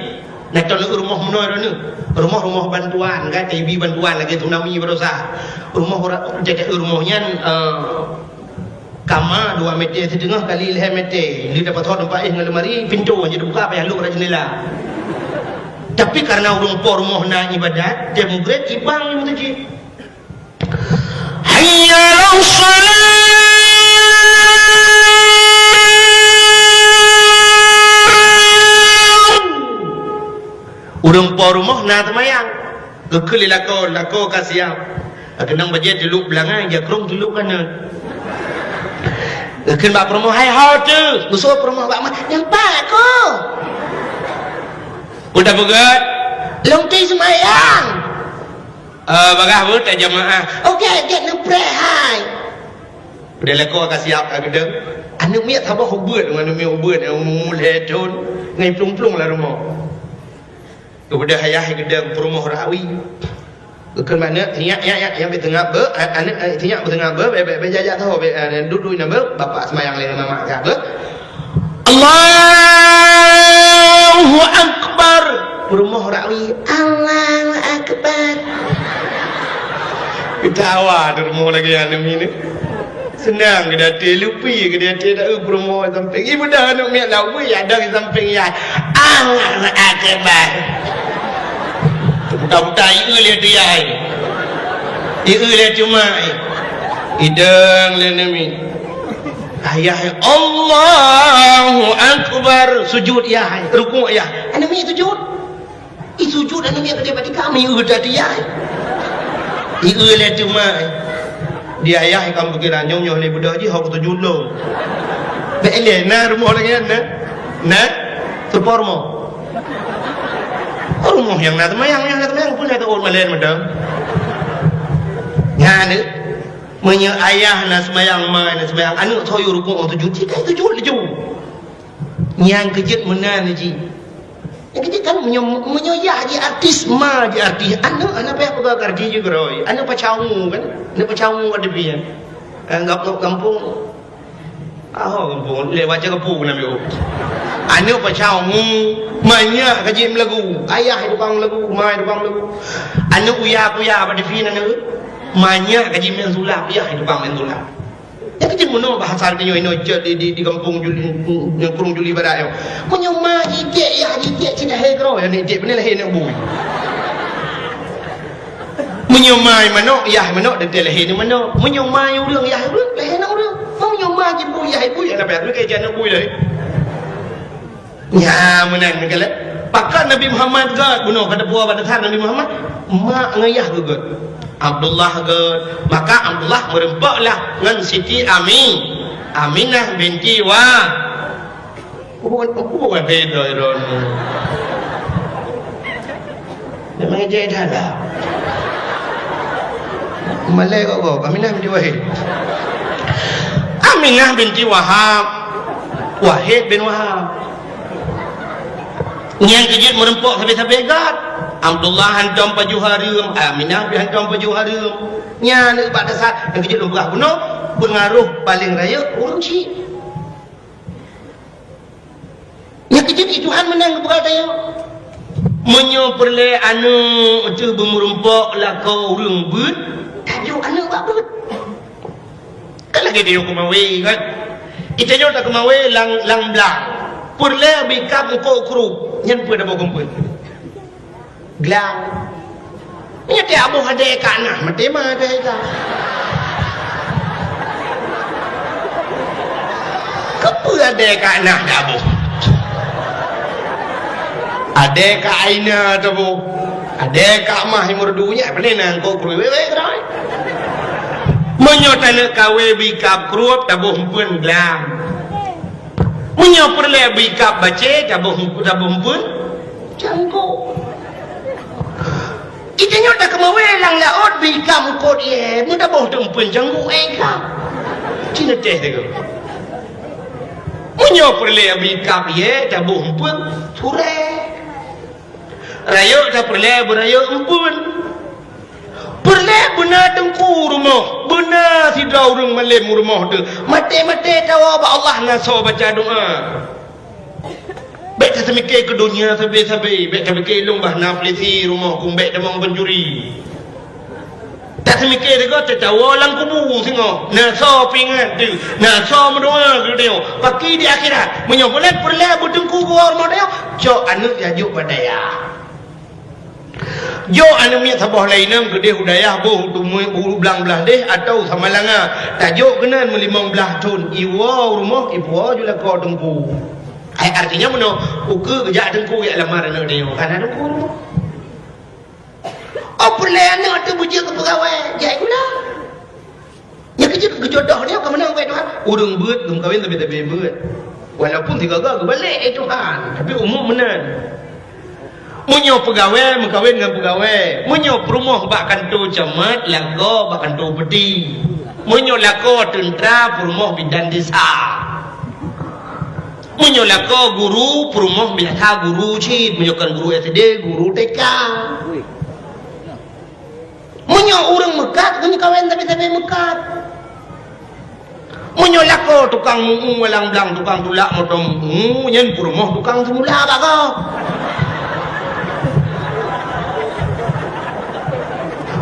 Nah, contoh rumoh meunoe droeneuh. Rumoh-rumoh bantuan, kan, T B bantuan lagèe tsunami baroesa. Rumoh ora-, jadi rumoh nyan, eh, Kama dua meter siteungoh kali lhèe meter. Lheueh dapat thon teumpat éh ngon lemari, pintoe hana teubuka, payah lôk rot jeundela. Tapi kareuna ureueng po rumoh na ibadat, tem mugrét ibang lam meuseujid. Hayya 'alas shalah. Ureueng po rumoh na seumayang. Geukheun lé lakoe, lakoe ka siap. Keunong bajèe teulok beulangai, jakrong teulok kanan. Geukheun bak peurumoh, "Hai ho teuh?" Geuseuôt peurumoh bak ma, "Nyan pat ko." Udah peugah, "Lôn teuk seumayang." "Eh, bagah beuet tajamaah." "Oke, gèt neupreh hai." Udah lakoe ka siap ka geudong. Aneuk miet saboh ubeuet, aneuk miet ubeuet, nyang umur lhèe thon, ngon plueng-plueng lam rumoh. Geubeudôh ayah geudong peurumoh rawi. Geukheun bak aneuk, "Nyak, nyak, nyak, nyak beuteungab beuh, a-, aneuk, eh, nyak beuteungab beuh, bèk, bèk, bèk jak-jak saho, bèk, eh, duek-duek inan beuh, bapak seumayang lé ngon mamak kah beuh." Allahu Akbar. Peurumoh rawi, "Allahu Akbar." Geutawa di rumoh lagèe aneuk miet. Seunang geuh di até, lupi geuh di até, taeu peurumoh sampéng. Ibeudôh aneuk miet laweue, ya dong sampéng yah. Allahu Akbar. Buta-buta, ieu lé tu yah. Ieu lé cuma. Idong lé aneuk miet. Ayah, Allahu Akbar. Sujud yah, rukuk yah. Aneuk miet sujud. I sujud aneuk miet geude bak tika, mi eu tadi ai. I eu lé teuma ai. Di ayah ikam pikiran nyoe, nyoe lé beudôh jih, hok sujud lom. Bèk lé na rumoh lagèe nyan na. Na? Seupôt rumoh. Rumoh nyang na seumayang, nyang na seumayang pun na teuôt malen mantong. Nyan, meunyoe ayah na seumayang, ma na seumayang, aneuk soe yue rukuk sujud, cit ka sujud laju. Nyang keujeuet meunan jih. Nyang keujeuet kan meunyoe, meunyoe yah jih artis, ma jih artis, aneuk hana payah peugah keu artis jih keudroe. Aneuk pacau ngu kan? Aneuk pacau ngu ada pih. Eh, gampông, gampông. Aho gampông, lé baca gampông keunan biôh. Aneuk pacau ngu, ma nyak ka jih meulagu. Ayah tukang meulagu, ma tukang meulagu. Aneuk uya-kuya bak T V nan aneuk. Ma nyak ka jih meunan sulap, ayah tukang meunan sulap. Nyang keujeuet meunoe bahasa geutanyoe inoe cok di, di, di gampông Juli, Krueng Juli Barat nyoe. Meunyoe ma jitiek, yah jitiek, cit lahé keudroe, nyan jitiek, beuna lahé aneuk bui. Meunyoe ma manok, yah manok, dan lahé aneuk manok. Meunyoe ma ureueng, yah ureueng, lahé aneuk ureueng. Meunyoe ma jibui, yah bui, hana payah lagèe aneuk bui lahé. Nyan meunan meugalak. Pakon Nabi Muhammad gèt, bunoe ka teupeue bak dasar Nabi Muhammad, mak ngon yah geuh gèt. Abdullah gèt. Maka Abdullah meureumpok lah ngon Siti Ami-, Aminah binti Wa-, oh, oh, oh, beda droeneuh. Memang ejek dah lah. Malai kok kok, Aminah binti Wahid. Aminah binti Wahab. Wahid bin Wahab. Nyang keujeuet meureumpok sabe-sabe gèt. Abdullah hantom pajoh hareuem, Aminah pih hantom pajoh hareuem. Nyan bak dasar nyang keujeuet lôn peugah bunoe, peungaroh paleng rayeuk ureueng chik. Nyang keujeuet i Tuhan meunan geupeugah tanyoe. Meunyoe peureulèe aneuk teuh beumeureumpok lakoe ureueng beuet, tanyoe aneuk bak beuet. Kan lagèe tanyoe keumawe kan? Itanyoe takeumawe lam, lam blang. Peureulèe bikab eungkôt krup, nyan peue taboh keumeue? Glang. Nyan teuh aboh adèe ka na, maté ma adèe ka. Keupeue adèe ka na taboh? Adèe ka aina taboh. Ada kak mah yang merdu nyak, pandai na angkot krui wewe keudroe. Meunyoe taneuk kawé bikab kruet taboh empeuen glam. Meunyoe peureulée bikab bacé taboh, taboh empeuen cangkok. Kita nyoe takeumawé lam laôt bikab eungkot ié, meutaboh teuk empeuen cangkok éh ka. Cina teh teuka. Meunyoe peureulée bikab ié taboh empeuen surée. Rayeuk tapeureulée beurayeuk empeuen. Peureulée beuna teungku rumoh, beuna sidroe ureuëng malém rumoh teuh. Maté-maté tawoe bak Allah na soe baca doa. Bék taseumiké keu donya sabe-sabe, bék tapike lôn bah na polisi rumoh kong bék tamong pencuri. Taseumiké teuka tatawoe lam kubu singoh, na soe pingat teuh, na soe meudoa keu tanyoe. Paki di akhirat, meunyoe peureulée beuteungku bak rumoh tanyoe, cok aneuëk jajok bak dayah. Jok aneuëk miet saboh laineueng keudeh u dayah boh u Tumui, u Blang Blaih deh atawa Samalanga. Tajok keunan meulimong blaih thon, iwoe u rumoh, ipuwoe ju lakoe teungku. Ai artinya meunoe, ukeue geujak teungku jak lamar aneuëk tanyoe, ka na teungku u rumoh. Oh peureulée aneuëk teuh beujeuet keu peugawée, jai gula. Nyang keujeuet keu jodoh nyoe ka meunan, wahai Tuhan. Ureuëng beuet geumeukawen sabe-sabe beuet. Walaupun sigaga geubalek, eh Tuhan, tapi umum meunan. Meunyoe peugawée meukawen ngon peugawée, meunyoe peurumoh bak kantô camat, lakoe bak kantô peuti. Meunyoe lakoe teuntra, peurumoh bidan desa. Meunyoe lakoe guru, peurumoh biasa guru cit. Meunyoe kon guru S D, guru T K. Meunyoe ureuëng meukat, geumeukawen sabe-sabe meukat. Meunyoe lakoe tukang meu-eu walang blang, tukang tulak moto meu-eu, nyan peurumoh tukang seumula bak gob.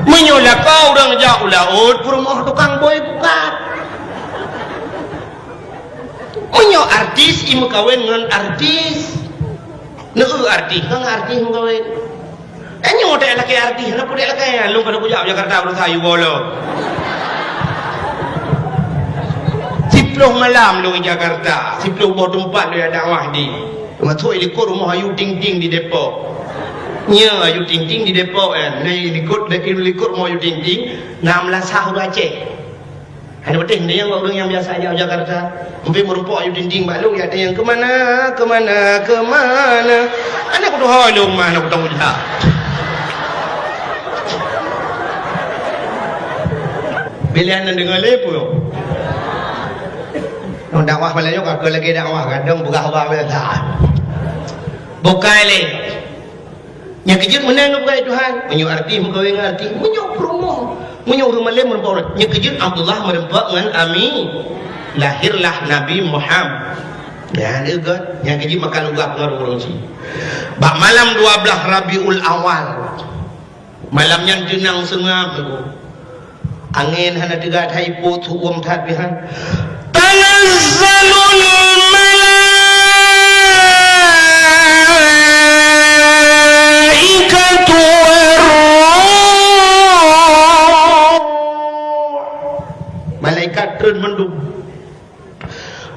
Meunyoe lakoe ureuëng jak u laôt, peurumoh tukang bôi pukat. Meunyoe artis, i meukawen ngon artis. Neu artis, ngon artis meukawen. Tanyoe dek lakée artis, hana peue dek lakée, lôn ka kujak u Jakarta beurasa yue bolo. Siploh malam lôn i Jakarta, siploh boh teumpat lôn jak dakwah di. Teumasok i likot rumoh Ayu Ting Ting di Depok. Nyoe Ayu Ting Ting di Depok, eh. Nah, i likot, i likot rumoh Ayu Ting Ting, na meulasah ureuëng Aceh. Hana beuteh, nyan ureuëng nyang biasa jak u Jakarta. Mungken meurumpok Ayu Ting Ting bak lôn, jak tanyong, "Kemana, kemana, kemana?" Hana kutuho lôn mah, hana kutong ujak. Pilihan nyang deungoe lé peue? Ngon dakwah malam nyoe ka keu lagée dakwah, kadang peugah haba biasa. Bukai lé. Nyang keujeuet meunan geupeugah Tuhan, meunyoe artis meukawen ngon artis, meunyoe peurumoh, meunyoe ureuëng malém meureumpok ureuëng. Nyang keujeuet Abdullah meureumpok ngon Ami, lahirlah Nabi Muhammad. Nyan geuh, nyang keujeuet makan lugah ngon ureuëng cit. Bak malam dua blaih Rabiul Awal, malam nyan teunang seungab, Teungku. Angén hana teuga that, ipot, su'uem that pih han. Tanazzalul malaikatu warruh. Malaikat treun mandum.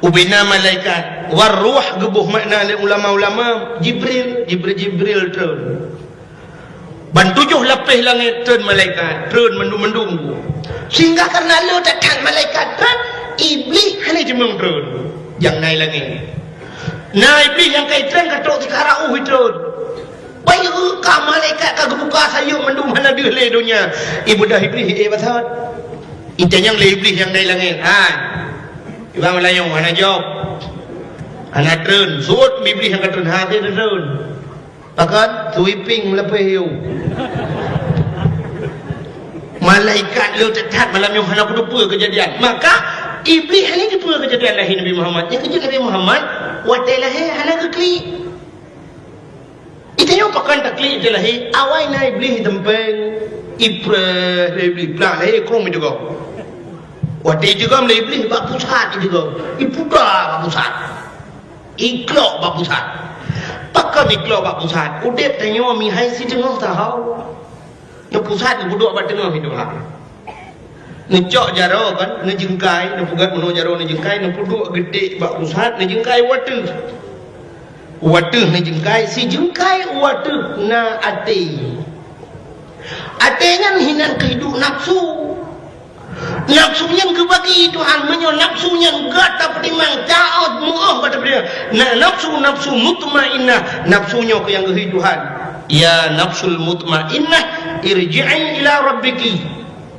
Ubena malaikat, warruh geuboh makna lé ulama-ulama, Jibril, Jibril, Jibril treun. Ban tujoh lapéh langét treun malaikat, treun mandum-mandum. Sehingga karena le that-that malaikat treun, Iblih hana jimeueng treun. Nyang na i langét. Na Iblih nyang ka i treun ka trok sikara uh i treun. Bayeue ka malaikat ka geubuka sayeuep mandum hana deuh lé donya. Ibeudôh Iblih, eh, basot. Itanyong lé Iblih nyang na i langét. Hai. Iba meulayeue hana jaweueb. Hana treun. Suet Iblih nyang ka treun. Ha, treun. Pakon? Sweeping lapéh yue. Malaikat le that-that malam nyoe hana kuteupeu keujadian. Maka, Iblih hana teupeu keujadian lahé Nabi Muhammad. Nyang keujeuet Nabi Muhammad, watée lahé hana geuklik. Itanyoe pakon taklik teu lahé, awai na Iblih iteumpéng, ipreh lé Iblih, plah lahé krueng iteugob. Watée iteugob lé Iblih bak pusat iteugob, iputa bak pusat. Iklok bak pusat. Pakon iklok bak pusat? Udeb tanyoe mihai siteungoh saho. Neupusat neupeuduek bak teungoh iduek. Neucok jaroe kan, neujeungkai, neupeugét meunoe jaroe neujeungkai, neupeuduek geudek bak pusat, neujeungkai u ateueh. U ateueh neujeungkai, sijeungkai u ateueh na até. Até nyan hinan keuhidup nafsu. Nafsu nyan geubagi Tuhan, meunyoe nafsu nyan gata peutimang, taát, meu'oh gata peutimang. Na-, nafsu-nafsu mutmainnah, nafsu nyoe keuh nyang geuhi Tuhan. Ya nafsul mutmainnah, irji'i ila rabbiki.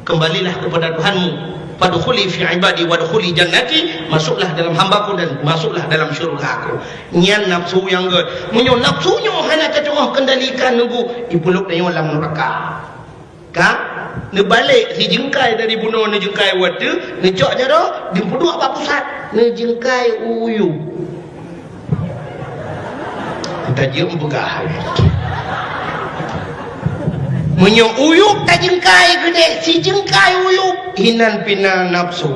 Kembalilah kepada Tuhanmu. Fadkhuli fi ibadi wadkhuli jannati, masuklah dalam hamba-Ku dan masuklah dalam syurga-Ku. Nyan nafsu nyang gét. Meunyoe nafsu nyoe hana tatu'oh kendalikan, neubu, ipeuleub tanyoe lam neuraka. Ka? Neubalek sijeungkai dari bunoe, neujeungkai u ateueh, neucok jaroe, neupeuduek bak pusat, neujeungkai u yup. Tajeuem peugah. Meunyoe u yup tajeungkai keudeh, sijeungkai u yup, hinan pih na nafsu.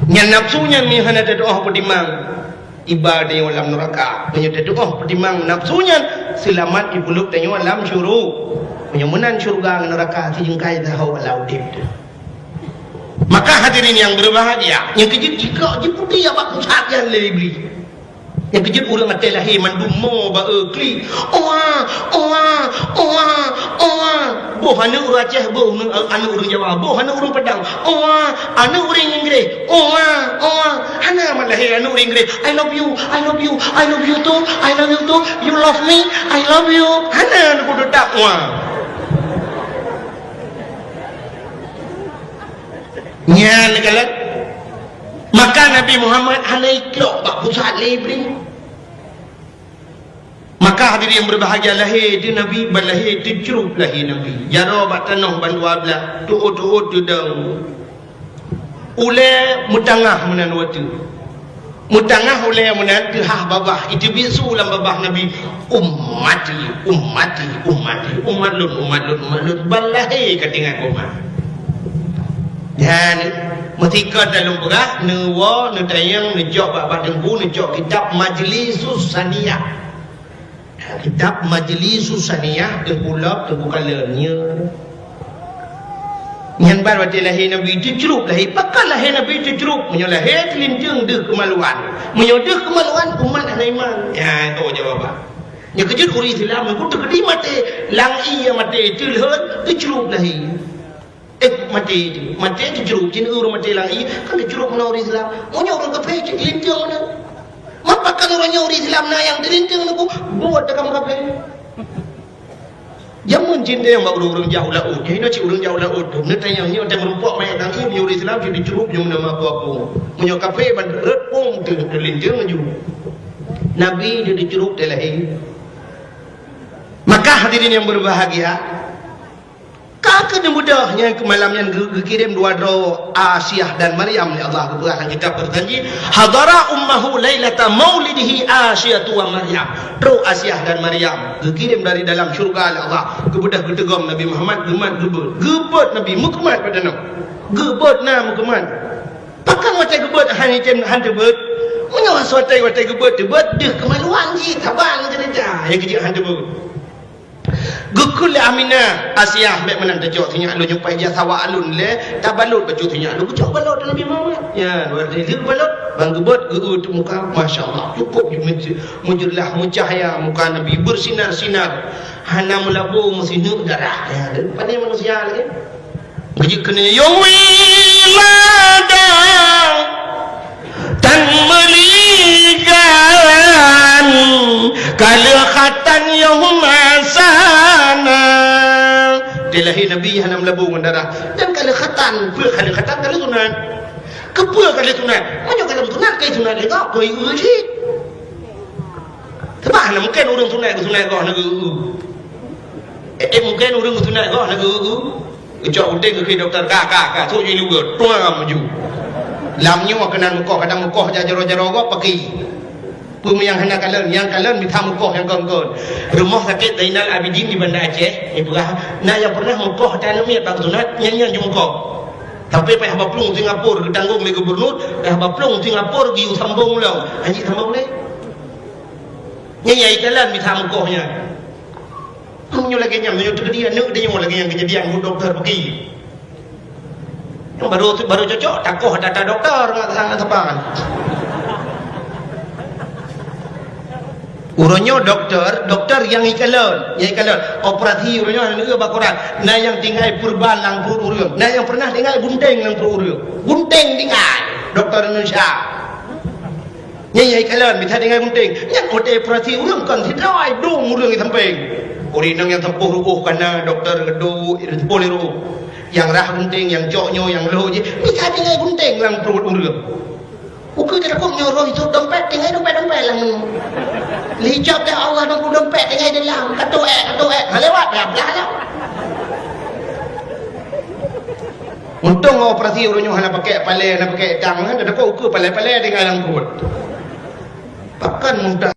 Nyan nafsu nyan meuhana tatu'oh peutimang, iba tanyoe lam neuraka. Meunyoe tatu'oh peutimang nafsu nyan, seulamat ipeuleub tanyoe lam syuru-, meunyoe meunan syurga ngon neuraka sijeungkai saho lam udeb teuh. Maka hadirin yang berbahagia, nyang keujeuet jikok jiputéh bak pusat nyan lé Iblih. Nyang keujeuet ureueng até lahé mandum mo ba-e klik. Oa, oa, oa, oa. Boh aneuk ureueng Aceh, boh aneuk, aneuk ureueng Jawa, boh aneuk ureueng Padang. Oa, aneuk ureueng Inggréh. Oa, oa. Hana mat lahé aneuk ureueng Inggréh. "I love you, I love you, I love you too, I love you too. You love me, I love you." Hana aneuk ureueng Padang. Oa. Nyan kalon. Maka Nabi Muhammad hana ikok bak pusat lé Iblih. Maka hadirin yang berbahagia, lahé teuh Nabi, ban lahé teucrup lahé Nabi. Jaroe bak tanoh ban dua blah, tuot-tuot teudong. Ulée meutangah meunan watée. Meutangah ulée meunan teuhah babah, iteubiet su lam babah Nabi, "Ummati, ummati, ummati, umat lôn, umat lôn, umat lôn." Ban lahé ka teuingat umat. Nyan, meusikot dah lôn peugah, neuwoe, neutanyong, neucok bak, bak teungku, neucok kitab Majlisus Saniyah. Kitab Majlisus Saniyah, Teungku Lop, Teungku Kalon, nyoe. Nyan ban watée lahé Nabi teucrup lahé. Pakon lahé Nabi teucrup? Meunyoe lahé teulinteung deuh keumaluan. Meunyoe deuh keumaluan, umat hana iman. Ya, itu jawaban. Nyang keujeuet ureueng Islam, nyang teukeudi maté, lam ié maté, teulheuet, teucrup lahé. Eh, maté, maté teucrup, jih ureueng maté lam ié, kan teucrup meunan ureueng Islam. Meunyoe ureueng kafé, cit linteung meunan. Mapa kan uroe nyoe ureueng Islam na nyang teulinteung neuku, buet takam kafé. Jameun cit nyang bak ureueng-ureueng jak u laôt, nyoe cit ureueng jak u laôt, neutanyong nyoe teuh meurumpok manyét nanggroe, nyoe ureueng Islam cit teucrup, nyoe meunan meuaku-aku. Meunyoe kafé ban rot pong teuh teulinteung laju. Nabi teuh teucrup teuh lahé. Maka hadirin yang berbahagia, ka keuneuk beudôh nyang keu malam nyan geu-, geukirém dua droe Asiah dan Maryam lé Allah geupeugah lam kitab teujanji, "Hadara ummahu lailata maulidihi Asiyatu wa Maryam." Trok Asiah dan Maryam geukirém dari dalam syurga lé Allah, geubeudôh geuteugom Nabi Muhammad, geumat geubeuet. Geubeuet Nabi, meukeumat bak tanoh. Geubeuet na meukeumat. Pakon watée geubeuet hana item han teubeuet? Meunyoe watée, watée geubeuet teubeuet, deuh keumaluan jih, saban ceurita. Nyang keujeuet han teubeuet. Geukheun lé Aminah, "Asiah, bék meunan tacok sinyak lôn, nyoe paih jak sawa alun lé, tabalot bacut sinyak lôn." Geucok balot Nabi Muhammad. Ya, dua ribu balot, ban geubeuet, geu-, geu-, muka, masya Allah, cukup ju-, meujeulaih, meucahya muka Nabi, bersinar-sinar, hana meulabô meusineuk darah. Ya, dan pandai manusia lagi. Geujeuet keunoe, "Ya wilada, tan meuligan, ka lheueh khatan yoh masana." Di lahé Nabi hana meulabô ngon darah. Dan ka lheueh khatan, peue ka lheueh khatan, ka lheueh sunat. Keupeue ka lheueh sunat? Meunyoe ka lheueh sunat, ka sunat lé gob, keu ié cit. Sabab hana mungken ureueng sunat geusunat goh na geu-, eh, eh, mungken ureueng geusunat goh na geu-, geucok unteng keu dokto, ka, ka, ka, sok ju ilu geuh, tuang laju. Lam nyoe keunan mukoh, kadang mukoh jak jaroe-jaroe gob paki. Peue nyang hana kalon, nyang kalon mita mukoh nyang kon-kon. Rumoh Sakét Zainal Abidin di Banda Aceh, ipeugah, na nyang pernah mukoh ata aneuk miet bak sunat, nyan, nyan ju mukoh. Tapi payah baplueng Singapura geutanggong lé gubernur, payah baplueng Singapura geuyue sambong lom. Hanjeuet sambong lé. Nyan nyang ikalon mita mukoh nyan. Meunyoe lagèe nyan, meunyoe teukeudi aneuk tanyoe lagèe nyan keujadian, bu dokto peugi. Nyang baru, baru cocok, takoh ata-ata dokto ngon saban. Uroe nyoe doktor, doktor nyang ikalon, nyang ikalon. Operasi uroe nyoe hana neueu bak koran. Na nyang tinggai peurban lam pruet ureueng, na nyang pernah tinggai gunting lam pruet ureueng. Gunting tinggai, doktor Indonesia. Nyan nyang ikalon, bisa tinggai gunting. Nyan operasi ureueng kon sidroe, dum ureueng di sampéng. Ureueng inong nyang sampôh ruôh kana, doktor geuduek, sampôh lé ruôh. Nyang rhah gunting, nyang cok nyoe, nyang lhok jih, bisa tinggai gunting lam pruet ureueng. Ukeue teurakong nyoe roh itu dompet, tinggai dompet-dompet lam nyoe. Li cok dah Allah nunggu dompet tinggai dalam. Katu ék, katu ék. Ha, lewat dah, blah lah. Untông operasi ureueng nyoe hana pakai palé, hana pakai tang, hana dapat ukeue palé-palé tinggai lam pruet. Pakon mudah